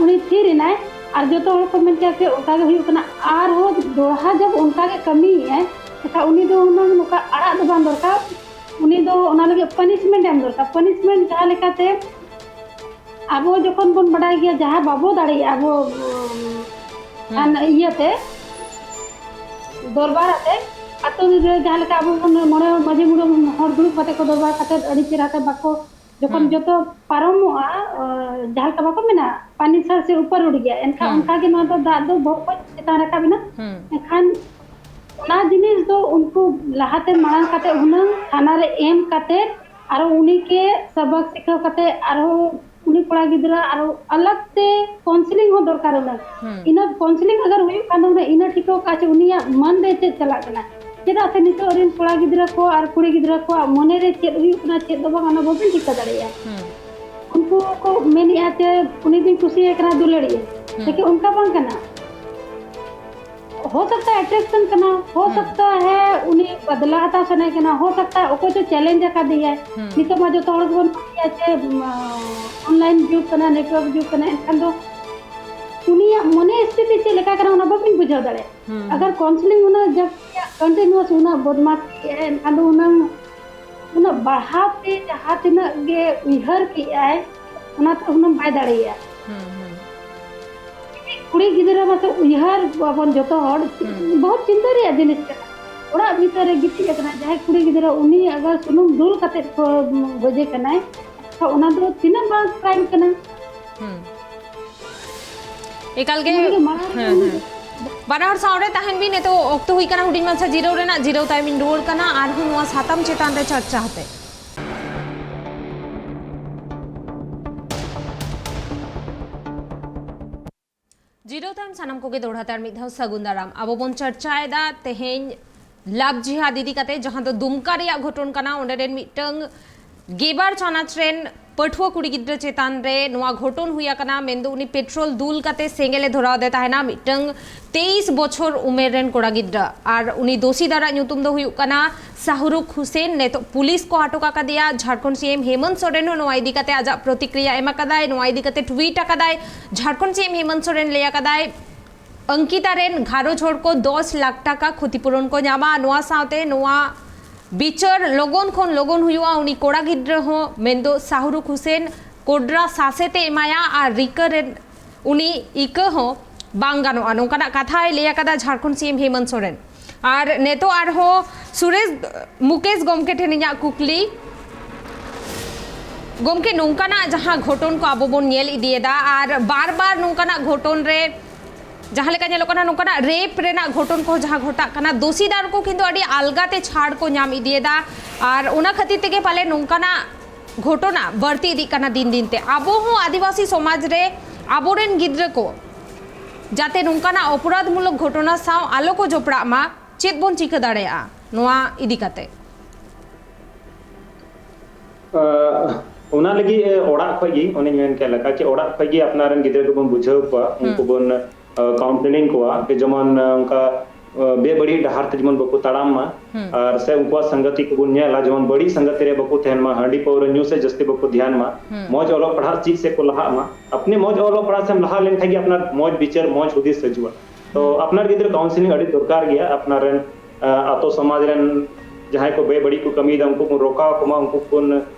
ᱩᱱᱤ ᱛᱷᱤᱨ ᱮᱱᱟᱭ᱾ ᱟᱨ ᱡᱚᱛᱚ ᱦᱚᱲ ᱠᱚ ᱢᱮᱱ ᱠᱮᱫᱟ ᱡᱮ ᱚᱱᱠᱟ ᱜᱮ ᱦᱩᱭᱩᱜ ᱠᱟᱱᱟ᱾ ᱟᱨᱦᱚᱸ ᱫᱚᱲᱦᱟ ᱡᱚᱵ ᱚᱱᱠᱟ ᱜᱮ ᱠᱟᱹᱢᱤᱭᱮᱫᱼᱟᱭ, ᱮᱱᱠᱷᱟᱱ ᱩᱱᱤ ᱫᱚ ᱦᱩᱱᱟᱹᱝ ᱱᱚᱝᱠᱟ ᱟᱲᱟᱜ ᱫᱚ ᱵᱟᱝ ᱫᱚᱨᱠᱟᱨ, ᱩᱱᱤ ᱫᱚ ᱚᱱᱟ ᱞᱟᱹᱜᱤᱫ ᱯᱟᱱᱤᱥᱢᱮᱱᱴ ᱮᱢ ᱫᱚᱨᱠᱟᱨ᱾ ᱯᱟᱱᱤᱥᱢᱮᱱᱴ ᱡᱟᱦᱟᱸ ᱞᱮᱠᱟᱛᱮ ᱟᱵᱚ ᱡᱚᱠᱷᱚᱱ ᱵᱚᱱ ᱵᱟᱰᱟᱭ ᱜᱮᱭᱟ ᱡᱟᱦᱟᱸ ᱵᱟᱵᱚ ᱫᱟᱲᱮᱭᱟᱜᱼᱟ ᱟᱵᱚ, ᱩᱢ, ᱦᱩᱸ᱾ ᱟᱱ-, ᱤᱭᱟᱹᱛᱮ ᱫᱚᱨᱵᱟᱨ ᱟᱛᱮ, ᱟᱛᱳ ᱨᱮ ᱡᱟᱦᱟᱸ ᱞᱮᱠᱟ ᱟᱵᱚ ᱵᱚᱱ ᱢᱚᱬᱮ ᱢᱟᱹᱡᱷᱤ ᱢᱚᱬᱮ ᱦᱚᱲ ᱫᱩᱲᱩᱵ ᱠᱟᱛᱮ ᱠᱚ ᱫᱚᱨᱵᱟᱨ ᱠᱟᱛᱮ ᱟᱹᱰᱤ ᱪᱮᱦᱨᱟ ᱛᱮ ᱵᱟᱠᱚ, ᱡᱚᱠᱷᱚᱱ ᱦᱩᱸ᱾ ᱡᱚᱛᱚ ᱯᱟᱨᱚᱢᱚᱜᱼᱟ, ᱚ, ᱡᱟᱦᱟᱸ ᱞᱮᱠᱟ ᱵᱟᱠᱚ ᱢᱮᱱᱟ ᱯᱟᱱᱤ ᱥᱟᱨ ᱥᱮ ᱩᱯᱟᱨ ᱩᱴ ᱜᱮᱭᱟ, ᱮᱱᱠᱷᱟᱱ ᱦᱩᱸ᱾ ᱚᱱᱠᱟ ᱜᱮ ᱱᱚᱣᱟ ᱫᱚ ᱫᱟᱜ ᱫᱚ ᱵᱚᱦᱚᱜ ᱠᱷᱚᱱ ᱪᱮᱛᱟᱱ ᱨᱟᱠᱟᱵ ᱮᱱᱟ᱾ ᱦᱩᱸ᱾ ᱮᱱᱠᱷᱟᱱ ᱚᱱᱟ ᱡᱤᱱᱤᱥ ᱫᱚ ᱩᱱᱠᱩ ᱞᱟᱦᱟᱛᱮ ᱢᱟᱲᱟᱝ ᱠᱟᱛᱮ ᱦᱩᱱᱟᱹᱝ ᱛᱷᱟᱱᱟ ᱨᱮ ᱮᱢ ᱠᱟᱛᱮ ᱟᱨᱚ ᱩᱱᱤ ᱠᱮ ᱥᱟᱵᱟᱠ ᱥᱤᱠᱷᱟᱹᱣ ᱠᱟᱛᱮ ᱟᱨᱦᱚᱸ ᱩᱱᱤ ᱠᱚᱲᱟ ᱜᱤᱫᱽᱨᱟᱹ ᱟᱨᱚ ᱟᱞᱟᱜᱽ ᱛᱮ ᱠᱟᱣᱩᱱᱥᱮᱞᱤᱝ ᱦᱚᱸ ᱫᱚᱨᱠᱟᱨ ᱩᱱᱟᱹᱝ᱾ ᱦᱩᱸ᱾ ᱤᱱᱟᱹ ᱠᱟᱣᱩᱱᱥᱮᱞᱤᱝ ᱟᱜᱟᱨ ᱦᱩᱭᱩᱜ ᱠᱷᱟᱱ ᱫᱚ ᱩᱱᱟᱹᱜ ᱤᱱᱟᱹ ᱴᱷᱤᱠᱟᱹᱣ ᱠᱟᱜᱼᱟ ᱡᱮ ᱩᱱᱤᱭᱟᱜ ᱢᱚᱱ ᱨᱮ ᱪᱮᱫ ᱪᱟᱞᱟᱜ ᱠᱟᱱᱟ, ᱪᱮᱫᱟᱜ ᱥᱮ ᱱᱤᱛᱚᱜ ᱨᱮᱱ ᱠᱚᱲᱟ ᱜᱤᱫᱽᱨᱟᱹ ᱠᱚ ᱟᱨ ᱠᱩᱲᱤ ᱜᱤᱫᱽᱨᱟᱹ ᱠᱚᱣᱟᱜ ᱢᱚᱱᱮ ᱨᱮ ᱪᱮᱫ ᱦᱩᱭᱩᱜ ᱠᱟᱱᱟ ᱪᱮᱫ ᱫᱚ ᱵᱟᱝ ᱚᱱᱟ ᱵᱟᱵᱚᱱ ᱴᱷᱤᱠᱟᱹ ᱫᱟᱲᱮᱭᱟᱜᱼᱟ᱾ ᱦᱩᱸ᱾ ᱩᱱᱠᱩ ᱠᱚ ᱢᱮᱱᱮᱜᱼᱟ ᱡᱮ ᱩᱱᱤ ᱫᱚᱧ ᱠᱩᱥᱤᱭᱟᱭ ᱠᱟᱱᱟ, ᱫᱩᱞᱟᱹᱲᱤᱭᱟᱹ, ᱦᱩᱸ᱾ ᱞᱮᱠᱤᱱ ᱚᱱᱠᱟ ᱵᱟᱝ ᱠᱟᱱᱟ᱾ ᱦᱳ ᱥᱟᱠᱛᱟ ᱮᱴᱨᱮᱠᱥᱚᱱ ᱠᱟᱱᱟ, ᱦᱳ ᱦᱩᱸ᱾ ᱥᱟᱠᱛᱟ ᱦᱮ ᱩᱱᱤ ᱵᱟᱫᱞᱟ ᱦᱟᱛᱟᱣ ᱥᱟᱱᱟᱭ ᱠᱟᱱᱟ, ᱦᱳ ᱥᱟᱠᱛᱟ ᱚᱠᱚᱭ ᱪᱚ ᱪᱮᱞᱮᱧᱡᱽ ᱟᱠᱟᱫᱮᱭᱟᱭ᱾ ᱦᱩᱸ᱾ ᱱᱤᱛᱚᱜ ᱢᱟ ᱡᱚᱛᱚ ᱦᱚᱲ ᱜᱮᱵᱚᱱ ᱵᱟᱲᱟᱭᱟ ᱡᱮ ᱚᱱᱞᱟᱭᱤᱱ ᱡᱩᱜᱽ ᱠᱟᱱᱟ, ᱱᱮᱴᱣᱟᱨᱠ ᱡᱩᱜᱽ ᱠᱟᱱᱟ, ᱮᱱᱠᱷᱟᱱ ᱫᱚ ᱩᱱᱤᱭᱟᱜ ᱢᱚᱱᱮ ᱥᱛᱷᱤᱛᱤ ᱪᱮᱫ ᱞᱮᱠᱟ ᱠᱟᱱᱟ ᱚᱱᱟ ᱵᱟᱵᱤᱱ ᱵᱩᱡᱷᱟᱹᱣ ᱫᱟᱲᱮᱭᱟᱜᱼᱟ᱾ ᱦᱩᱸ᱾ ᱟᱜᱟᱨ ᱠᱟᱣᱩᱱᱥᱮᱞᱤᱝ ᱩᱱᱟᱹᱜ ᱡᱟᱹᱥᱛᱤ ᱠᱚᱱᱴᱤᱱᱤᱭᱩᱥ ᱩᱱᱟᱹᱜ ᱵᱚᱫᱢᱟᱥ ᱮᱫᱼᱟᱭ, ᱮᱱᱠᱷᱟᱱ ᱫᱚ ᱩᱱᱟᱹᱝ ᱩᱱᱟᱹᱜ ᱵᱟᱲᱦᱟᱣ ᱛᱮ ᱡᱟᱦᱟᱸ ᱛᱤᱱᱟᱹᱜ ᱜᱮ ᱩᱭᱦᱟᱹᱨ ᱠᱮᱜᱼᱟᱭ, ᱚᱱᱟ ᱛᱮ ᱦᱩᱱᱟᱹᱝ ᱵᱟᱭ ᱫᱟᱲᱮᱭᱟᱜᱼᱟ᱾ ᱦᱩᱸ, ᱦᱩᱸ᱾ ᱠᱩᱲᱤ ᱜᱤᱫᱽᱨᱟᱹ ᱢᱟᱥᱮ ᱩᱭᱦᱟᱹᱨ ᱟᱵᱚᱱ ᱡᱚᱛᱚ ᱦᱚᱲ, ᱦᱩᱸ᱾ ᱵᱚᱦᱩᱛ ᱪᱤᱱᱛᱟᱹ ᱨᱮᱭᱟᱜ ᱡᱤᱱᱤᱥ ᱠᱟᱱᱟ᱾ ᱚᱲᱟᱜ ᱵᱷᱤᱛᱟᱹᱨ ᱨᱮ ᱜᱤᱛᱤᱡ ᱟᱠᱟᱱᱟ ᱡᱟᱦᱟᱸᱭ ᱠᱩᱲᱤ ᱜᱤᱫᱽᱨᱟᱹ, ᱩᱱᱤ ᱟᱜᱟᱨ ᱥᱩᱱᱩᱢ ᱫᱩᱞ ᱠᱟᱛᱮ ᱠᱚ ᱜᱚᱡᱮ ᱠᱟᱱᱟᱭ, ᱛᱚ ᱚᱱᱟ ᱫᱚ ᱛᱤᱱᱟᱹᱜ ᱢᱟᱨᱟᱝ ᱠᱨᱟᱭᱤᱢ ᱠᱟᱱᱟ? ᱦᱩᱸ᱾ ᱮᱠᱟᱞ ᱜᱮ᱾ ᱚᱱᱟ ᱫᱚ ᱢᱟᱨᱟᱝ ᱦᱮᱸ, ᱦᱮᱸ᱾ ᱵᱟᱱᱟ ᱦᱚᱲ ᱥᱟᱶ ᱨᱮ ᱛᱟᱦᱮᱱ ᱵᱤᱱ᱾ ᱱᱤᱛᱚᱜ ᱚᱠᱛᱚ ᱦᱩᱭ ᱠᱟᱱᱟ ᱦᱩᱰᱤᱧ ᱢᱟᱪᱷᱟ ᱡᱤᱨᱟᱹᱣ ᱨᱮᱱᱟᱜ᱾ ᱡᱤᱨᱟᱹᱣ ᱛᱟᱭᱚᱢ ᱤᱧ ᱨᱩᱣᱟᱹᱲ ᱠᱟᱱᱟ ᱟᱨᱦᱚᱸ ᱱᱚᱣᱟ ᱥᱟᱛᱟᱢ ᱪᱮᱛᱟᱱ ᱨᱮ ᱪᱟᱨᱪᱟ ᱦᱟᱛᱮ᱾ ᱥᱟᱱᱟᱢ ᱠᱚᱜᱮ ᱫᱚᱦᱲᱟ ᱛᱮ ᱟᱨ ᱢᱤᱫ ᱫᱷᱟᱣ ᱥᱟᱹᱜᱩᱱ ᱫᱟᱨᱟᱢ᱾ ᱟᱵᱚ ᱵᱚᱱ ᱪᱟᱨᱪᱟᱭᱮᱫᱟ ᱛᱮᱦᱮᱧ ᱞᱟᱵᱷ ᱡᱤᱦᱟᱫ ᱤᱫᱤ ᱠᱟᱛᱮ, ᱡᱟᱦᱟᱸ ᱫᱚ ᱫᱩᱢᱠᱟ ᱨᱮᱭᱟᱜ ᱜᱷᱚᱴᱚᱱ ᱠᱟᱱᱟ᱾ ᱚᱸᱰᱮ ᱨᱮᱱ ᱢᱤᱫᱴᱟᱝ ᱜᱮᱞᱵᱟᱨ ᱪᱟᱱᱟᱪ ᱨᱮᱱ ᱯᱟᱹᱴᱷᱩᱣᱟᱹ ᱠᱩᱲᱤ ᱜᱤᱫᱽᱨᱟᱹ ᱪᱮᱛᱟᱱ ᱨᱮ ᱱᱚᱣᱟ ᱜᱷᱚᱴᱚᱱ ᱦᱩᱭ ᱟᱠᱟᱱᱟ᱾ ᱢᱮᱱᱫᱚ ᱩᱱᱤ ᱯᱮᱴᱨᱳᱞ ᱫᱩᱞ ᱠᱟᱛᱮ ᱥᱮᱸᱜᱮᱞ ᱮ ᱫᱷᱚᱨᱟᱣ ᱟᱫᱮ ᱛᱟᱦᱮᱱᱟ ᱢᱤᱫᱴᱟᱝ ᱛᱮᱭᱤᱥ ᱵᱚᱪᱷᱚᱨ ᱩᱢᱮᱨ ᱨᱮᱱ ᱠᱚᱲᱟ ᱜᱤᱫᱽᱨᱟᱹ᱾ ᱟᱨ ᱩᱱᱤ ᱫᱳᱥᱤᱫᱟᱨᱟᱜ ᱧᱩᱛᱩᱢ ᱫᱚ ᱦᱩᱭᱩᱜ ᱠᱟᱱᱟ ᱥᱟᱦᱨᱩᱠᱷ ᱦᱩᱥᱮᱱ᱾ ᱱᱤᱛᱚᱜ ᱯᱩᱞᱤᱥ ᱠᱚ ᱟᱴᱚᱠ ᱟᱠᱟᱫᱮᱭᱟ᱾ ᱡᱷᱟᱲᱠᱷᱚᱸᱰ ᱥᱤ ᱮᱢ ᱦᱮᱢᱚᱱᱛ ᱥᱚᱨᱮᱱ ᱦᱚᱸ ᱱᱚᱣᱟ ᱤᱫᱤ ᱠᱟᱛᱮ ᱟᱡᱟᱜ ᱯᱨᱚᱛᱤᱠᱨᱤᱭᱟ ᱮᱢ ᱟᱠᱟᱫᱟᱭ᱾ ᱱᱚᱣᱟ ᱤᱫᱤ ᱠᱟᱛᱮ ᱴᱩᱭᱤᱴ ᱟᱠᱟᱫᱟᱭ᱾ ᱡᱷᱟᱲᱠᱷᱚᱸᱰ ᱥᱤ ᱮᱢ ᱦᱮᱢᱚᱱᱛ ᱥᱚᱨᱮᱱ ᱞᱟᱹᱭ ᱟᱠᱟᱫᱟᱭ, ᱚᱝᱠᱤᱛᱟ ᱨᱮᱱ ᱜᱷᱟᱨᱚᱸᱡᱽ ᱦᱚᱲ ᱠᱚ ᱫᱚᱥ ᱞᱟᱠᱷ ᱴᱟᱠᱟ ᱠᱷᱚᱛᱤᱯᱩᱨᱚᱱ ᱠᱚ ᱧᱟᱢᱟ᱾ ᱱᱚᱣᱟ ᱥᱟᱶᱛᱮ ᱱᱚᱣᱟ ᱵᱤᱪᱟᱹᱨ ᱞᱚᱜᱚᱱ ᱠᱷᱚᱱ ᱞᱚᱜᱚᱱ ᱦᱩᱭᱩᱜᱼᱟ᱾ ᱩᱱᱤ ᱠᱚᱲᱟ ᱜᱤᱫᱽᱨᱟᱹ ᱦᱚᱸ, ᱢᱮᱱᱫᱚ ᱥᱟᱦᱨᱩᱠᱷ ᱦᱩᱥᱮᱱ, ᱠᱚᱰᱨᱟ ᱥᱟᱥᱮᱛ ᱮ ᱮᱢᱟᱭᱟ ᱟᱨ ᱨᱤᱠᱟᱹ ᱨᱮᱱ ᱩᱱᱤ ᱤᱠᱟᱹ ᱦᱚᱸ ᱵᱟᱝ ᱜᱟᱱᱚᱜᱼᱟ, ᱱᱚᱝᱠᱟᱱᱟᱜ ᱠᱟᱛᱷᱟᱭ ᱞᱟᱹᱭ ᱟᱠᱟᱫᱟ ᱡᱷᱟᱲᱠᱷᱚᱸᱰ ᱥᱤ ᱮᱢ ᱦᱮᱢᱚᱱᱛ ᱥᱚᱨᱮᱱ᱾ ᱟᱨ ᱱᱤᱛᱚᱜ ᱟᱨᱦᱚᱸ ᱥᱩᱨᱮᱥ, ᱢᱩᱠᱮᱥ ᱜᱚᱢᱠᱮ ᱴᱷᱮᱱ ᱤᱧᱟᱹᱜ ᱠᱩᱠᱞᱤ, ᱜᱚᱢᱠᱮ, ᱱᱚᱝᱠᱟᱱᱟᱜ ᱡᱟᱦᱟᱸ ᱜᱷᱚᱴᱚᱱ ᱠᱚ ᱟᱵᱚ ᱵᱚᱱ ᱧᱮᱞ ᱤᱫᱤᱭᱮᱫᱟ ᱟᱨ ᱵᱟᱨ ᱵᱟᱨ ᱱᱚᱝᱠᱟᱱᱟᱜ ᱜᱷᱚᱴᱚᱱ ᱨᱮ ᱡᱟᱦᱟᱸ ᱞᱮᱠᱟ ᱧᱮᱞᱚᱜ ᱠᱟᱱᱟ, ᱱᱚᱝᱠᱟᱱᱟᱜ ᱨᱮᱯ ᱨᱮᱱᱟᱜ ᱜᱷᱚᱴᱚᱱ ᱠᱚᱦᱚᱸ ᱡᱟᱦᱟᱸ ᱜᱷᱚᱴᱟᱜ ᱠᱟᱱᱟ, ᱫᱳᱥᱤᱫᱟᱨ ᱠᱚ ᱠᱤᱱᱛᱩ ᱟᱹᱰᱤ ᱟᱞᱜᱟ ᱛᱮ ᱪᱷᱟᱲ ᱠᱚ ᱧᱟᱢ ᱤᱫᱤᱭᱮᱫᱟ᱾ ᱟᱨ ᱚᱱᱟ ᱠᱷᱟᱹᱛᱤᱨ ᱛᱮᱜᱮ ᱯᱟᱞᱮ ᱱᱚᱝᱠᱟᱱᱟᱜ ᱜᱷᱚᱴᱚᱱᱟ ᱵᱟᱹᱲᱛᱤ ᱤᱫᱤᱜ ᱠᱟᱱᱟ ᱫᱤᱱ ᱫᱤᱱ ᱛᱮ᱾ ᱟᱵᱚ ᱦᱚᱸ ᱟᱹᱫᱤᱵᱟᱹᱥᱤ ᱥᱚᱢᱟᱡᱽ ᱨᱮ ᱟᱵᱚᱨᱮᱱ ᱜᱤᱫᱽᱨᱟᱹ ᱠᱚ ᱡᱟᱛᱮ ᱱᱚᱝᱠᱟᱱᱟᱜ ᱚᱯᱚᱨᱟᱫᱷᱢᱩᱞᱚᱠ ᱜᱷᱚᱴᱚᱱᱟ ᱥᱟᱶ ᱟᱞᱚ ᱠᱚ ᱡᱚᱯᱲᱟᱜ ᱢᱟ, ᱪᱮᱫ ᱵᱚᱱ ᱪᱤᱠᱟᱹ ᱫᱟᱲᱮᱭᱟᱜᱼᱟ ᱱᱚᱣᱟ ᱤᱫᱤ ᱠᱟᱛᱮ? ᱟᱸ, ᱚᱱᱟ ᱞᱟᱹᱜᱤᱫ, ᱮ, ᱚᱲᱟᱜ ᱠᱷᱚᱡ ᱜᱮ, ᱚᱱᱮᱧ ᱢᱮᱱ ᱠᱮᱫ ᱞᱮᱠᱟ, ᱪᱮ ᱚᱲᱟᱜ ᱠᱷᱚᱡ ᱜᱮ ᱟᱯᱱᱟᱨ ᱨᱮᱱ ᱜᱤᱫᱽᱨᱟᱹ ᱠᱚᱵᱚᱱ ᱵᱩᱡᱷᱟᱹᱣ ᱠᱚᱣᱟ, ᱩᱱᱠᱩ ᱵᱚᱱ, ᱟ, ᱠᱟᱣᱩᱱᱥᱮᱞᱤᱝ ᱠᱚᱣᱟ, ᱡᱮ ᱡᱮᱢᱚᱱ, ᱟ, ᱚᱱᱠᱟ, ᱟ, ᱵᱮᱵᱟᱹᱲᱤᱡ ᱰᱟᱦᱟᱨ ᱛᱮ ᱡᱮᱢᱚᱱ ᱵᱟᱠᱚ ᱛᱟᱲᱟᱢ ᱢᱟ᱾ ᱟᱨ ᱥᱮ ᱩᱱᱠᱩᱣᱟᱜ ᱥᱟᱝᱜᱟᱛᱤ ᱠᱚᱵᱚᱱ ᱧᱮᱞᱟ, ᱡᱮᱢᱚᱱ ᱵᱟᱹᱲᱤᱡ ᱥᱟᱝᱜᱟᱛᱤ ᱨᱮ ᱵᱟᱠᱚ ᱛᱟᱦᱮᱱ ᱢᱟ, ᱦᱟᱺᱰᱤ ᱯᱟᱹᱣᱨᱟᱹ ᱧᱩ ᱥᱮ ᱡᱟᱹᱥᱛᱤ ᱵᱟᱠᱚ ᱫᱷᱮᱭᱟᱱ ᱢᱟ, ᱢᱚᱡᱽ ᱚᱞᱚᱜ ᱯᱟᱲᱦᱟᱜ ᱪᱮᱫ ᱥᱮᱫ ᱠᱚ ᱞᱟᱦᱟᱜ ᱢᱟ᱾ ᱟᱯᱱᱮ ᱢᱚᱡᱽ ᱚᱞᱚᱜ ᱯᱟᱲᱦᱟᱜ ᱥᱮᱫ ᱮᱢ ᱞᱟᱦᱟ ᱞᱮᱱᱠᱷᱟᱱ ᱜᱮ ᱟᱯᱱᱟᱨ ᱢᱚᱡᱽ ᱵᱤᱪᱟᱹᱨ, ᱢᱚᱡᱽ ᱦᱩᱫᱤᱥ ᱦᱤᱡᱩᱜᱼᱟ᱾ ᱛᱚ ᱟᱯᱱᱟᱨ ᱜᱤᱫᱽᱨᱟᱹ ᱠᱟᱣᱩᱱᱥᱮᱞᱤᱝ ᱟᱹᱰᱤ ᱫᱚᱨᱠᱟᱨ ᱜᱮᱭᱟ᱾ ᱟᱯᱱᱟᱨ ᱨᱮᱱ, ᱟ, ᱟᱛᱳ ᱥᱚᱢᱟᱡᱽ ᱨᱮᱱ ᱡᱟᱦᱟᱸᱭ ᱠᱚ ᱵᱮᱵᱟᱹᱲᱤᱡ ᱠᱚ ᱠᱟᱹᱢᱤᱭᱮᱫᱟ, ᱩᱱᱠᱩ ᱵᱚᱱ ᱨᱚᱠᱟᱣ ᱠᱚᱢᱟ, ᱩᱱᱠᱩ ᱵᱚᱱ,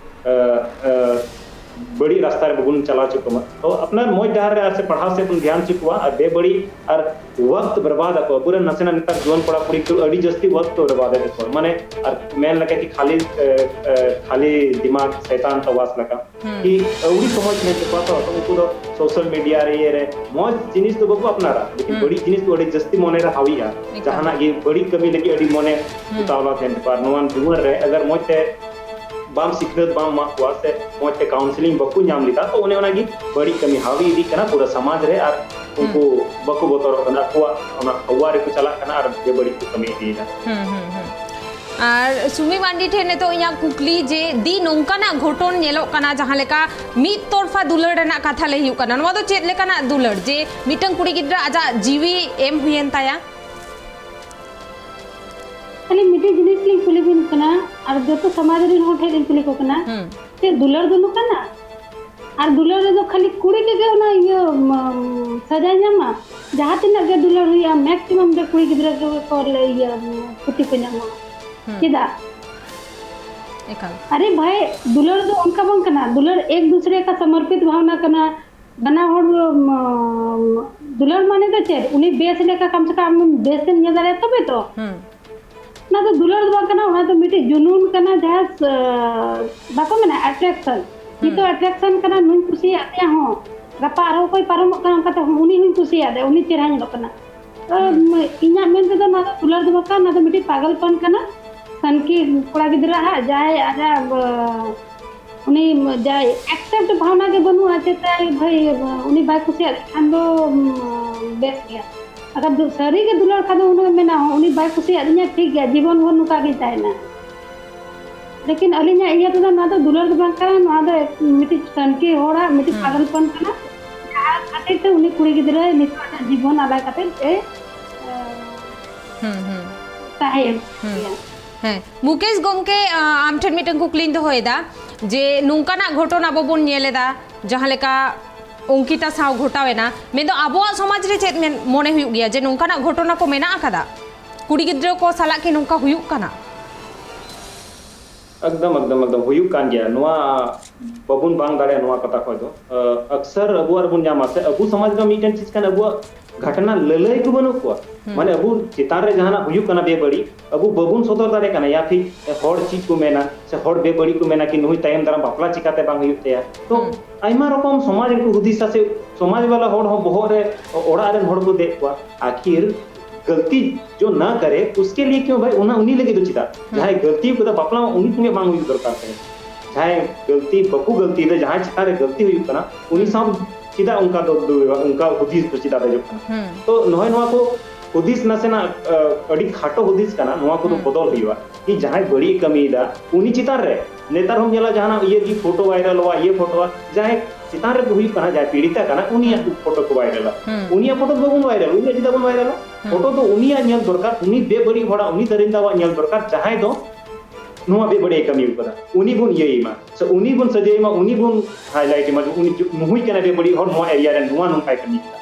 ᱟ, ᱟ, ᱵᱟᱹᱲᱤᱡ ᱨᱟᱥᱛᱟ ᱨᱮ ᱵᱟᱵᱚᱱ ᱪᱟᱞᱟᱣ ᱦᱚᱪᱚ ᱠᱚᱢᱟ᱾ ᱛᱚ ᱟᱯᱱᱟᱨ ᱢᱚᱡᱽ ᱰᱟᱦᱟᱨ ᱨᱮ ᱟᱨ ᱥᱮ ᱯᱟᱲᱦᱟᱣ ᱥᱮᱫ ᱵᱚᱱ ᱫᱷᱮᱭᱟᱱ ᱦᱚᱪᱚ ᱠᱚᱣᱟ, ᱟᱨ ᱵᱮᱵᱟᱹᱲᱤᱡ ᱟᱨ ᱣᱟᱠᱛ ᱵᱮᱨᱵᱟᱫ ᱟᱠᱚ᱾ ᱟᱵᱚᱨᱮᱱ ᱱᱟᱥᱮᱱᱟᱜ ᱱᱮᱛᱟᱨ ᱡᱩᱣᱟᱹᱱ ᱠᱚᱲᱟ ᱠᱩᱲᱤ ᱠᱚ ᱟᱹᱰᱤ ᱡᱟᱹᱥᱛᱤ ᱣᱟᱠᱛ ᱠᱚ ᱵᱮᱨᱵᱟᱫ ᱮᱫ ᱛᱟᱠᱚᱣᱟ, ᱢᱟᱱᱮ ᱟᱨ ᱢᱮᱱ ᱞᱮᱠᱟ ᱠᱤ ᱠᱷᱟᱹᱞᱤ, ᱮ, ᱮ, ᱠᱷᱟᱹᱞᱤ ᱫᱤᱢᱟᱜᱽ ᱥᱟᱭᱛᱟᱱ ᱛᱟᱣᱟᱥ ᱞᱮᱠᱟ᱾ ᱠᱤ ᱟᱹᱣᱲᱤ ᱥᱚᱢᱚᱭ ᱛᱟᱦᱮᱱ ᱛᱟᱠᱚᱣᱟ ᱛᱚ, ᱛᱚ ᱩᱱᱠᱩ ᱫᱚ ᱥᱳᱥᱟᱞ ᱢᱤᱰᱤᱭᱟ ᱨᱮ, ᱤᱭᱟᱹ ᱨᱮ ᱢᱚᱡᱽ ᱡᱤᱱᱤᱥ ᱫᱚ ᱵᱟᱠᱚ ᱟᱯᱱᱟᱨᱟ, ᱞᱮᱠᱤᱱ ᱵᱟᱹᱲᱤᱡ ᱡᱤᱱᱤᱥ ᱫᱚ ᱟᱹᱰᱤ ᱡᱟᱹᱥᱛᱤ ᱢᱚᱱᱮ ᱨᱮ ᱦᱟᱹᱣᱤᱜᱼᱟ᱾ ᱮᱠᱟᱞ᱾ ᱡᱟᱦᱟᱱᱟᱜ ᱜᱮ ᱵᱟᱹᱲᱤᱡ ᱠᱟᱹᱢᱤ ᱞᱟᱹᱜᱤᱫ ᱟᱹᱰᱤ ᱢᱚᱱᱮ ᱩᱛᱟᱣᱞᱟ ᱛᱟᱦᱮᱱ ᱛᱟᱠᱚᱣᱟ᱾ ᱟᱨ ᱱᱚᱣᱟ ᱡᱩᱣᱟᱹᱱ ᱨᱮ ᱟᱜᱟᱨ ᱢᱚᱡᱽ ᱛᱮ ᱵᱟᱢ ᱥᱤᱠᱷᱱᱟᱹᱛ ᱵᱟᱢ ᱮᱢᱟ ᱠᱚᱣᱟ ᱥᱮ ᱢᱚᱡᱽ ᱛᱮ ᱠᱟᱣᱩᱱᱥᱮᱞᱤᱝ ᱵᱟᱠᱚ ᱧᱟᱢ ᱞᱮᱫᱟ, ᱛᱚ ᱚᱱᱮ ᱚᱱᱟᱜᱮ ᱵᱟᱹᱲᱤᱡ ᱠᱟᱹᱢᱤ ᱦᱟᱹᱣᱤ ᱤᱫᱤᱜ ᱠᱟᱱᱟ ᱯᱩᱨᱟᱹ ᱥᱚᱢᱟᱡᱽ ᱨᱮ᱾ ᱟᱨ ᱩᱱᱠᱩ ᱵᱟᱠᱚ ᱵᱚᱛᱚᱨᱚᱜ ᱠᱟᱱᱟ, ᱟᱠᱚᱣᱟᱜ ᱚᱱᱟ ᱦᱟᱣᱟ ᱨᱮᱠᱚ ᱪᱟᱞᱟᱜ ᱠᱟᱱᱟ ᱟᱨ ᱵᱮᱵᱟᱹᱲᱤᱡ ᱠᱚ ᱠᱟᱹᱢᱤ ᱤᱫᱤᱭᱮᱫᱟ᱾ ᱦᱩᱸ, ᱦᱩᱸ, ᱦᱩᱸ᱾ ᱟᱨ ᱥᱩᱢᱤ ᱢᱟᱱᱰᱤ ᱴᱷᱮᱱ ᱱᱤᱛᱚᱜ ᱤᱧᱟᱹᱜ ᱠᱩᱠᱞᱤ ᱡᱮ, ᱫᱤ, ᱱᱚᱝᱠᱟᱱᱟᱜ ᱜᱷᱚᱴᱚᱱ ᱧᱮᱞᱚᱜ ᱠᱟᱱᱟ ᱡᱟᱦᱟᱸ ᱞᱮᱠᱟ ᱢᱤᱫ ᱛᱚᱨᱯᱷᱟ ᱫᱩᱞᱟᱹᱲ ᱨᱮᱱᱟᱜ ᱠᱟᱛᱷᱟ ᱞᱟᱹᱭ ᱦᱩᱭᱩᱜ ᱠᱟᱱᱟ, ᱱᱚᱣᱟ ᱫᱚ ᱪᱮᱫ ᱞᱮᱠᱟᱱᱟᱜ ᱫᱩᱞᱟᱹᱲ ᱡᱮ ᱢᱤᱫᱴᱟᱝ ᱠᱩᱲᱤ ᱜᱤᱫᱽᱨᱟᱹ ᱟᱡᱟᱜ ᱡᱤᱣᱤ ᱮᱢ ᱦᱩᱭᱮᱱ ᱛᱟᱭᱟ? ᱠᱷᱟᱹᱞᱤ ᱢᱤᱫᱴᱤᱡ ᱡᱤᱱᱤᱥ ᱞᱤᱧ ᱠᱩᱞᱤ ᱵᱤᱱ ᱠᱟᱱᱟ, ᱟᱨ ᱡᱚᱛᱚ ᱥᱚᱢᱟᱡᱽ ᱨᱮᱱ ᱦᱚᱲ ᱴᱷᱮᱱ ᱞᱤᱧ ᱠᱩᱞᱤ ᱠᱚ ᱠᱟᱱᱟ, ᱦᱩᱸ᱾ ᱪᱮᱫ ᱫᱩᱞᱟᱹᱲ ᱫᱚ ᱱᱚᱝᱠᱟᱱᱟ? ᱟᱨ ᱫᱩᱞᱟᱹᱲ ᱨᱮᱫᱚ ᱠᱷᱟᱹᱞᱤ ᱠᱩᱲᱤ ᱜᱮ ᱚᱱᱟ ᱤᱭᱟᱹ, ᱩᱢ, ᱥᱟᱡᱟ ᱧᱟᱢᱟ? ᱡᱟᱦᱟᱸ ᱛᱤᱱᱟᱹᱜ ᱜᱮ ᱫᱩᱞᱟᱹᱲ ᱦᱩᱭᱩᱜᱼᱟ, maximum ᱫᱚ ᱠᱩᱲᱤ ᱜᱤᱫᱽᱨᱟᱹ ᱜᱮ ᱠᱚ ᱞᱟᱹᱭ ᱤᱭᱟᱹ, ᱩᱢ, ᱠᱷᱚᱛᱤ ᱠᱚ ᱧᱟᱢᱟ᱾ ᱦᱩᱸ᱾ ᱪᱮᱫᱟᱜ? ᱮᱠᱟᱞ᱾ ᱟᱨᱮ ᱵᱷᱟᱭ, ᱫᱩᱞᱟᱹᱲ ᱫᱚ ᱚᱱᱠᱟ ᱵᱟᱝ ᱠᱟᱱᱟ᱾ ᱫᱩᱞᱟᱹᱲ ᱮᱠ ᱫᱩᱥᱨᱮ ᱠᱟ ᱥᱚᱢᱚᱨᱯᱤᱛ ᱵᱷᱟᱵᱽᱱᱟ ᱠᱟᱱᱟ᱾ ᱵᱟᱱᱟ ᱦᱚᱲ, ᱩᱢ, ᱫᱩᱞᱟᱹᱲ ᱢᱟᱱᱮ ᱫᱚ ᱪᱮᱫ? ᱩᱱᱤ ᱵᱮᱥ ᱞᱮᱠᱟ ᱠᱟᱢ ᱥᱮ ᱠᱟᱢ ᱟᱢ ᱵᱮᱥ ᱮᱢ ᱧᱮᱞ ᱫᱟᱲᱮᱭᱟᱜᱼᱟ ᱛᱚᱵᱮ ᱛᱚ᱾ ᱦᱩᱸ᱾ ᱚᱱᱟ ᱫᱚ ᱫᱩᱞᱟᱹᱲ ᱫᱚ ᱵᱟᱝ ᱠᱟᱱᱟ, ᱚᱱᱟ ᱫᱚ ᱢᱤᱫᱴᱤᱡ ᱡᱩᱱᱩᱱ ᱠᱟᱱᱟ, ᱡᱟᱦᱟᱸ, ᱟᱸ, ᱵᱟᱠᱚ ᱢᱮᱱᱟ attraction᱾ ᱦᱩᱸ᱾ ᱱᱤᱛᱚᱜ attraction ᱠᱟᱱᱟ, ᱱᱩᱭ ᱠᱩᱥᱤᱭᱟᱜ ᱛᱟᱭᱟ ᱦᱚᱸ, ᱜᱟᱯᱟ ᱟᱨᱦᱚᱸ ᱚᱠᱚᱭ ᱯᱟᱨᱚᱢᱚᱜ ᱠᱟᱱᱟ, ᱚᱱᱠᱟᱛᱮ ᱩᱱᱤ ᱦᱚᱸᱧ ᱠᱩᱥᱤᱭᱟᱫᱮᱭᱟ, ᱩᱱᱤ ᱪᱮᱦᱨᱟ ᱧᱮᱞᱚᱜ ᱠᱟᱱᱟ᱾ ᱛᱚ, ᱦᱩᱸ᱾ ᱤᱧᱟᱜ ᱢᱮᱱ ᱛᱮᱫᱚ ᱱᱚᱣᱟ ᱫᱚ ᱫᱩᱞᱟᱹᱲ ᱫᱚ ᱵᱟᱝ ᱠᱟᱱᱟ, ᱱᱚᱣᱟ ᱫᱚ ᱢᱤᱫᱴᱤᱡ ᱯᱟᱜᱚᱞᱯᱚᱱ ᱠᱟᱱᱟ᱾ ᱥᱟᱱᱠᱤ ᱠᱚᱲᱟ ᱜᱤᱫᱽᱨᱟᱹ ᱦᱟᱸᱜ ᱡᱟᱦᱟᱸᱭ ᱟᱡᱟᱜ, ᱟᱸ, ᱩᱱᱤ ᱡᱟᱭ accept ᱵᱷᱟᱵᱽᱱᱟ ᱜᱮ ᱵᱟᱹᱱᱩᱜᱼᱟ, ᱪᱮᱛᱟᱭ ᱵᱷᱟᱹᱭ, ᱩᱱᱤ ᱵᱟᱭ ᱠᱩᱥᱤᱭᱟᱜ ᱠᱷᱟᱱ ᱫᱚ, ᱩᱢ, ᱵᱮᱥ ᱜᱮᱭᱟ᱾ ᱟᱨ ᱥᱟᱹᱨᱤ ᱜᱮ ᱫᱩᱞᱟᱹᱲ ᱠᱷᱟᱱ ᱫᱚ ᱩᱱᱤ ᱢᱮᱱᱟ, ᱩᱱᱤ ᱵᱟᱭ ᱠᱩᱥᱤᱭᱟᱜ ᱞᱤᱧᱟ, ᱴᱷᱤᱠ ᱜᱮᱭᱟ, ᱡᱤᱵᱚᱱ ᱵᱷᱳᱨ ᱱᱚᱝᱠᱟ ᱜᱤᱧ ᱛᱟᱦᱮᱱᱟ᱾ ᱞᱮᱠᱤᱱ ᱟᱹᱞᱤᱧᱟᱜ ᱤᱭᱟᱹ ᱛᱮᱫᱚ ᱱᱚᱣᱟ ᱫᱚ ᱫᱩᱞᱟᱹᱲ ᱫᱚ ᱵᱟᱝ ᱠᱟᱱᱟ, ᱱᱚᱣᱟ ᱫᱚ ᱢᱤᱫᱴᱤᱡ ᱥᱟᱱᱠᱤ ᱦᱚᱲᱟᱜ ᱢᱤᱫᱴᱤᱡ ᱦᱩᱸ᱾ ᱯᱟᱜᱚᱞᱯᱚᱱ ᱠᱟᱱᱟ, ᱡᱟᱦᱟᱸ ᱠᱷᱟᱹᱛᱤᱨ ᱛᱮ ᱩᱱᱤ ᱠᱩᱲᱤ ᱜᱤᱫᱽᱨᱟᱹ ᱱᱤᱛᱚᱜ ᱟᱡᱟᱜ ᱡᱤᱵᱚᱱ ᱟᱞᱟᱭ ᱠᱟᱛᱮ ᱮ, ᱦᱩᱸ, ᱦᱩᱸ᱾ ᱛᱟᱦᱮᱸᱭᱮᱱ ᱦᱩᱸ᱾ ᱜᱮᱭᱟ᱾ ᱦᱮᱸ, ᱢᱩᱠᱮᱥ ᱜᱚᱢᱠᱮ, ᱟ, ᱟᱢ ᱴᱷᱮᱱ ᱢᱤᱫᱴᱟᱝ ᱠᱩᱠᱞᱤᱧ ᱫᱚᱦᱚᱭᱮᱫᱟ ᱡᱮ ᱱᱚᱝᱠᱟᱱᱟᱜ ᱜᱷᱚᱴᱚᱱ ᱟᱵᱚ ᱵᱚᱱ ᱧᱮᱞ ᱮᱫᱟ, ᱡᱟᱦᱟᱸ ᱞᱮᱠᱟ ᱚᱝᱠᱤᱛᱟ ᱥᱟᱶ ᱜᱷᱚᱴᱟᱣ ᱮᱱᱟ, ᱢᱮᱱᱫᱚ ᱟᱵᱚᱣᱟᱜ ᱥᱚᱢᱟᱡᱽ ᱨᱮ ᱪᱮᱫ ᱢᱮᱱ, ᱢᱚᱱᱮ ᱦᱩᱭᱩᱜ ᱜᱮᱭᱟ ᱡᱮ ᱱᱚᱝᱠᱟᱱᱟᱜ ᱜᱷᱚᱴᱚᱱᱟ ᱠᱚ ᱢᱮᱱᱟᱜ ᱟᱠᱟᱫᱟ? ᱠᱩᱲᱤ ᱜᱤᱫᱽᱨᱟᱹ ᱠᱚ ᱥᱟᱞᱟᱜ ᱠᱤ ᱱᱚᱝᱠᱟ ᱦᱩᱭᱩᱜ ᱠᱟᱱᱟ? ᱮᱠᱫᱚᱢ, ᱮᱠᱫᱚᱢ, ᱮᱠᱫᱚᱢ ᱦᱩᱭᱩᱜ ᱠᱟᱱ ᱜᱮᱭᱟ᱾ ᱱᱚᱣᱟ ᱵᱟᱵᱚᱱ ᱵᱟᱝ ᱫᱟᱲᱮᱭᱟᱜᱼᱟ ᱱᱚᱣᱟ ᱠᱟᱛᱷᱟ ᱠᱷᱚᱡ ᱫᱚ᱾ ᱟᱹ, ᱟᱠᱥᱟᱨ ᱟᱵᱚᱣᱟᱜ ᱨᱮᱵᱚᱱ ᱧᱟᱢᱟ, ᱥᱮ ᱟᱵᱚ ᱥᱚᱢᱟᱡᱽ ᱨᱮ ᱢᱤᱫᱴᱮᱱ ᱪᱤᱡ ᱠᱟᱱᱟ, ᱟᱵᱚᱣᱟᱜ ᱜᱷᱟᱴᱱᱟ ᱞᱟᱹᱞᱟᱹᱭ ᱠᱚ ᱵᱟᱹᱱᱩᱜ ᱠᱚᱣᱟ᱾ ᱦᱩᱸ᱾ ᱢᱟᱱᱮ ᱟᱵᱚ ᱪᱮᱛᱟᱱ ᱨᱮ ᱡᱟᱦᱟᱱᱟᱜ ᱦᱩᱭᱩᱜ ᱠᱟᱱᱟ ᱵᱮᱵᱟᱹᱲᱤᱡ, ᱟᱵᱚ ᱵᱟᱵᱚᱱ ᱥᱚᱫᱚᱨ ᱫᱟᱲᱮᱭᱟᱜ ᱠᱟᱱᱟ, ᱭᱟ ᱯᱷᱤᱨ ᱦᱚᱲ ᱪᱮᱫ ᱠᱚ ᱢᱮᱱᱟ, ᱥᱮ ᱦᱚᱲ ᱵᱮᱵᱟᱹᱲᱤᱡ ᱠᱚ ᱢᱮᱱᱟ ᱠᱤ ᱱᱩᱭ ᱛᱟᱭᱚᱢ ᱫᱟᱨᱟᱢ ᱵᱟᱯᱞᱟ ᱪᱤᱠᱟᱛᱮ ᱵᱟᱝ ᱦᱩᱭᱩᱜ ᱛᱟᱭᱟ᱾ ᱛᱚ ᱦᱩᱸ᱾ ᱟᱭᱢᱟ ᱨᱚᱠᱚᱢ ᱥᱚᱢᱟᱡᱽ ᱨᱮᱠᱚ ᱦᱩᱫᱤᱥᱟ, ᱥᱮ ᱥᱚᱢᱟᱡᱽ ᱵᱟᱞᱟ ᱦᱚᱲ ᱦᱚᱸ ᱵᱚᱦᱚᱜ ᱨᱮ, ᱚᱲᱟᱜ ᱨᱮᱱ ᱦᱚᱲ ᱠᱚ ᱫᱮᱡ ᱠᱚᱣᱟ᱾ ᱟᱠᱷᱤᱨ ᱜᱟᱞᱛᱤ ᱡᱚ ᱱᱟ ᱠᱟᱨᱮ, ᱩᱥᱠᱮ ᱞᱤᱭᱮ ᱠᱤᱭᱩᱸ ᱵᱷᱟᱭ, ᱚᱱᱟ ᱩᱱᱤ ᱞᱟᱹᱜᱤᱫ ᱫᱚ ᱪᱮᱫᱟᱜ? ᱦᱩᱸ᱾ ᱡᱟᱦᱟᱸᱭ ᱜᱟᱞᱛᱤ ᱠᱟᱫᱟ, ᱵᱟᱯᱞᱟ ᱩᱱᱤ ᱥᱚᱸᱜᱮ ᱵᱟᱝ ᱦᱩᱭᱩᱜ ᱫᱚᱨᱠᱟᱨ ᱛᱟᱭᱟ᱾ ᱡᱟᱦᱟᱸᱭ ᱜᱟᱞᱛᱤ ᱵᱟᱠᱚ ᱜᱟᱞᱛᱤᱭᱮᱫᱟ, ᱡᱟᱦᱟᱸᱭ ᱪᱮᱛᱟᱱ ᱨᱮ ᱜᱟᱞᱛᱤ ᱦᱩᱭᱩᱜ ᱠᱟᱱᱟ, ᱩᱱᱤ ᱦᱩᱸ᱾ ᱥᱟᱶ ᱪᱮᱫᱟᱜ ᱚᱱᱠᱟ ᱫᱚ ᱫᱩ-, ᱚᱱᱠᱟ ᱦᱩᱫᱤᱥ ᱫᱚ ᱪᱮᱫᱟᱜ ᱫᱮᱡᱚᱜ ᱠᱟᱱᱟ? ᱦᱩᱸ᱾ ᱛᱚ ᱱᱚᱜᱼᱚᱭ ᱱᱚᱣᱟ ᱠᱚ ᱦᱩᱫᱤᱥ ᱱᱟᱥᱮᱱᱟᱜ, ᱟ, ᱟᱹᱰᱤ ᱠᱷᱟᱴᱚ ᱦᱩᱫᱤᱥ ᱠᱟᱱᱟ, ᱱᱚᱣᱟ ᱠᱚᱫᱚ ᱦᱩᱸ᱾ ᱵᱚᱫᱚᱞ ᱦᱩᱭᱩᱜᱼᱟ᱾ ᱠᱤ ᱡᱟᱦᱟᱸᱭ ᱵᱟᱹᱲᱤᱡ ᱮ ᱠᱟᱹᱢᱤᱭᱮᱫᱟ, ᱩᱱᱤ ᱪᱮᱛᱟᱱ ᱨᱮ ᱱᱮᱛᱟᱨ ᱦᱚᱸᱢ ᱧᱮᱞᱟ ᱡᱟᱦᱟᱱᱟᱜ ᱤᱭᱟᱹ ᱜᱮ ᱯᱷᱳᱴᱳ ᱵᱷᱟᱭᱨᱟᱞᱚᱜᱼᱟ, ᱤᱭᱟᱹ ᱯᱷᱳᱴᱳᱜᱼᱟ, ᱡᱟᱦᱟᱸᱭ ᱪᱮᱛᱟᱱ ᱨᱮ ᱦᱩᱭᱩᱜ ᱠᱟᱱᱟ, ᱡᱟᱦᱟᱸᱭ ᱯᱤᱲᱤᱛᱟ ᱠᱟᱱᱟ, ᱩᱱᱤᱭᱟᱜ ᱦᱩᱸ᱾ ᱯᱷᱳᱴᱳ ᱠᱚ ᱵᱷᱟᱭᱨᱟᱞᱟ᱾ ᱦᱩᱸ᱾ ᱩᱱᱤᱭᱟᱜ ᱯᱷᱳᱴᱳ ᱫᱚ ᱵᱟᱵᱚᱱ ᱵᱷᱟᱭᱨᱟᱞ, ᱩᱱᱤᱭᱟᱜ ᱪᱮᱫᱟᱜ ᱵᱚᱱ ᱵᱷᱟᱭᱨᱟᱞᱟ? ᱦᱩᱸ᱾ ᱯᱷᱳᱴᱳ ᱫᱚ ᱩᱱᱤᱭᱟᱜ ᱧᱮᱞ ᱫᱚᱨᱠᱟᱨ, ᱩᱱᱤ ᱵᱮᱵᱟᱹᱲᱤᱡ ᱦᱚᱲᱟᱜ, ᱩᱱᱤ ᱫᱟᱹᱨᱤᱱᱫᱟᱣᱟᱜ ᱧᱮᱞ ᱫᱚᱨᱠᱟᱨ, ᱡᱟᱦᱟᱸᱭ ᱫᱚ ᱱᱚᱣᱟ ᱵᱮᱵᱟᱹᱲᱤᱡ ᱮ ᱠᱟᱹᱢᱤ ᱟᱠᱟᱫᱟ, ᱩᱱᱤ ᱵᱚᱱ ᱤᱭᱟᱹᱭᱮ ᱢᱟ, ᱥᱮ ᱩᱱᱤ ᱵᱚᱱ ᱥᱟᱡᱟᱭᱮ ᱢᱟ, ᱩᱱᱤ ᱵᱚᱱ highlight ᱮ ᱢᱟ, ᱩᱱᱤ ᱡᱩ-, ᱱᱩᱦᱩᱭ ᱠᱟᱱᱟᱭ ᱵᱮᱵᱟᱹᱲᱤᱡ ᱦᱚᱲ, ᱱᱚᱣᱟ area ᱨᱮ ᱱᱚᱣᱟ ᱱᱚᱝᱠᱟᱭ ᱠᱟᱹᱢᱤ ᱠᱟᱱᱟ᱾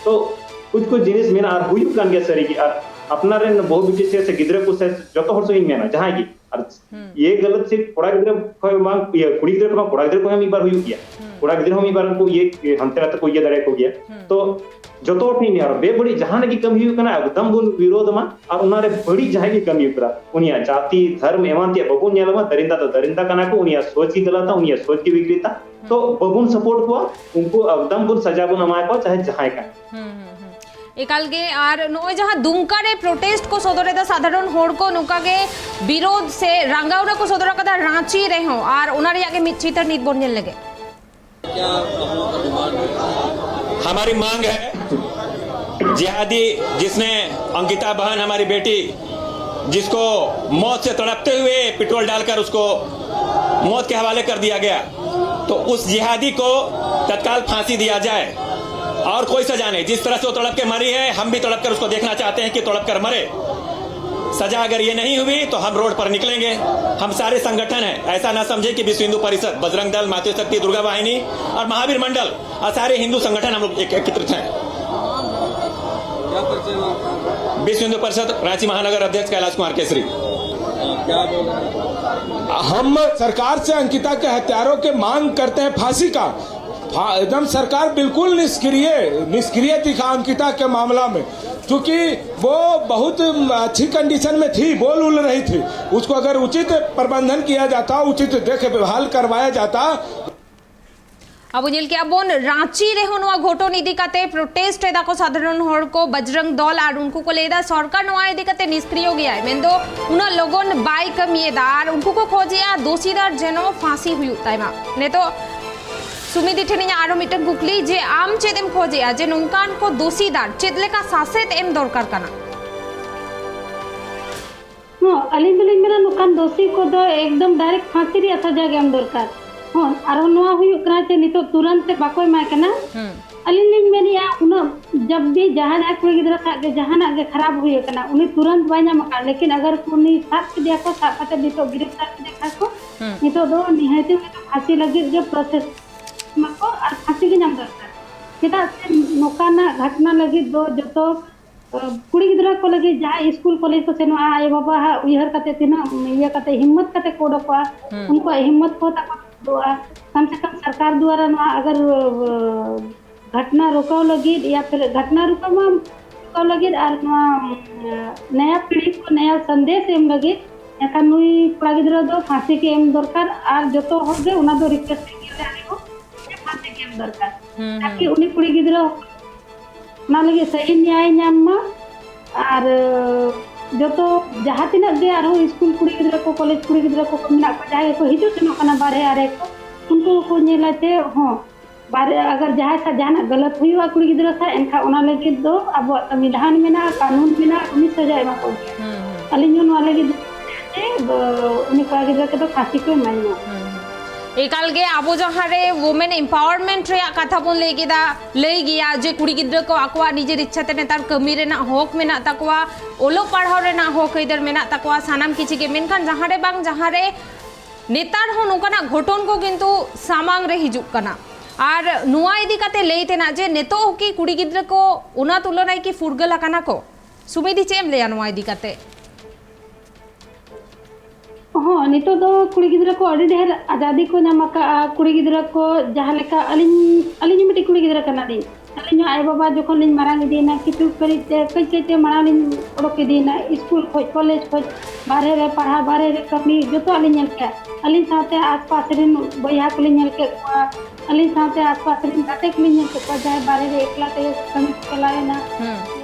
ᱛᱚ ᱠᱩᱪ ᱠᱩᱪ ᱡᱤᱱᱤᱥ ᱢᱮᱱᱟᱜᱼᱟ ᱟᱨ ᱦᱩᱭᱩᱜ ᱠᱟᱱ ᱜᱮᱭᱟ ᱥᱟᱹᱨᱤ ᱜᱮ, ᱟᱨ ᱟᱯᱱᱟᱨ ᱨᱮᱱ ᱵᱟᱹᱦᱩ ᱵᱤᱴᱤ ᱥᱮ, ᱥᱮ ᱜᱤᱫᱽᱨᱟᱹ ᱠᱚ ᱥᱮ ᱡᱚᱛᱚ ᱦᱚᱲ ᱥᱮᱫ ᱤᱧ ᱢᱮᱱᱟ, ᱡᱟᱦᱟᱸᱭ ᱜᱮ, ᱟᱨ ᱦᱩᱸ᱾ ᱤᱭᱟᱹ ᱜᱟᱞᱟᱛ ᱥᱮ ᱠᱚᱲᱟ ᱜᱤᱫᱽᱨᱟᱹ ᱠᱷᱚᱱ ᱵᱟᱝ, ᱤᱭᱟᱹ ᱠᱩᱲᱤ ᱜᱤᱫᱽᱨᱟᱹ ᱠᱷᱚᱱ ᱵᱟᱝ, ᱠᱚᱲᱟ ᱜᱤᱫᱽᱨᱟᱹ ᱠᱚᱦᱚᱸ ᱢᱤᱫ ᱵᱟᱨ ᱦᱩᱭᱩᱜ ᱜᱮᱭᱟ, ᱦᱩᱸ᱾ ᱠᱚᱲᱟ ᱜᱤᱫᱽᱨᱟᱹ ᱦᱚᱸ ᱢᱤᱫ ᱵᱟᱨ ᱠᱚ ᱤᱭᱟᱹ, ᱦᱟᱱᱛᱮ ᱱᱟᱛᱮ ᱠᱚ ᱤᱭᱟᱹ ᱫᱟᱲᱮ ᱠᱚ ᱜᱮᱭᱟ᱾ ᱦᱩᱸ᱾ ᱛᱚ ᱡᱚᱛᱚ ᱦᱚᱲ ᱴᱷᱮᱱ ᱤᱧ ᱢᱮᱱᱟ, ᱵᱮᱵᱟᱹᱲᱤᱡ ᱡᱟᱦᱟᱱᱟᱜ ᱜᱮ ᱠᱟᱹᱢᱤ ᱦᱩᱭᱩᱜ ᱠᱟᱱᱟ, ᱮᱠᱫᱚᱢ ᱵᱚᱱ ᱵᱤᱨᱳᱫᱷ ᱢᱟ᱾ ᱟᱨ ᱚᱱᱟᱨᱮ ᱵᱟᱹᱲᱤᱡ ᱡᱟᱦᱟᱸᱭ ᱜᱮ ᱠᱟᱹᱢᱤ ᱠᱟᱫᱟ, ᱩᱱᱤᱭᱟᱜ ᱡᱟᱹᱛᱤ, ᱫᱷᱚᱨᱢ, ᱮᱢᱟᱱ ᱛᱮᱭᱟᱜ ᱵᱟᱵᱚᱱ ᱧᱮᱞ ᱢᱟ᱾ ᱫᱟᱹᱨᱤᱱᱫᱟ ᱫᱚ ᱫᱟᱹᱨᱤᱱᱫᱟ ᱠᱟᱱᱟ ᱠᱚ, ᱩᱱᱤᱭᱟᱜ ᱥᱳᱪ ᱜᱮ ᱜᱟᱞᱟᱛᱟ, ᱩᱱᱤᱭᱟᱜ ᱥᱳᱪ ᱜᱮ ᱵᱤᱜᱽᱨᱤᱛᱟ᱾ ᱛᱚ ᱦᱩᱸ᱾ ᱵᱟᱵᱚᱱ support ᱠᱚᱣᱟ, ᱩᱱᱠᱩ ᱮᱠᱫᱚᱢ ᱵᱚᱱ ᱥᱟᱡᱟ ᱵᱚᱱ ᱮᱢᱟ ᱠᱚᱣᱟ, ᱪᱟᱦᱮ ᱡᱟᱦᱟᱸᱭ ᱠᱟᱱ᱾ ᱦᱩᱸ, ᱦᱩᱸ, ᱦᱩᱸ᱾ ᱮᱠᱟᱞ ᱜᱮ᱾ ᱟᱨ ᱱᱚᱜᱼᱚᱭ ᱡᱟᱦᱟᱸ ᱫᱩᱢᱠᱟ ᱨᱮ protest ᱠᱚ ᱥᱚᱫᱚᱨ ᱮᱫᱟ ᱥᱟᱫᱷᱟᱨᱚᱱ ᱦᱚᱲ ᱠᱚ, ᱱᱚᱝᱠᱟ ᱜᱮ ᱵᱤᱨᱳᱫᱷ ᱥᱮ ᱨᱟᱸᱜᱟᱣᱱᱟ ᱠᱚ ᱥᱚᱫᱚᱨ ᱟᱠᱟᱫᱟ ᱨᱟᱸᱪᱤ ᱨᱮᱦᱚᱸ, ᱟᱨ ᱚᱱᱟ ᱨᱮᱭᱟᱜ ᱜᱮ ᱢᱤᱫ ᱪᱤᱛᱟᱹᱨ ᱱᱤᱛ ᱵᱚᱱ ᱧᱮᱞ ᱞᱮᱜᱮ᱾ हमारी मांग है, जिहादी जिसने अंकिता बहन, हमारी बेटी, जिसको मौत से तड़पते हुए पेट्रोल डालकर उसको मौत के हवाले कर दिया गया, तो उस जिहादी को तत्काल फांसी दिया जाए और कोई सजा नहीं। जिस तरह से वो तड़प के मरी है, हम भी तड़प कर उसको देखना चाहते हैं कि तड़प कर मरे। सजा अगर ये नहीं हुई तो हम रोड पर निकलेंगे। हम सारे संगठन हैं, ऐसा ना समझे कि विश्व हिंदू परिषद, बजरंग दल, मातृशक्ति, दुर्गा वाहिनी और महावीर मंडल और सारे हिंदू संगठन हम लोग एक-, एकत्रित हैं। क्या परिचय हुआ आपका? विश्व हिंदू परिषद रांची महानगर अध्यक्ष कैलाश कुमार केसरी। क्या बोल रहे हैं? हम सरकार से अंकिता के हत्यारों के मांग करते हैं फांसी का। फा-, एकदम सरकार बिल्कुल निष्क्रिय, निष्क्रिय दिखा अंकिता के मामला में, क्योंकि वो बहुत अच्छी कंडीशन में थी, बोल उल रही थी। उसको अगर उचित प्रबंधन किया जाता, उचित देखभाल करवाया जाता, ᱟᱵᱚ ᱧᱮᱞ ᱠᱮᱜᱼᱟ ᱵᱚᱱ, ᱨᱟᱸᱪᱤ ᱨᱮᱦᱚᱸ ᱱᱚᱣᱟ ᱜᱷᱚᱴᱚᱱ ᱤᱫᱤ ᱠᱟᱛᱮ protest ᱮᱫᱟ ᱠᱚ ᱥᱟᱫᱷᱟᱨᱚᱱ ᱦᱚᱲ ᱠᱚ, ᱵᱟᱡᱽᱨᱟᱝ ᱫᱚᱞ, ᱟᱨ ᱩᱱᱠᱩ ᱠᱚ ᱞᱟᱹᱭ ᱮᱫᱟ ᱥᱚᱨᱠᱟᱨ ᱱᱚᱣᱟ ᱤᱫᱤ ᱠᱟᱛᱮ ᱱᱤᱥᱠᱨᱤᱭᱚ ᱜᱮᱭᱟᱭ, ᱢᱮᱱᱫᱚ ᱩᱱᱟᱹᱜ ᱞᱚᱜᱚᱱ ᱵᱟᱭ ᱠᱟᱹᱢᱤᱭᱮᱫᱟ, ᱟᱨ ᱩᱱᱠᱩ ᱠᱚ ᱠᱷᱚᱡᱮᱜᱼᱟ ᱫᱳᱥᱤᱫᱟᱨ ᱡᱮᱱᱚ ᱯᱷᱟᱸᱥᱤ ᱦᱩᱭᱩᱜ ᱛᱟᱭ ᱢᱟ᱾ ᱱᱤᱛᱚᱜ ᱥᱩᱢᱤᱫᱤ ᱴᱷᱮᱱ ᱤᱧᱟᱹᱜ ᱟᱨᱚ ᱢᱤᱫᱴᱟᱝ ᱠᱩᱠᱞᱤ, ᱡᱮ ᱟᱢ ᱪᱮᱫ ᱮᱢ ᱠᱷᱚᱡᱮᱜᱼᱟ ᱡᱮ ᱱᱚᱝᱠᱟᱱ ᱠᱚ ᱫᱳᱥᱤᱫᱟᱨ ᱪᱮᱫ ᱞᱮᱠᱟ ᱥᱟᱥᱮᱛ ᱮᱢ ᱫᱚᱨᱠᱟᱨ ᱠᱟᱱᱟ? ᱦᱚᱸ, ᱟᱹᱞᱤᱧ ᱫᱚᱞᱤᱧ ᱢᱮᱱᱟ, ᱱᱚᱝᱠᱟᱱ ᱫᱳᱥᱤ ᱠᱚᱫᱚ ᱮᱠᱫᱚᱢ direct ᱯᱷᱟᱸᱥᱤ ᱨᱮᱭᱟᱜ ᱥᱟᱡᱟ ᱜᱮ ᱮᱢ ᱫᱚᱨᱠᱟᱨ᱾ ᱦᱚᱸ, ᱟᱨᱦᱚᱸ ᱱᱚᱣᱟ ᱦᱩᱭᱩᱜ ᱠᱟᱱᱟ ᱡᱮ ᱱᱤᱛᱚᱜ ᱛᱩᱨᱟᱹᱱᱛ ᱛᱮ ᱵᱟᱠᱚ ᱮᱢᱟᱭ ᱠᱟᱱᱟ᱾ ᱦᱩᱸ᱾ ᱟᱹᱞᱤᱧ ᱞᱤᱧ ᱢᱮᱱᱮᱫᱼᱟ, ᱩᱱᱟᱹᱜ ᱡᱟᱵ ᱵᱷᱤ ᱡᱟᱦᱟᱸ ᱡᱟᱦᱟᱸ ᱠᱩᱲᱤ ᱜᱤᱫᱽᱨᱟᱹ ᱥᱟᱶ ᱜᱮ ᱡᱟᱦᱟᱱᱟᱜ ᱜᱮ ᱠᱷᱟᱨᱟᱯ ᱦᱩᱭ ᱟᱠᱟᱱᱟ, ᱩᱱᱤ ᱛᱩᱨᱟᱹᱱᱛ ᱵᱟᱭ ᱧᱟᱢ ᱟᱠᱟᱫ, ᱞᱮᱠᱤᱱ ᱟᱜᱟᱨ ᱩᱱᱤ ᱥᱟᱵ ᱠᱮᱫᱮᱭᱟ ᱠᱚ, ᱥᱟᱵ ᱠᱟᱛᱮ ᱱᱤᱛᱚᱜ ᱜᱨᱮᱯᱛᱟᱨ ᱠᱮᱫᱮ ᱠᱷᱟᱱ ᱠᱚ, ᱦᱩᱸ᱾ ᱱᱤᱛᱚᱜ ᱫᱚ ᱱᱤᱦᱟᱹᱛᱤ ᱩᱱᱤ ᱫᱚ ᱯᱷᱟᱸᱥᱤ ᱞᱟᱹᱜᱤᱫ ᱜᱮ ᱯᱨᱚᱥᱮᱥ ᱢᱟᱠᱚ ᱟᱨ ᱯᱷᱟᱸᱥᱤ ᱜᱮ ᱧᱟᱢ ᱫᱚᱨᱠᱟᱨ᱾ ᱪᱮᱫᱟᱜ ᱥᱮ ᱱᱚᱝᱠᱟᱱᱟᱜ ᱜᱷᱚᱴᱱᱟ ᱞᱟᱹᱜᱤᱫ ᱫᱚ ᱡᱚᱛᱚ ᱠᱩᱲᱤ ᱜᱤᱫᱽᱨᱟᱹ ᱠᱚ ᱞᱟᱹᱜᱤᱫ ᱡᱟᱦᱟᱸᱭ ᱥᱠᱩᱞ ᱠᱚᱞᱮᱡᱽ ᱠᱚ ᱥᱮᱱᱚᱜᱼᱟ, ᱟᱭᱳᱼᱵᱟᱵᱟ ᱦᱟᱜ ᱩᱭᱦᱟᱹᱨ ᱠᱟᱛᱮ ᱛᱤᱱᱟᱹᱜ ᱤᱭᱟᱹ ᱠᱟᱛᱮ ᱦᱤᱢᱢᱚᱛ ᱠᱟᱛᱮ ᱠᱚ ᱚᱰᱚᱠᱚᱜᱼᱟ, ᱦᱩᱸ᱾ ᱩᱱᱠᱩᱣᱟᱜ ᱦᱤᱢᱢᱚᱛ ᱠᱚ ᱛᱟᱠᱚ ᱫᱩᱜᱼᱟ᱾ ᱠᱚᱢ ᱥᱮ ᱠᱚᱢ ᱥᱚᱨᱠᱟᱨ ᱫᱩᱣᱟᱨᱟ ᱱᱚᱣᱟ ᱟᱜᱟᱨ ᱜᱷᱚᱴᱱᱟ ᱨᱩᱠᱟᱣ ᱞᱟᱹᱜᱤᱫ ᱭᱟ ᱯᱷᱤᱨ ᱜᱷᱚᱴᱱᱟ ᱨᱩᱠᱟᱣ ᱢᱟ ᱨᱩᱠᱟᱣ ᱞᱟᱹᱜᱤᱫ ᱟᱨ ᱱᱚᱣᱟ ᱱᱟᱭᱟ ᱯᱤᱲᱦᱤ ᱠᱚ ᱱᱟᱭᱟ ᱥᱟᱸᱫᱮᱥ ᱮᱢ ᱞᱟᱹᱜᱤᱫ ᱮᱱᱠᱷᱟᱱ ᱱᱩᱭ ᱠᱚᱲᱟ ᱜᱤᱫᱽᱨᱟᱹ ᱫᱚ ᱯᱷᱟᱸᱥᱤ ᱜᱮ ᱮᱢ ᱫᱚᱨᱠᱟᱨ ᱟᱨ ᱡᱚᱛᱚ ᱦᱚᱲ ᱜᱮ ᱚᱱᱟ ᱫᱚ ᱨᱤᱠᱩᱭᱮᱥᱴ ᱞᱟᱹᱜᱤᱫ ᱞᱮ ᱟᱞᱮ ᱦᱚᱸ ᱡᱮ ᱯᱷᱟᱸᱥᱤ ᱜᱮ ᱮᱢ ᱫᱚᱨᱠᱟᱨ᱾ ᱦᱩᱸ, ᱛᱟᱠᱤ ᱦᱩᱸ᱾ ᱩᱱᱤ ᱠᱩᱲᱤ ᱜᱤᱫᱽᱨᱟᱹ ᱚᱱᱟ ᱞᱟᱹᱜᱤᱫ ᱥᱟᱹᱦᱤ ᱧᱟᱭ ᱧᱟᱢ ᱢᱟ᱾ ᱟᱨ ᱡᱚᱛᱚ ᱡᱟᱦᱟᱸ ᱛᱤᱱᱟᱹᱜ ᱜᱮ ᱟᱨᱦᱚᱸ ᱥᱠᱩᱞ ᱠᱩᱲᱤ ᱜᱤᱫᱽᱨᱟᱹ ᱠᱚ, ᱠᱚᱞᱮᱡᱽ ᱠᱩᱲᱤ ᱜᱤᱫᱽᱨᱟᱹ ᱠᱚ ᱢᱮᱱᱟᱜ ᱠᱚᱣᱟ, ᱡᱟᱦᱟᱸᱭ ᱜᱮᱠᱚ ᱦᱤᱡᱩᱜ ᱥᱮᱱᱚᱜ ᱠᱟᱱᱟ ᱵᱟᱨᱦᱮ ᱟᱨᱮ ᱠᱚ, ᱩᱱᱠᱩ ᱦᱚᱸᱠᱚ ᱧᱮᱞᱟ ᱡᱮ ᱦᱚᱸ ᱵᱟᱨᱦᱮ ᱟᱜᱟᱨ ᱡᱟᱦᱟᱸᱭ ᱥᱟᱶ ᱡᱟᱦᱟᱱᱟᱜ ᱜᱟᱞᱟᱛ ᱦᱩᱭᱩᱜᱼᱟ ᱠᱩᱲᱤ ᱜᱤᱫᱽᱨᱟᱹ ᱥᱟᱶ, ᱮᱱᱠᱷᱟᱱ ᱚᱱᱟ ᱞᱟᱹᱜᱤᱫ ᱫᱚ ᱟᱵᱚᱣᱟᱜ ᱥᱚᱝᱵᱤᱫᱷᱟᱱ ᱢᱮᱱᱟᱜᱼᱟ, ᱠᱟᱹᱱᱩᱱ ᱢᱮᱱᱟᱜᱼᱟ, ᱩᱱᱤ ᱥᱟᱡᱟ ᱮᱢᱟ ᱠᱚ ᱜᱮᱭᱟ᱾ ᱦᱩᱸ, ᱦᱩᱸ᱾ ᱟᱹᱞᱤᱧ ᱦᱚᱸ ᱱᱚᱣᱟ ᱞᱟᱹᱜᱤᱫ ᱡᱮ ᱩᱱᱤ ᱠᱚᱲᱟ ᱜᱤᱫᱽᱨᱟᱹ ᱠᱚᱫᱚ ᱯᱷᱟᱸᱥᱤ ᱠᱚ ᱮᱢᱟᱭ ᱢᱟ᱾ ᱮᱠᱟᱞ ᱜᱮ ᱟᱵᱚ ᱡᱟᱦᱟᱸ ᱨᱮ women empowerment ᱨᱮᱭᱟᱜ ᱠᱟᱛᱷᱟ ᱵᱚᱱ ᱞᱟᱹᱭ ᱠᱮᱫᱟ, ᱞᱟᱹᱭ ᱜᱮᱭᱟ ᱡᱮ ᱠᱩᱲᱤ ᱜᱤᱫᱽᱨᱟᱹ ᱠᱚ ᱟᱠᱚᱣᱟᱜ ᱱᱤᱡᱮᱨ ᱤᱪᱪᱷᱟ ᱛᱮ ᱱᱮᱛᱟᱨ ᱠᱟᱹᱢᱤ ᱨᱮᱱᱟᱜ ᱦᱚᱠ ᱢᱮᱱᱟᱜ ᱛᱟᱠᱚᱣᱟ, ᱚᱞᱚᱜ ᱯᱟᱲᱦᱟᱣ ᱨᱮᱱᱟᱜ ᱦᱚᱠ ᱟᱹᱭᱫᱟᱹᱨ ᱢᱮᱱᱟᱜ ᱛᱟᱠᱚᱣᱟ, ᱥᱟᱱᱟᱢ ᱠᱤᱪᱷᱩ ᱜᱮ᱾ ᱢᱮᱱᱠᱷᱟᱱ ᱡᱟᱦᱟᱸ ᱨᱮ ᱵᱟᱝ ᱡᱟᱦᱟᱸ ᱨᱮ ᱱᱮᱛᱟᱨ ᱦᱚᱸ ᱱᱚᱝᱠᱟᱱᱟᱜ ᱜᱷᱚᱴᱚᱱ ᱠᱚ ᱠᱤᱱᱛᱩ ᱥᱟᱢᱟᱝ ᱨᱮ ᱦᱤᱡᱩᱜ ᱠᱟᱱᱟ᱾ ᱟᱨ ᱱᱚᱣᱟ ᱤᱫᱤ ᱠᱟᱛᱮ ᱞᱟᱹᱭ ᱛᱮᱱᱟᱜ ᱡᱮ ᱱᱤᱛᱚᱜ ᱦᱚᱸ ᱠᱤ ᱠᱩᱲᱤ ᱜᱤᱫᱽᱨᱟᱹ ᱠᱚ ᱚᱱᱟ ᱛᱩᱞᱚᱱᱟᱭ ᱠᱤ ᱯᱷᱩᱨᱜᱟᱹᱞ ᱟᱠᱟᱱᱟ ᱠᱚ? ᱥᱩᱢᱤᱫᱤ, ᱪᱮᱫ ᱮᱢ ᱞᱟᱹᱭᱟ ᱱᱚᱣᱟ ᱤᱫᱤ ᱠᱟᱛᱮ? ᱦᱚᱸ, ᱱᱤᱛᱚᱜ ᱫᱚ ᱠᱩᱲᱤ ᱜᱤᱫᱽᱨᱟᱹ ᱠᱚ ᱟᱹᱰᱤ ᱰᱷᱮᱨ ᱟᱡᱟᱫᱤ ᱠᱚ ᱧᱟᱢ ᱟᱠᱟᱫᱼᱟ᱾ ᱠᱩᱲᱤ ᱜᱤᱫᱽᱨᱟᱹ ᱠᱚ ᱡᱟᱦᱟᱸ ᱞᱮᱠᱟ, ᱟᱹᱞᱤᱧ, ᱟᱹᱞᱤᱧ ᱦᱚᱸ ᱢᱤᱫᱴᱤᱡ ᱠᱩᱲᱤ ᱜᱤᱫᱽᱨᱟᱹ ᱠᱟᱱᱟᱞᱤᱧ᱾ ᱟᱹᱞᱤᱧ ᱦᱚᱸ ᱟᱭᱳᱼᱵᱟᱵᱟ ᱡᱚᱠᱷᱚᱱ ᱞᱤᱧ ᱢᱟᱨᱟᱝ ᱤᱫᱤᱭᱮᱱᱟ, ᱠᱤᱪᱷᱩ ᱠᱟᱹᱴᱤᱡ ᱛᱮ ᱠᱟᱹᱡ ᱠᱟᱹᱡ ᱛᱮ ᱢᱟᱲᱟᱝ ᱞᱤᱧ ᱚᱰᱚᱠ ᱤᱫᱤᱭᱮᱱᱟ, ᱥᱠᱩᱞ ᱠᱷᱚᱡ, ᱠᱚᱞᱮᱡᱽ ᱠᱷᱚᱡ, ᱵᱟᱨᱦᱮ ᱨᱮ ᱯᱟᱲᱦᱟᱣ, ᱵᱟᱨᱦᱮ ᱨᱮ ᱠᱟᱹᱢᱤ, ᱡᱚᱛᱚᱣᱟᱜ ᱞᱤᱧ ᱧᱮᱞ ᱠᱮᱫᱼᱟ᱾ ᱟᱹᱞᱤᱧ ᱥᱟᱶᱛᱮ ᱟᱥᱯᱟᱥ ᱨᱮᱱ ᱵᱚᱭᱦᱟ ᱠᱚᱞᱤᱧ ᱧᱮᱞ ᱠᱮᱫ ᱠᱚᱣᱟ, ᱟᱹᱞᱤᱧ ᱥᱟᱶᱛᱮ ᱟᱥᱯᱟᱥ ᱨᱮᱱ ᱜᱟᱛᱮ ᱠᱚᱞᱤᱧ ᱧᱮᱞ ᱠᱮᱫ ᱠᱚᱣᱟ, ᱡᱟᱦᱟᱸᱭ ᱵᱟᱨᱦᱮ ᱨᱮ ᱮᱠᱞᱟ ᱛᱮᱜᱮ ᱠᱟᱹᱢᱤ ᱠᱚ ᱪᱟᱞᱟᱣᱮᱱᱟ᱾ ᱦᱩᱸ᱾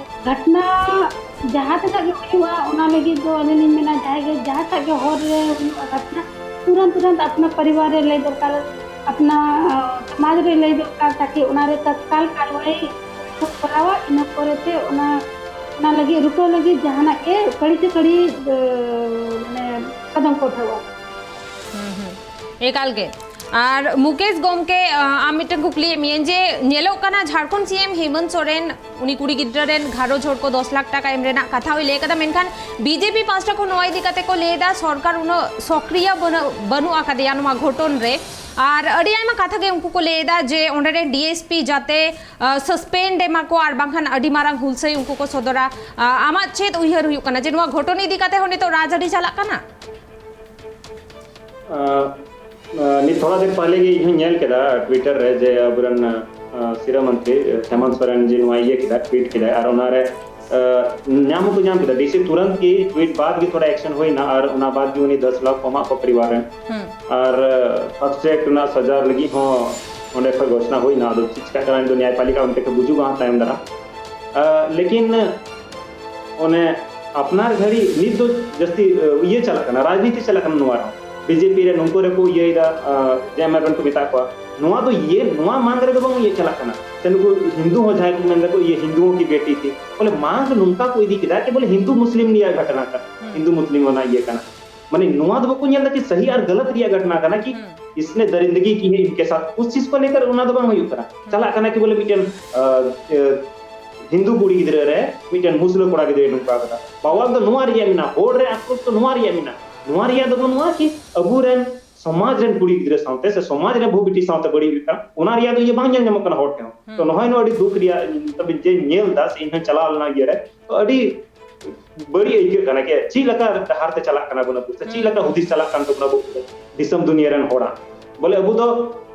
ᱜᱷᱚᱴᱱᱟ ᱡᱟᱦᱟᱸ ᱛᱤᱱᱟᱹᱜ ᱜᱮ ᱦᱩᱭᱩᱜᱼᱟ, ᱚᱱᱟ ᱞᱟᱹᱜᱤᱫ ᱫᱚ ᱟᱹᱞᱤᱧ ᱞᱤᱧ ᱢᱮᱱᱟ, ᱡᱟᱦᱟᱸᱭ ᱜᱮ ᱡᱟᱦᱟᱸᱴᱟᱜ ᱜᱮ ᱦᱚᱨ ᱨᱮ ᱦᱩᱭᱩᱜᱼᱟ ᱜᱷᱚᱴᱱᱟ, ᱛᱩᱨᱟᱹᱱᱛ ᱛᱩᱨᱟᱹᱱᱛ ᱟᱯᱱᱟ ᱯᱚᱨᱤᱵᱟᱨ ᱨᱮ ᱞᱟᱹᱭ ᱫᱚᱨᱠᱟᱨ᱾ अपना समाज ᱨᱮ ᱞᱟᱹᱭ ᱫᱚᱨᱠᱟᱨ, ᱛᱟᱠᱤ ᱚᱱᱟ ᱨᱮ ᱛᱚᱛᱠᱟᱞ ᱠᱟᱨᱣᱟᱭ ᱠᱚ ᱠᱚᱨᱟᱣᱟ, ᱤᱱᱟᱹ ᱯᱚᱨᱮ ᱛᱮ ᱚᱱᱟ ᱚᱱᱟ ᱞᱟᱹᱜᱤᱫ ᱨᱩᱠᱟᱹᱣ ᱞᱟᱹᱜᱤᱫ ᱡᱟᱦᱟᱱᱟᱜ ᱜᱮ ᱠᱟᱹᱲᱤ ᱛᱮ ᱠᱟᱹᱲᱤ ᱢᱟᱱᱮ ᱠᱟᱫᱚᱢ ᱠᱚ ᱩᱴᱷᱟᱹᱣᱟ᱾ ᱮᱠᱟᱞ ᱜᱮ᱾ ᱟᱨ ᱢᱩᱠᱮᱥ ᱜᱚᱢᱠᱮ, ᱟᱢ ᱢᱤᱫᱴᱟᱝ ᱠᱩᱠᱞᱤᱭᱮᱫ ᱢᱤᱭᱟᱹᱧ ᱡᱮ ᱧᱮᱞᱚᱜ ᱠᱟᱱᱟ ᱡᱷᱟᱲᱠᱷᱚᱸᱰ ᱥᱤ ᱮᱢ ᱦᱮᱢᱚᱱᱛ ᱥᱚᱨᱮᱱ ᱩᱱᱤ ᱠᱩᱲᱤ ᱜᱤᱫᱽᱨᱟᱹ ᱨᱮᱱ ᱜᱷᱟᱨᱚᱸᱡᱽ ᱦᱚᱲ ᱠᱚ ᱫᱚᱥ ᱞᱟᱠᱷ ᱴᱟᱠᱟ ᱮᱢ ᱨᱮᱱᱟᱜ ᱠᱟᱛᱷᱟ ᱦᱚᱸᱭ ᱞᱟᱹᱭ ᱠᱟᱫᱟ, ᱢᱮᱱᱠᱷᱟᱱ ᱵᱤᱡᱮᱯᱤ ᱯᱟᱦᱴᱟ ᱠᱷᱚᱱ ᱱᱚᱣᱟ ᱤᱫᱤ ᱠᱟᱛᱮ ᱠᱚ ᱞᱟᱹᱭ ᱮᱫᱟ ᱥᱚᱨᱠᱟᱨ ᱩᱱᱟᱹᱜ ᱥᱚᱠᱨᱤᱭᱚ ᱵᱟᱹᱱᱩᱜ ᱟᱠᱟᱫᱮᱭᱟ ᱱᱚᱣᱟ ᱜᱷᱚᱴᱚᱱ ᱨᱮ᱾ ᱟᱨ ᱟᱹᱰᱤ ᱟᱭᱢᱟ ᱠᱟᱛᱷᱟ ᱜᱮ ᱩᱱᱠᱩ ᱠᱚ ᱞᱟᱹᱭ ᱮᱫᱟ ᱡᱮ ᱚᱸᱰᱮ ᱨᱮᱱ ᱰᱤ ᱮᱥ ᱯᱤ ᱡᱟᱛᱮ ᱥᱟᱥᱯᱮᱱᱰ ᱮᱢᱟ ᱠᱚ ᱟᱨ ᱵᱟᱝᱠᱷᱟᱱ ᱟᱹᱰᱤ ᱢᱟᱨᱟᱝ ᱦᱩᱞᱥᱟᱹᱭ ᱩᱱᱠᱩ ᱠᱚ ᱥᱚᱫᱚᱨᱟ᱾ ᱟᱢᱟᱜ ᱪᱮᱫ ᱩᱭᱦᱟᱹᱨ ᱦᱩᱭᱩᱜ ᱠᱟᱱᱟ ᱡᱮ ᱱᱚᱣᱟ ᱜᱷᱚᱴᱚᱱ ᱤᱫᱤ ᱠᱟᱛᱮ ᱦᱚᱸ ᱱᱤᱛᱚᱜ ᱨᱟᱡᱽᱟᱹᱨᱤ ᱪᱟᱞᱟᱜ ᱠᱟᱱᱟ? ᱱᱤᱛ ᱛᱷᱚᱲᱟ ᱫᱤᱱ ᱯᱟᱦᱞᱮ ᱜᱮ ᱤᱧ ᱦᱚᱸᱧ ᱧᱮᱞ ᱠᱮᱫᱟ ᱴᱩᱭᱴᱟᱨ ᱨᱮ ᱡᱮ ᱟᱵᱚᱨᱮᱱ ᱥᱤᱨᱟᱹ ᱢᱚᱱᱛᱨᱤ ᱦᱮᱢᱚᱱᱛ ᱥᱚᱨᱮᱱ ᱡᱮ ᱱᱚᱣᱟ ᱤᱭᱟᱹ ᱠᱮᱫᱟ, ᱴᱩᱭᱤᱴ ᱠᱮᱫᱟᱭ ᱟᱨ ᱚᱱᱟᱨᱮ ᱧᱟᱢ ᱦᱚᱸᱠᱚ ᱧᱟᱢ ᱠᱮᱫᱟ ᱰᱤᱥᱤ ᱛᱩᱨᱟᱱᱛ ᱜᱮ ᱴᱩᱭᱤᱴ ᱵᱟᱫ ᱜᱮ ᱛᱷᱚᱲᱟ ᱮᱠᱥᱮᱱ ᱦᱩᱭᱱᱟ ᱟᱨ ᱚᱱᱟ ᱵᱟᱫ ᱜᱮ ᱩᱱᱤ ᱫᱚᱥ ᱞᱟᱠᱷ ᱠᱚ ᱮᱢᱟᱜ ᱠᱚ ᱯᱚᱨᱤᱵᱟᱨ ᱨᱮᱱ᱾ ᱟᱨ ᱯᱷᱟᱥᱴ ᱴᱨᱮᱠ ᱨᱮᱱᱟᱜ ᱥᱟᱡᱟ ᱞᱟᱹᱜᱤᱫ ᱦᱚᱸ ᱚᱸᱰᱮ ᱠᱷᱚᱱ ᱜᱷᱳᱥᱱᱟ ᱦᱩᱭᱱᱟ᱾ ᱟᱫᱚ ᱪᱮᱫ ᱪᱤᱠᱟᱹᱜ ᱠᱟᱱᱟ ᱤᱧ ᱫᱚ ᱱᱮᱭᱟᱭᱯᱟᱞᱤᱠᱟ ᱚᱱᱛᱮ ᱠᱷᱚᱱ ᱵᱩᱡᱩᱜᱚᱜᱼᱟ ᱛᱟᱭᱚᱢ ᱫᱟᱨᱟᱢ᱾ ᱞᱮᱠᱤᱱ ᱚᱱᱮ ᱟᱯᱱᱟᱨ ᱜᱷᱟᱹᱲᱤ ᱱᱤᱛ ᱫᱚ ᱡᱟᱹᱥᱛᱤ ᱤᱭᱟᱹ ᱪᱟᱞᱟᱜ ᱠᱟᱱᱟ, ᱨᱟᱡᱽᱱᱤᱛᱤ ᱪᱟᱞᱟᱜ ᱠᱟᱱᱟ ᱱᱚᱣᱟ ᱨᱮᱦᱚᱸ᱾ ᱵᱤᱡᱮᱯᱤ ᱨᱮ ᱱᱩᱠᱩ ᱨᱮᱠᱚ ᱤᱭᱟᱹᱭᱮᱫᱟ, ᱡᱮ ᱮᱢ ᱟᱭ ᱮᱢ ᱠᱚ ᱢᱮᱛᱟ ᱠᱚᱣᱟ᱾ ᱱᱚᱣᱟ ᱫᱚ ᱤᱭᱟᱹ ᱱᱚᱣᱟ ᱢᱟᱝ ᱨᱮᱫᱚ ᱵᱟᱝ ᱤᱭᱟᱹ ᱪᱟᱞᱟᱜ ᱠᱟᱱᱟ᱾ ᱥᱮ ᱱᱩᱠᱩ ᱦᱤᱱᱫᱩ ᱦᱚᱸ ᱡᱟᱦᱟᱸᱭ ᱠᱚ ᱢᱮᱱ ᱫᱟᱠᱚ ᱤᱭᱟᱹ ᱦᱤᱱᱫᱩ ᱦᱚᱸ ᱠᱤ ᱵᱮᱴᱤ ᱛᱷᱤ, ᱵᱚᱞᱮ ᱢᱟᱝ ᱱᱚᱝᱠᱟ ᱠᱚ ᱤᱫᱤ ᱠᱮᱫᱟ ᱠᱤ ᱵᱚᱞᱮ ᱦᱤᱱᱫᱩ ᱢᱩᱥᱞᱤᱢ ᱨᱮᱭᱟᱜ ᱜᱷᱚᱴᱱᱟ ᱠᱟᱱᱟ, ᱦᱤᱱᱫᱩ ᱢᱩᱥᱞᱤᱢ ᱚᱱᱟ ᱤᱭᱟᱹ ᱠᱟᱱᱟ᱾ ᱢᱟᱱᱮ ᱱᱚᱣᱟ ᱫᱚ ᱵᱟᱠᱚ ᱧᱮᱞ ᱫᱟ ᱠᱤ ᱥᱟᱦᱤ ᱟᱨ ᱜᱟᱞᱟᱛ ᱨᱮᱭᱟᱜ ᱜᱷᱚᱴᱱᱟ ᱠᱟᱱᱟ ᱠᱤ ᱤᱥᱱᱮ ᱫᱟᱨᱤᱱᱫᱜᱤ ᱠᱤ ᱦᱮ ᱤᱱᱠᱮ ᱥᱟᱛᱷ, ᱩᱥ ᱪᱤᱡ ᱠᱚ ᱞᱮᱠᱟᱨ ᱚᱱᱟ ᱫᱚ ᱵᱟᱝ ᱦᱩᱭᱩᱜ ᱠᱟᱱᱟ᱾ ᱪᱟᱞᱟᱜ ᱠᱟᱱᱟ ᱠᱤ ᱵᱚᱞᱮ ᱢᱤᱫᱴᱮᱱ ᱦᱤᱱᱫᱩ ᱠᱩᱲᱤ ᱜᱤᱫᱽᱨᱟᱹ ᱨᱮ ᱢᱤᱫᱴᱮᱱ ᱢᱩᱥᱞᱟᱹ ᱠᱚᱲᱟ ᱜᱤᱫᱽᱨᱟᱹᱭ ᱱᱚᱝᱠᱟ ᱠᱟᱫᱟ᱾ ᱵᱟᱣᱟᱞ ᱫᱚ ᱱᱚᱣᱟ ᱨᱮᱭᱟᱜ ᱢᱮᱱᱟᱜᱼᱟ, ᱦᱚᱲ ᱨᱮ ᱟᱠᱨᱳᱥ ᱫᱚ ᱱᱚᱣᱟ ᱨᱮᱭᱟᱜ ᱢᱮᱱᱟᱜᱼᱟ᱾ ᱱᱚᱣᱟ ᱨᱮᱭᱟᱜ ᱫᱚ ᱵᱟᱹᱱᱩᱜᱼᱟ ᱠᱤ ᱟᱵᱚᱨᱮᱱ ᱥᱚᱢᱟᱡᱽ ᱨᱮᱱ ᱠᱩᱲᱤ ᱜᱤᱫᱽᱨᱟᱹ ᱥᱟᱶᱛᱮ ᱥᱮ ᱥᱚᱢᱟᱡᱽ ᱨᱮᱱ ᱵᱟᱹᱦᱩ ᱵᱤᱴᱤ ᱥᱟᱶᱛᱮ ᱵᱟᱹᱲᱤᱡ ᱦᱩᱭᱩᱜ ᱠᱟᱱᱟ, ᱚᱱᱟ ᱨᱮᱭᱟᱜ ᱫᱚ ᱤᱭᱟᱹ ᱵᱟᱝ ᱧᱮᱞ ᱧᱟᱢᱚᱜ ᱠᱟᱱᱟ ᱦᱚᱲ ᱴᱷᱮᱱ᱾ ᱛᱚ ᱱᱚᱜᱼᱚᱭ ᱱᱚᱣᱟ ᱟᱹᱰᱤ ᱫᱩᱠ ᱨᱮᱭᱟᱜ ᱡᱮᱧ ᱧᱮᱞ ᱮᱫᱟ ᱥᱮ ᱤᱧ ᱦᱚᱸᱧ ᱪᱟᱞᱟᱣ ᱞᱮᱱᱟ ᱤᱭᱟᱹ ᱨᱮ, ᱛᱚ ᱟᱹᱰᱤ ᱵᱟᱹᱲᱤᱡ ᱟᱹᱭᱠᱟᱹᱜ ᱠᱟᱱᱟ ᱡᱮ ᱪᱮᱫ ᱞᱮᱠᱟ ᱰᱟᱦᱟᱨ ᱛᱮ ᱪᱟᱞᱟᱜ ᱠᱟᱱᱟ ᱵᱚᱱ ᱟᱵᱚ, ᱥᱮ ᱪᱮᱫ ᱞᱮᱠᱟ ᱦᱩᱫᱤᱥ ᱪᱟᱞᱟᱜ ᱠᱟᱱ ᱛᱟᱵᱚᱱᱟ ᱟᱵᱚ ᱫᱤᱥᱚᱢ ᱫᱩᱱᱤᱭᱟᱹ ᱨᱮᱱ ᱦᱚᱲᱟᱜ᱾ ᱵᱚᱞᱮ ᱟᱵᱚ ᱫᱚ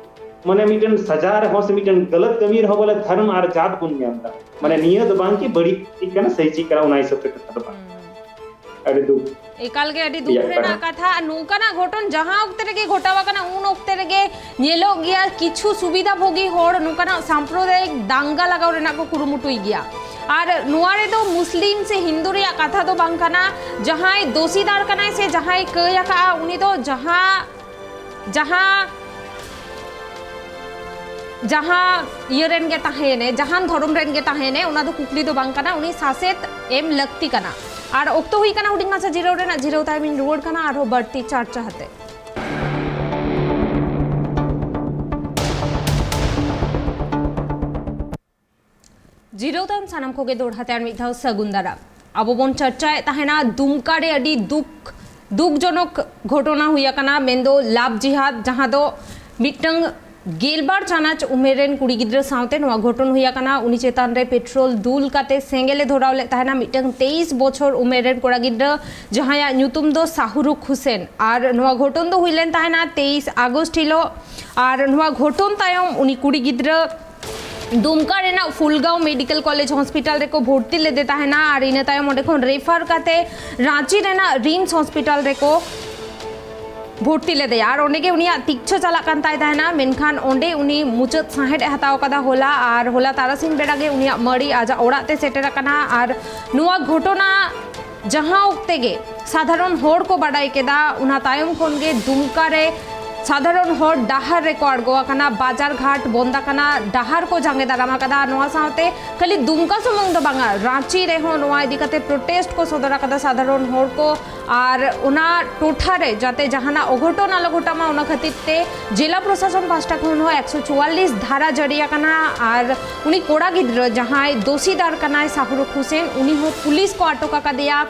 ᱢᱟᱱᱮ ᱢᱤᱫᱴᱮᱱ ᱥᱟᱡᱟ ᱨᱮᱦᱚᱸ ᱥᱮ ᱢᱤᱫᱴᱮᱱ ᱜᱟᱞᱟᱛ ᱠᱟᱹᱢᱤ ᱨᱮᱦᱚᱸ ᱵᱚᱞᱮ ᱫᱷᱚᱨᱢ ᱟᱨ ᱡᱟᱛ ᱵᱚᱱ ᱧᱮᱞ ᱮᱫᱟ᱾ ᱢᱟᱱᱮ ᱱᱤᱭᱟᱹ ᱫᱚ ᱵᱟᱝ ᱠᱤ ᱵᱟᱹᱲᱤᱡ ᱪᱮᱫ ᱠᱟᱱᱟ, ᱥᱟᱹᱦᱤ ᱪᱮᱫ ᱠᱟᱱᱟ, ᱚᱱᱟ ᱦᱤᱥᱟᱹᱵ ᱛᱮ ᱠᱟᱛᱷᱟ ᱫᱚ ᱵᱟᱝ᱾ ᱟᱹᱰᱤ ᱫᱩᱠ᱾ ᱮᱠᱟᱞ ᱜᱮ ᱟᱹᱰᱤ ᱫᱩᱠ ᱨᱮᱭᱟᱜ ᱨᱮᱱᱟᱜ ᱠᱟᱛᱷᱟ᱾ ᱱᱚᱝᱠᱟᱱᱟᱜ ᱜᱷᱚᱴᱚᱱ ᱡᱟᱦᱟᱸ ᱚᱠᱛᱮ ᱨᱮᱜᱮ ᱜᱷᱚᱴᱟᱣ ᱟᱠᱟᱱᱟ, ᱩᱱ ᱚᱠᱛᱮ ᱨᱮᱜᱮ ᱧᱮᱞᱚᱜ ᱜᱮᱭᱟ ᱠᱤᱪᱷᱩ ᱥᱩᱵᱤᱫᱷᱟ ᱵᱷᱳᱜᱤ ᱦᱚᱲ ᱱᱚᱝᱠᱟᱱᱟᱜ ᱥᱟᱢᱯᱨᱚᱫᱟᱭᱤᱠ ᱫᱟᱝᱜᱟ ᱞᱟᱜᱟᱣ ᱨᱮᱱᱟᱜ ᱠᱚ ᱠᱩᱨᱩᱢᱩᱴᱩᱭ ᱜᱮᱭᱟ᱾ ᱟᱨ ᱱᱚᱣᱟ ᱨᱮᱫᱚ ᱢᱩᱥᱞᱤᱢ ᱥᱮ ᱦᱤᱱᱫᱩ ᱨᱮᱭᱟᱜ ᱠᱟᱛᱷᱟ ᱫᱚ ᱵᱟᱝ ᱠᱟᱱᱟ᱾ ᱡᱟᱦᱟᱸᱭ ᱫᱳᱥᱤᱫᱟᱨ ᱠᱟᱱᱟᱭ ᱥᱮ ᱡᱟᱦᱟᱸᱭ ᱠᱟᱹᱭ ᱟᱠᱟᱫᱼᱟ, ᱩᱱᱤ ᱫᱚ ᱡᱟᱦᱟᱸ ᱡᱟᱦᱟᱸ ᱡᱟᱦᱟᱸ ᱤᱭᱟᱹ ᱨᱮᱱ ᱜᱮ ᱛᱟᱦᱮᱸᱭᱮᱱᱮ, ᱡᱟᱦᱟᱱ ᱫᱷᱚᱨᱚᱢ ᱨᱮᱱ ᱜᱮ ᱛᱟᱦᱮᱸᱭᱮᱱᱮ, ᱚᱱᱟ ᱫᱚ ᱠᱩᱠᱞᱤ ᱫᱚ ᱵᱟᱝ ᱠᱟᱱᱟ, ᱩᱱᱤ ᱥᱟᱥᱮᱛ ᱮᱢ ᱞᱟᱹᱠᱛᱤ ᱠᱟᱱᱟ᱾ ᱟᱨ ᱚᱠᱛᱚ ᱦᱩᱭ ᱠᱟᱱᱟ ᱦᱩᱰᱤᱧ ᱢᱟᱪᱷᱟ ᱡᱤᱨᱟᱹᱣ ᱨᱮᱱᱟᱜ, ᱡᱤᱨᱟᱹᱣ ᱛᱟᱭᱚᱢᱤᱧ ᱨᱩᱣᱟᱹᱲ ᱠᱟᱱᱟ ᱟᱨᱦᱚᱸ ᱵᱟᱹᱲᱛᱤ ᱪᱟᱨᱪᱟ ᱦᱟᱛᱮ᱾ ᱡᱤᱨᱟᱹᱣ ᱛᱟᱭᱚᱢ ᱥᱟᱱᱟᱢ ᱠᱚᱜᱮ ᱫᱚᱦᱲᱟ ᱛᱮ ᱟᱨ ᱢᱤᱫ ᱫᱷᱟᱣ ᱥᱟᱹᱜᱩᱱ ᱫᱟᱨᱟᱢ᱾ ᱟᱵᱚ ᱵᱚᱱ ᱪᱟᱨᱪᱟᱭᱮᱫ ᱛᱟᱦᱮᱱᱟ ᱫᱩᱢᱠᱟ ᱨᱮ ᱟᱹᱰᱤ ᱫᱩᱠ, ᱫᱩᱠᱡᱚᱱᱚᱠ ᱜᱷᱚᱴᱚᱱᱟ ᱦᱩᱭ ᱟᱠᱟᱱᱟ, ᱢᱮᱱᱫᱚ ᱞᱟᱵᱷ ᱡᱤᱦᱟᱫ, ᱡᱟᱦᱟᱸ ᱫᱚ ᱢᱤᱫᱴᱟᱝ ᱜᱮᱞᱵᱟᱨ ᱪᱟᱱᱟᱪ ᱩᱢᱮᱨ ᱨᱮᱱ ᱠᱩᱲᱤ ᱜᱤᱫᱽᱨᱟᱹ ᱥᱟᱶᱛᱮ ᱱᱚᱣᱟ ᱜᱷᱚᱴᱚᱱ ᱦᱩᱭ ᱟᱠᱟᱱᱟ᱾ ᱩᱱᱤ ᱪᱮᱛᱟᱱ ᱨᱮ ᱯᱮᱴᱨᱳᱞ ᱫᱩᱞ ᱠᱟᱛᱮ ᱥᱮᱸᱜᱮᱞ ᱮ ᱫᱷᱚᱨᱟᱣ ᱞᱮᱫ ᱛᱟᱦᱮᱱᱟ ᱢᱤᱫᱴᱟᱝ ᱛᱮᱭᱤᱥ ᱵᱚᱪᱷᱚᱨ ᱩᱢᱮᱨ ᱨᱮᱱ ᱠᱚᱲᱟ ᱜᱤᱫᱽᱨᱟᱹ, ᱡᱟᱦᱟᱸᱭᱟᱜ ᱧᱩᱛᱩᱢ ᱫᱚ ᱥᱟᱦᱨᱩᱠᱷ ᱦᱩᱥᱮᱱ᱾ ᱟᱨ ᱱᱚᱣᱟ ᱜᱷᱚᱴᱚᱱ ᱫᱚ ᱦᱩᱭ ᱞᱮᱱ ᱛᱟᱦᱮᱱᱟ ᱛᱮᱭᱤᱥ ᱟᱜᱚᱥᱴ ᱦᱤᱞᱳᱜ᱾ ᱟᱨ ᱱᱚᱣᱟ ᱜᱷᱚᱴᱚᱱ ᱛᱟᱭᱚᱢ ᱩᱱᱤ ᱠᱩᱲᱤ ᱜᱤᱫᱽᱨᱟᱹ ᱫᱩᱢᱠᱟ ᱨᱮᱱᱟᱜ ᱯᱷᱩᱞᱜᱟᱸᱣ ᱢᱮᱰᱤᱠᱮᱞ ᱠᱚᱞᱮᱡᱽ ᱦᱚᱥᱯᱤᱴᱟᱞ ᱨᱮᱠᱚ ᱵᱷᱚᱨᱛᱤ ᱞᱮᱫᱮ ᱛᱟᱦᱮᱱᱟ ᱟᱨ ᱤᱱᱟᱹ ᱛᱟᱭᱚᱢ ᱚᱸᱰᱮ ᱠᱷᱚᱱ ᱨᱮᱯᱷᱟᱨ ᱠᱟᱛᱮ ᱨᱟᱸᱪᱤ ᱨᱮᱱᱟᱜ ᱨᱤᱢᱥ ᱦᱚᱥᱯᱤᱴᱟᱞ ᱨᱮᱠᱚ ᱵᱷᱚᱨᱛᱤ ᱞᱮᱫᱮᱭᱟ ᱟᱨ ᱚᱸᱰᱮ ᱜᱮ ᱩᱱᱤᱭᱟᱜ ᱛᱤᱠᱪᱷᱟᱹ ᱪᱟᱞᱟᱜ ᱠᱟᱱ ᱛᱟᱭ ᱛᱟᱦᱮᱱᱟ, ᱢᱮᱱᱠᱷᱟᱱ ᱚᱸᱰᱮ ᱩᱱᱤ ᱢᱩᱪᱟᱹᱫ ᱥᱟᱸᱦᱮᱫ ᱮ ᱦᱟᱛᱟᱣ ᱠᱟᱫᱟ ᱦᱚᱞᱟ᱾ ᱟᱨ ᱦᱚᱞᱟ ᱛᱟᱨᱟᱥᱤᱧ ᱵᱮᱲᱟ ᱜᱮ ᱩᱱᱤᱭᱟᱜ ᱢᱟᱹᱲᱤ ᱟᱡᱟᱜ ᱚᱲᱟᱜ ᱛᱮ ᱥᱮᱴᱮᱨ ᱟᱠᱟᱱᱟ᱾ ᱟᱨ ᱱᱚᱣᱟ ᱜᱷᱚᱴᱚᱱᱟ ᱡᱟᱦᱟᱸ ᱚᱠᱛᱮ ᱜᱮ ᱥᱟᱫᱷᱟᱨᱚᱱ ᱦᱚᱲ ᱠᱚ ᱵᱟᱰᱟᱭ ᱠᱮᱫᱟ, ᱚᱱᱟ ᱛᱟᱭᱚᱢ ᱠᱷᱚᱱ ᱜᱮ ᱫᱩᱢᱠᱟ ᱨᱮ ᱥᱟᱫᱷᱟᱨᱚᱱ ᱦᱚᱲ ᱰᱟᱦᱟᱨ ᱨᱮᱠᱚ ᱟᱬᱜᱚ ᱟᱠᱟᱱᱟ, ᱵᱟᱡᱟᱨ ᱜᱷᱟᱴ ᱵᱚᱱᱫ ᱟᱠᱟᱱᱟ, ᱰᱟᱦᱟᱨ ᱠᱚ ᱡᱟᱸᱜᱮ ᱫᱟᱨᱟᱢ ᱟᱠᱟᱫᱟ᱾ ᱱᱚᱣᱟ ᱥᱟᱶᱛᱮ ᱠᱷᱟᱹᱞᱤ ᱫᱩᱢᱠᱟ ᱥᱩᱢᱩᱝ ᱫᱚ ᱵᱟᱝᱟ, ᱨᱟᱸᱪᱤ ᱨᱮᱦᱚᱸ ᱱᱚᱣᱟ ᱤᱫᱤ ᱠᱟᱛᱮ ᱯᱨᱚᱴᱮᱥᱴ ᱠᱚ ᱥᱚᱫᱚᱨ ᱟᱠᱟᱫᱟ ᱥᱟᱫᱷᱟᱨᱚᱱ ᱦᱚᱲ ᱠᱚ᱾ ᱟᱨ ᱚᱱᱟ ᱴᱚᱴᱷᱟ ᱨᱮ ᱡᱟᱛᱮ ᱡᱟᱦᱟᱱᱟᱜ ᱚᱜᱷᱚᱴᱚᱱ ᱟᱞᱚ ᱜᱷᱚᱴᱟᱜ ᱢᱟ, ᱚᱱᱟ ᱠᱷᱟᱹᱛᱤᱨ ᱛᱮ ᱡᱮᱞᱟ ᱯᱨᱚᱥᱟᱥᱚᱱ ᱯᱟᱦᱴᱟ ᱠᱷᱚᱱ ᱦᱚᱸ ᱮᱠᱥᱚ ᱪᱩᱣᱟᱞᱞᱤᱥ ᱫᱷᱟᱨᱟ ᱡᱟᱹᱨᱤ ᱟᱠᱟᱱᱟ᱾ ᱟᱨ ᱩᱱᱤ ᱠᱚᱲᱟ ᱜᱤᱫᱽᱨᱟᱹ ᱡᱟᱦᱟᱸᱭ ᱫᱳᱥᱤᱫᱟᱨ ᱠᱟᱱᱟᱭ ᱥᱟᱦᱨᱩᱠᱷ ᱦᱩᱥᱮᱱ, ᱩᱱᱤ ᱦᱚᱸ ᱯᱩᱞᱤᱥ ᱠᱚ ᱟᱴᱚᱠ ᱟᱠᱟᱫᱮᱭᱟ᱾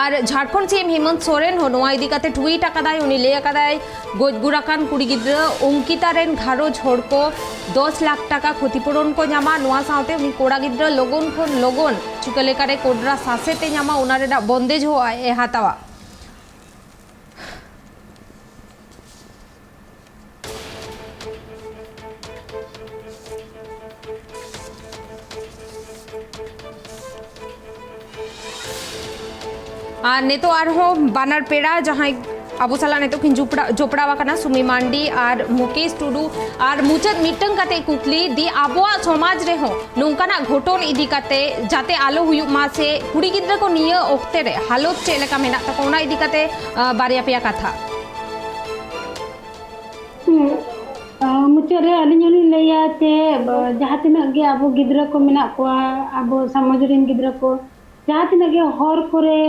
ᱟᱨ ᱡᱷᱟᱲᱠᱷᱚᱸᱰ ᱥᱤ ᱮᱢ ᱦᱮᱢᱚᱱᱛ ᱥᱚᱨᱮᱱ ᱦᱚᱸ ᱱᱚᱣᱟ ᱤᱫᱤ ᱠᱟᱛᱮ ᱴᱩᱭᱤᱴ ᱟᱠᱟᱫᱟᱭ᱾ ᱩᱱᱤ ᱞᱟᱹᱭ ᱟᱠᱟᱫᱟᱭ, ᱜᱚᱡ ᱜᱩᱨ ᱟᱠᱟᱱ ᱠᱩᱲᱤ ᱜᱤᱫᱽᱨᱟᱹ ᱚᱝᱠᱤᱛᱟ ᱨᱮᱱ ᱜᱷᱟᱨᱚᱸᱡᱽ ᱦᱚᱲ ᱠᱚ ᱫᱚᱥ ᱞᱟᱠᱷ ᱴᱟᱠᱟ ᱠᱷᱚᱛᱤᱯᱩᱨᱚᱱ ᱠᱚ ᱧᱟᱢᱟ᱾ ᱱᱚᱣᱟ ᱥᱟᱶᱛᱮ ᱩᱱᱤ ᱠᱚᱲᱟ ᱜᱤᱫᱽᱨᱟᱹ ᱞᱚᱜᱚᱱ ᱠᱷᱚᱱ ᱞᱚᱜᱚᱱ ᱪᱤᱠᱟᱹ ᱞᱮᱠᱟᱨᱮ ᱠᱚᱰᱨᱟ ᱥᱟᱥᱮᱛ ᱮ ᱧᱟᱢᱟ, ᱚᱱᱟ ᱨᱮᱱᱟᱜ ᱵᱚᱱᱫᱮᱡᱽ ᱦᱚᱸ ᱟᱡ ᱮ ᱦᱟᱛᱟᱣᱟ᱾ ᱟᱨ ᱱᱤᱛᱚᱜ ᱟᱨᱦᱚᱸ ᱵᱟᱱᱟᱨ ᱯᱮᱲᱟ ᱡᱟᱦᱟᱸᱭ ᱟᱵᱚ ᱥᱟᱞᱟᱜ ᱱᱤᱛᱚᱜ ᱠᱤᱱ ᱡᱚᱯᱲᱟᱣ, ᱡᱚᱯᱲᱟᱣ ᱟᱠᱟᱱᱟ, ᱥᱩᱢᱤ ᱢᱟᱱᱰᱤ ᱟᱨ ᱢᱩᱠᱮᱥ ᱴᱩᱰᱩ᱾ ᱟᱨ ᱢᱩᱪᱟᱹᱫ ᱢᱤᱫᱴᱟᱝ ᱠᱟᱛᱮ ᱠᱩᱠᱞᱤ, ᱫᱤ ᱟᱵᱚᱣᱟᱜ ᱥᱚᱢᱟᱡᱽ ᱨᱮᱦᱚᱸ ᱱᱚᱝᱠᱟᱱᱟᱜ ᱜᱷᱚᱴᱚᱱ ᱤᱫᱤ ᱠᱟᱛᱮ ᱡᱟᱛᱮ ᱟᱞᱚ ᱦᱩᱭᱩᱜ ᱢᱟ, ᱥᱮ ᱠᱩᱲᱤ ᱜᱤᱫᱽᱨᱟᱹ ᱠᱚ ᱱᱤᱭᱟᱹ ᱚᱠᱛᱮ ᱨᱮ ᱦᱟᱞᱚᱛ ᱪᱮᱫ ᱞᱮᱠᱟ ᱢᱮᱱᱟᱜ ᱛᱟᱠᱚᱣᱟ, ᱚᱱᱟ ᱤᱫᱤ ᱠᱟᱛᱮ, ᱟᱸ, ᱵᱟᱨᱭᱟ ᱯᱮᱭᱟ ᱠᱟᱛᱷᱟ᱾ ᱦᱩᱸ᱾ ᱟᱸ, ᱢᱩᱪᱟᱹᱫ ᱨᱮ ᱟᱹᱞᱤᱧ ᱦᱚᱸᱞᱤᱧ ᱞᱟᱹᱭᱟ ᱡᱮ, ᱵ-, ᱡᱟᱦᱟᱸ ᱛᱤᱱᱟᱹᱜ ᱜᱮ ᱟᱵᱚ ᱜᱤᱫᱽᱨᱟᱹ ᱠᱚ ᱢᱮᱱᱟᱜ ᱠᱚᱣᱟ, ᱟᱵᱚ ᱥᱚᱢᱟᱡᱽ ᱨᱮᱱ ᱜᱤᱫᱽᱨᱟᱹ ᱠᱚ, ᱡᱟᱦᱟᱸ ᱛᱤᱱᱟᱹᱜ ᱜᱮ ᱦᱚᱨ ᱠᱚᱨᱮ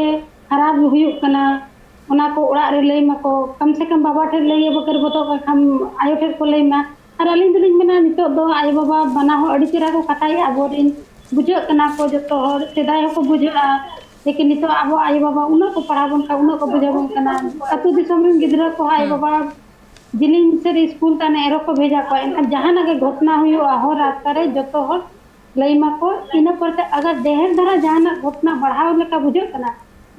ᱠᱷᱟᱨᱟᱯ ᱦᱩᱭᱩᱜ ᱠᱟᱱᱟ, ᱚᱱᱟ ᱠᱚ ᱚᱲᱟᱜ ᱨᱮ ᱞᱟᱹᱭ ᱢᱟᱠᱚ, ᱠᱟᱢ ᱥᱮ ᱠᱟᱢ ᱵᱟᱵᱟ ᱴᱷᱮᱱ ᱞᱟᱹᱭ ᱵᱚᱛᱚᱨ ᱵᱚᱛᱚᱨ ᱠᱟᱜ ᱠᱷᱟᱱ ᱟᱭᱳ ᱴᱷᱮᱱ ᱠᱚ ᱞᱟᱹᱭ ᱢᱟ᱾ ᱟᱨ ᱟᱹᱞᱤᱧ ᱫᱚᱞᱤᱧ ᱢᱮᱱᱟ, ᱱᱤᱛᱚᱜ ᱫᱚ ᱟᱭᱳ ᱵᱟᱵᱟ ᱵᱟᱱᱟ ᱦᱚᱲ ᱟᱹᱰᱤ ᱪᱮᱦᱨᱟ ᱠᱚ ᱠᱟᱛᱷᱟᱭᱮᱫᱼᱟ, ᱟᱵᱚᱨᱮᱱ ᱵᱩᱡᱷᱟᱹᱜ ᱠᱟᱱᱟ ᱠᱚ ᱡᱚᱛᱚ ᱦᱚᱲ, ᱥᱮᱫᱟᱭ ᱦᱚᱸᱠᱚ ᱵᱩᱡᱷᱟᱹᱜᱼᱟ᱾ ᱞᱮᱠᱤᱱ ᱱᱤᱛᱚᱜ ᱟᱵᱚ ᱟᱭᱳ ᱵᱟᱵᱟ ᱩᱱᱟᱹᱜ ᱠᱚ ᱯᱟᱲᱦᱟᱣ ᱵᱚᱱ ᱠᱟᱱᱟ, ᱩᱱᱟᱹᱜ ᱠᱚ ᱵᱩᱡᱷᱟᱹᱣ ᱵᱚᱱ ᱠᱟᱱᱟ᱾ ᱟᱹᱛᱩ ᱫᱤᱥᱚᱢ ᱨᱮᱱ ᱜᱤᱫᱽᱨᱟᱹ ᱠᱚᱦᱚᱸ ᱟᱭᱳ ᱦᱩᱸ᱾ ᱵᱟᱵᱟ ᱡᱤᱞᱤᱧ ᱥᱮᱫ ᱥᱠᱩᱞ ᱛᱟᱱᱮ ᱮᱨᱚ ᱠᱚ ᱵᱷᱮᱡᱟ ᱠᱚᱣᱟ, ᱮᱱᱠᱷᱟᱱ ᱡᱟᱦᱟᱱᱟᱜ ᱜᱮ ᱜᱷᱚᱴᱱᱟ ᱦᱩᱭᱩᱜᱼᱟ ᱦᱚᱨ ᱨᱟᱥᱛᱟ ᱨᱮ, ᱡᱚᱛᱚ ᱦᱚᱲ ᱞᱟᱹᱭ ᱢᱟᱠᱚ᱾ ᱤᱱᱟᱹ ᱯᱚᱨᱮᱛᱮ ᱟᱜᱟᱨ ᱰᱷᱮᱨ ᱫᱷᱟᱨᱟ ᱡᱟᱦᱟᱱᱟᱜ ᱜᱷᱚᱴᱱᱟ ᱵᱟᱲᱦᱟᱣ ᱞᱮᱠᱟ ᱵᱩᱡᱷᱟᱹᱜ ᱠᱟᱱᱟ,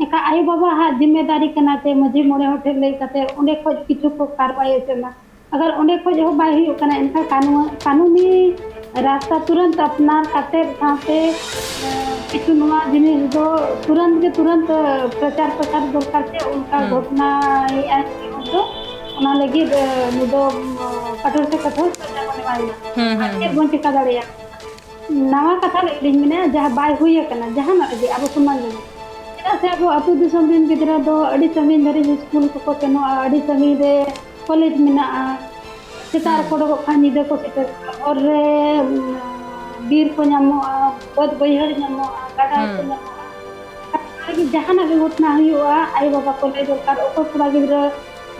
ᱮᱱᱠᱷᱟᱱ ᱟᱭᱳ ᱵᱟᱵᱟ ᱦᱟᱜ ᱡᱤᱢᱢᱮᱫᱟᱨᱤ ᱠᱟᱱᱟ ᱡᱮ ᱢᱟᱺᱡᱷᱤ ᱢᱚᱬᱮ ᱦᱚᱲ ᱴᱷᱮᱱ ᱞᱟᱹᱭ ᱠᱟᱛᱮ ᱚᱸᱰᱮ ᱠᱷᱚᱡ ᱠᱤᱪᱷᱩ ᱠᱚ ᱠᱟᱨᱣᱟᱭ ᱦᱚᱪᱚᱭ ᱢᱟ᱾ ᱟᱜᱟᱨ ᱚᱸᱰᱮ ᱠᱷᱚᱡ ᱦᱚᱸ ᱵᱟᱭ ᱦᱩᱭᱩᱜ ᱠᱟᱱᱟ, ᱮᱱᱠᱷᱟᱱ ᱠᱟᱱᱩ-, ᱠᱟᱱᱩᱱᱤ ᱨᱟᱥᱛᱟ ᱛᱩᱨᱟᱹᱱᱛ ᱟᱯᱱᱟᱨ ᱠᱟᱛᱮ ᱥᱟᱶᱛᱮ, ᱮ, ᱠᱤᱪᱷᱩ ᱱᱚᱣᱟ ᱡᱤᱱᱤᱥ ᱫᱚ ᱛᱩᱨᱟᱹᱱᱛ ᱜᱮ ᱛᱩᱨᱟᱹᱱᱛ, ᱮ, ᱯᱨᱚᱪᱟᱨ ᱯᱨᱚᱥᱟᱨ ᱫᱚᱨᱠᱟᱨ ᱛᱮ ᱚᱱᱠᱟ ᱦᱩᱸ᱾ ᱜᱷᱚᱴᱱᱟ ᱦᱮᱡ ᱟᱭ ᱫᱚ, ᱚᱱᱟ ᱞᱟᱹᱜᱤᱫ, ᱮ, ᱱᱩᱭ ᱫᱚ, ᱩᱢ, ᱠᱟᱴᱷᱳᱨ ᱥᱮ ᱠᱟᱴᱷᱳᱨ ᱥᱟᱡᱟ ᱵᱚᱱ ᱮᱢᱟᱭ ᱢᱟ᱾ ᱦᱩᱸ, ᱟᱨ ᱦᱩᱸ, ᱪᱮᱫ ᱦᱩᱸ᱾ ᱵᱚᱱ ᱪᱮᱠᱟ ᱫᱟᱲᱮᱭᱟᱜᱼᱟ? ᱱᱟᱣᱟ ᱠᱟᱛᱷᱟ ᱞᱟᱹᱜᱤᱫ ᱤᱧ ᱢᱮᱱᱟ, ᱡᱟᱦᱟᱸ ᱵᱟᱭ ᱦᱩᱭ ᱟᱠᱟᱱᱟ ᱡᱟᱦᱟᱱᱟᱜ ᱨᱮᱜᱮ ᱟᱵᱚ ᱥᱚᱢᱟᱡᱽ ᱨᱮ, ᱪᱮᱫᱟᱜ ᱥᱮ ᱟᱵᱚ ᱟᱹᱛᱩ ᱫᱤᱥᱚᱢ ᱨᱮᱱ ᱜᱤᱫᱽᱨᱟᱹ ᱫᱚ ᱟᱹᱰᱤ ᱥᱟᱺᱜᱤᱧ ᱫᱷᱟᱹᱨᱤᱡ ᱥᱠᱩᱞ ᱠᱚᱠᱚ ᱥᱮᱱᱚᱜᱼᱟ, ᱟᱹᱰᱤ ᱥᱟᱺᱜᱤᱧ ᱨᱮ ᱠᱚᱞᱮᱡᱽ ᱢᱮᱱᱟᱜᱼᱟ, ᱥᱮᱛᱟᱜ ᱦᱩᱸ᱾ ᱨᱮᱠᱚ ᱩᱰᱩᱠᱚᱜ ᱠᱷᱟᱱ ᱧᱤᱫᱟᱹ ᱠᱚ ᱥᱮᱴᱮᱨᱚᱜᱼᱟ, ᱦᱚᱨ ᱨᱮ, ᱩᱢ, ᱵᱤᱨ ᱠᱚ ᱧᱟᱢᱚᱜᱼᱟ, ᱵᱟᱹᱫᱽ ᱵᱟᱹᱭᱦᱟᱹᱲ ᱧᱟᱢᱚᱜᱼᱟ, ᱜᱟᱰᱟ ᱠᱚ ᱦᱩᱸ᱾ ᱧᱟᱢᱚᱜᱼᱟ᱾ ᱟᱨ ᱡᱟᱦᱟᱱᱟᱜ ᱜᱮ ᱜᱷᱚᱴᱱᱟ ᱦᱩᱭᱩᱜᱼᱟ, ᱟᱭᱳ ᱵᱟᱵᱟ ᱠᱚ ᱞᱟᱹᱭ ᱫᱚᱨᱠᱟᱨ, ᱚᱠᱚᱭ ᱠᱚᱲᱟ ᱜᱤᱫᱽᱨᱟᱹ,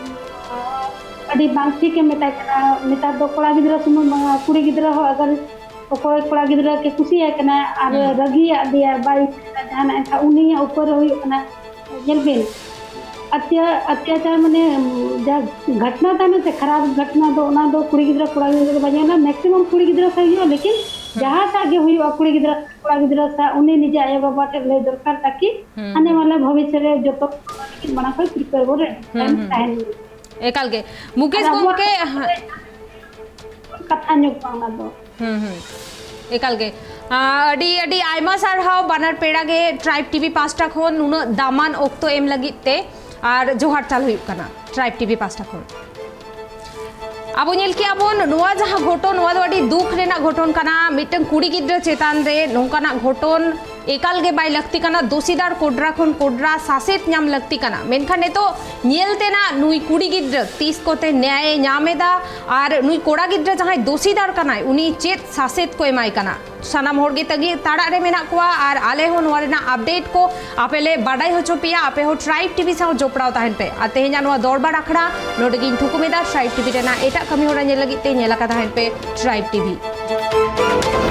ᱩᱢ, ᱟᱹᱰᱤ ᱵᱟᱝ ᱴᱷᱤᱠᱮ ᱢᱮᱛᱟᱭ ᱠᱟᱱᱟ᱾ ᱱᱮᱛᱟᱨ ᱫᱚ ᱠᱚᱲᱟ ᱜᱤᱫᱽᱨᱟᱹ ᱥᱩᱢᱩᱝ ᱵᱟᱝᱟ, ᱠᱩᱲᱤ ᱜᱤᱫᱽᱨᱟᱹ ᱦᱚᱸ ᱟᱜᱟᱨ ᱚᱠᱚᱭ ᱠᱚᱲᱟ ᱜᱤᱫᱽᱨᱟᱹ ᱜᱮ ᱠᱩᱥᱤᱭᱟᱭ ᱠᱟᱱᱟ ᱟᱨ ᱦᱩᱸ᱾ ᱨᱟᱹᱜᱤᱭᱟᱜ ᱫᱮᱭᱟ, ᱵᱟᱭ ᱤᱪᱪᱷᱟᱹᱭᱟ ᱡᱟᱦᱟᱱᱟᱜ, ᱮᱱᱠᱷᱟᱱ ᱩᱱᱤᱭᱟᱜ ᱩᱯᱟᱹᱨ ᱦᱩᱭᱩᱜ ᱠᱟᱱᱟ᱾ ᱧᱮᱞ ᱵᱤᱱ, ᱟᱛᱭᱟ-, ᱚᱛᱭᱟᱪᱟᱨ ᱢᱟᱱᱮ, ᱩᱢ, ᱡᱟ ᱜᱷᱚᱴᱱᱟ ᱛᱟᱦᱮᱱᱟ ᱥᱮ, ᱠᱷᱟᱨᱟᱯ ᱜᱷᱚᱴᱱᱟ ᱫᱚ, ᱚᱱᱟ ᱫᱚ ᱠᱩᱲᱤ ᱜᱤᱫᱽᱨᱟᱹ, ᱠᱚᱲᱟ ᱜᱤᱫᱽᱨᱟᱹ ᱫᱚ ᱵᱟᱝ ᱧᱮᱞᱟ, maximum ᱠᱩᱲᱤ ᱜᱤᱫᱽᱨᱟᱹ ᱥᱟᱶ ᱦᱩᱭᱩᱜᱼᱟ, ᱞᱮᱠᱤᱱ ᱦᱩᱸ᱾ ᱡᱟᱦᱟᱸᱴᱟᱜ ᱜᱮ ᱦᱩᱭᱩᱜᱼᱟ, ᱠᱩᱲᱤ ᱜᱤᱫᱽᱨᱟᱹ, ᱠᱚᱲᱟ ᱜᱤᱫᱽᱨᱟᱹ ᱥᱟᱶ ᱩᱱᱤ ᱱᱤᱡᱮ ᱟᱭᱳ ᱵᱟᱵᱟ ᱴᱷᱮᱱ ᱞᱟᱹᱭ ᱫᱚᱨᱠᱟᱨ, ᱛᱟᱠᱤ ᱦᱩᱸ, ᱟᱱᱮ ᱦᱩᱸ᱾ ᱣᱟᱞᱟ ᱵᱷᱚᱵᱤᱥᱥᱚᱛ ᱨᱮ ᱡᱚᱛᱚ ᱞᱟᱹᱜᱤᱫ ᱢᱟᱲᱟᱝ ᱠᱷᱚᱱ prepare ᱵᱚᱱ ᱨᱮ ᱦᱩᱸ, ᱛᱟᱦᱮᱱ, ᱦᱩᱸ᱾ ᱛᱟᱦᱮᱱ ᱦᱩᱭᱩᱜᱼᱟ᱾ ᱮᱠᱟᱞ ᱜᱮ᱾ ᱟᱨ ᱢᱩᱠᱮᱥ ᱟᱵᱚᱣᱟᱜ ᱜᱚᱢᱠᱮ, ᱥᱚᱢᱟᱡᱽ ᱨᱮ ᱦᱮᱸ᱾ ᱠᱟᱛᱷᱟ ᱧᱚᱜ ᱠᱚ ᱚᱱᱟ ᱫᱚ᱾ ᱦᱩᱸ, ᱦᱩᱸ᱾ ᱮᱠᱟᱞ ᱜᱮ᱾ ᱟᱸ, ᱟᱹᱰᱤ, ᱟᱹᱰᱤ ᱟᱭᱢᱟ ᱥᱟᱨᱦᱟᱣ ᱵᱟᱱᱟᱨ ᱯᱮᱲᱟ ᱜᱮ Tribe TV ᱯᱟᱦᱴᱟ ᱠᱷᱚᱱ ᱱᱩᱱᱟᱹᱜ ᱫᱟᱢᱟᱱ ᱚᱠᱛᱚ ᱮᱢ ᱞᱟᱹᱜᱤᱫ ᱛᱮ, ᱟᱨ ᱡᱚᱦᱟᱨ ᱪᱟᱞ ᱦᱩᱭᱩᱜ ᱠᱟᱱᱟ Tribe TV ᱯᱟᱦᱴᱟ ᱠᱷᱚᱱ᱾ ᱟᱵᱚ ᱧᱮᱞ ᱠᱮᱜᱼᱟ ᱵᱚᱱ, ᱱᱚᱣᱟ ᱡᱟᱦᱟᱸ ᱜᱷᱚᱴᱚᱱ, ᱱᱚᱣᱟ ᱫᱚ ᱟᱹᱰᱤ ᱫᱩᱠ ᱨᱮᱱᱟᱜ ᱜᱷᱚᱴᱚᱱ ᱠᱟᱱᱟ᱾ ᱢᱤᱫᱴᱟᱝ ᱠᱩᱲᱤ ᱜᱤᱫᱽᱨᱟᱹ ᱪᱮᱛᱟᱱ ᱨᱮ ᱱᱚᱝᱠᱟᱱᱟᱜ ᱜᱷᱚᱴᱚᱱ ᱮᱠᱟᱞ ᱜᱮ ᱵᱟᱭ ᱞᱟᱹᱠᱛᱤ ᱠᱟᱱᱟ᱾ ᱫᱳᱥᱤᱫᱟᱨ ᱠᱚᱰᱨᱟ ᱠᱷᱚᱱ ᱠᱚᱰᱨᱟ ᱥᱟᱥᱮᱛ ᱧᱟᱢ ᱞᱟᱹᱠᱛᱤ ᱠᱟᱱᱟ᱾ ᱢᱮᱱᱠᱷᱟᱱ ᱱᱤᱛᱚᱜ ᱧᱮᱞ ᱛᱮᱱᱟᱜ ᱱᱩᱭ ᱠᱩᱲᱤ ᱜᱤᱫᱽᱨᱟᱹ ᱛᱤᱥ ᱠᱚᱛᱮ ᱱᱮᱭᱟᱭᱮ ᱧᱟᱢ ᱮᱫᱟ ᱟᱨ ᱱᱩᱭ ᱠᱚᱲᱟ ᱜᱤᱫᱽᱨᱟᱹ ᱡᱟᱦᱟᱸᱭ ᱫᱳᱥᱤᱫᱟᱨ ᱠᱟᱱᱟᱭ, ᱩᱱᱤ ᱪᱮᱫ ᱥᱟᱥᱮᱛ ᱠᱚ ᱮᱢᱟᱭ ᱠᱟᱱᱟ᱾ ᱥᱟᱱᱟᱢ ᱦᱚᱲ ᱜᱮ ᱛᱟᱹᱜᱤ ᱛᱟᱲᱟᱜ ᱨᱮ ᱢᱮᱱᱟᱜ ᱠᱚᱣᱟ ᱟᱨ ᱟᱞᱮ ᱦᱚᱸ ᱱᱚᱣᱟ ᱨᱮᱱᱟᱜ ᱟᱯᱰᱮᱴ ᱠᱚ ᱟᱯᱮ ᱞᱮ ᱵᱟᱰᱟᱭ ᱦᱚᱪᱚ ᱯᱮᱭᱟ᱾ ᱟᱯᱮ ᱦᱚᱸ ᱴᱨᱟᱭᱤᱵᱽ ᱴᱤᱵᱷᱤ ᱥᱟᱶ ᱡᱚᱯᱲᱟᱣ ᱛᱟᱦᱮᱱ ᱯᱮ᱾ ᱟᱨ ᱛᱮᱦᱮᱧᱟᱜ ᱱᱚᱣᱟ ᱫᱚᱨᱵᱟᱨ ᱟᱠᱷᱲᱟ ᱱᱚᱰᱮ ᱜᱤᱧ ᱛᱷᱩᱠᱩᱢ ᱮᱫᱟ᱾ ᱴᱨᱟᱭᱤᱵᱽ ᱴᱤᱵᱷᱤ ᱨᱮᱱᱟᱜ ᱮᱴᱟᱜ ᱠᱟᱹᱢᱤ ᱦᱚᱨᱟ ᱧᱮᱞ ᱞᱟᱹᱜᱤᱫ ᱛᱮ ᱧᱮᱞ ᱟᱠᱟᱫᱟ ᱛᱟᱦᱮᱱ ᱯᱮ ᱴᱨᱟᱭᱤᱵᱽ ᱴᱤᱵᱷᱤ᱾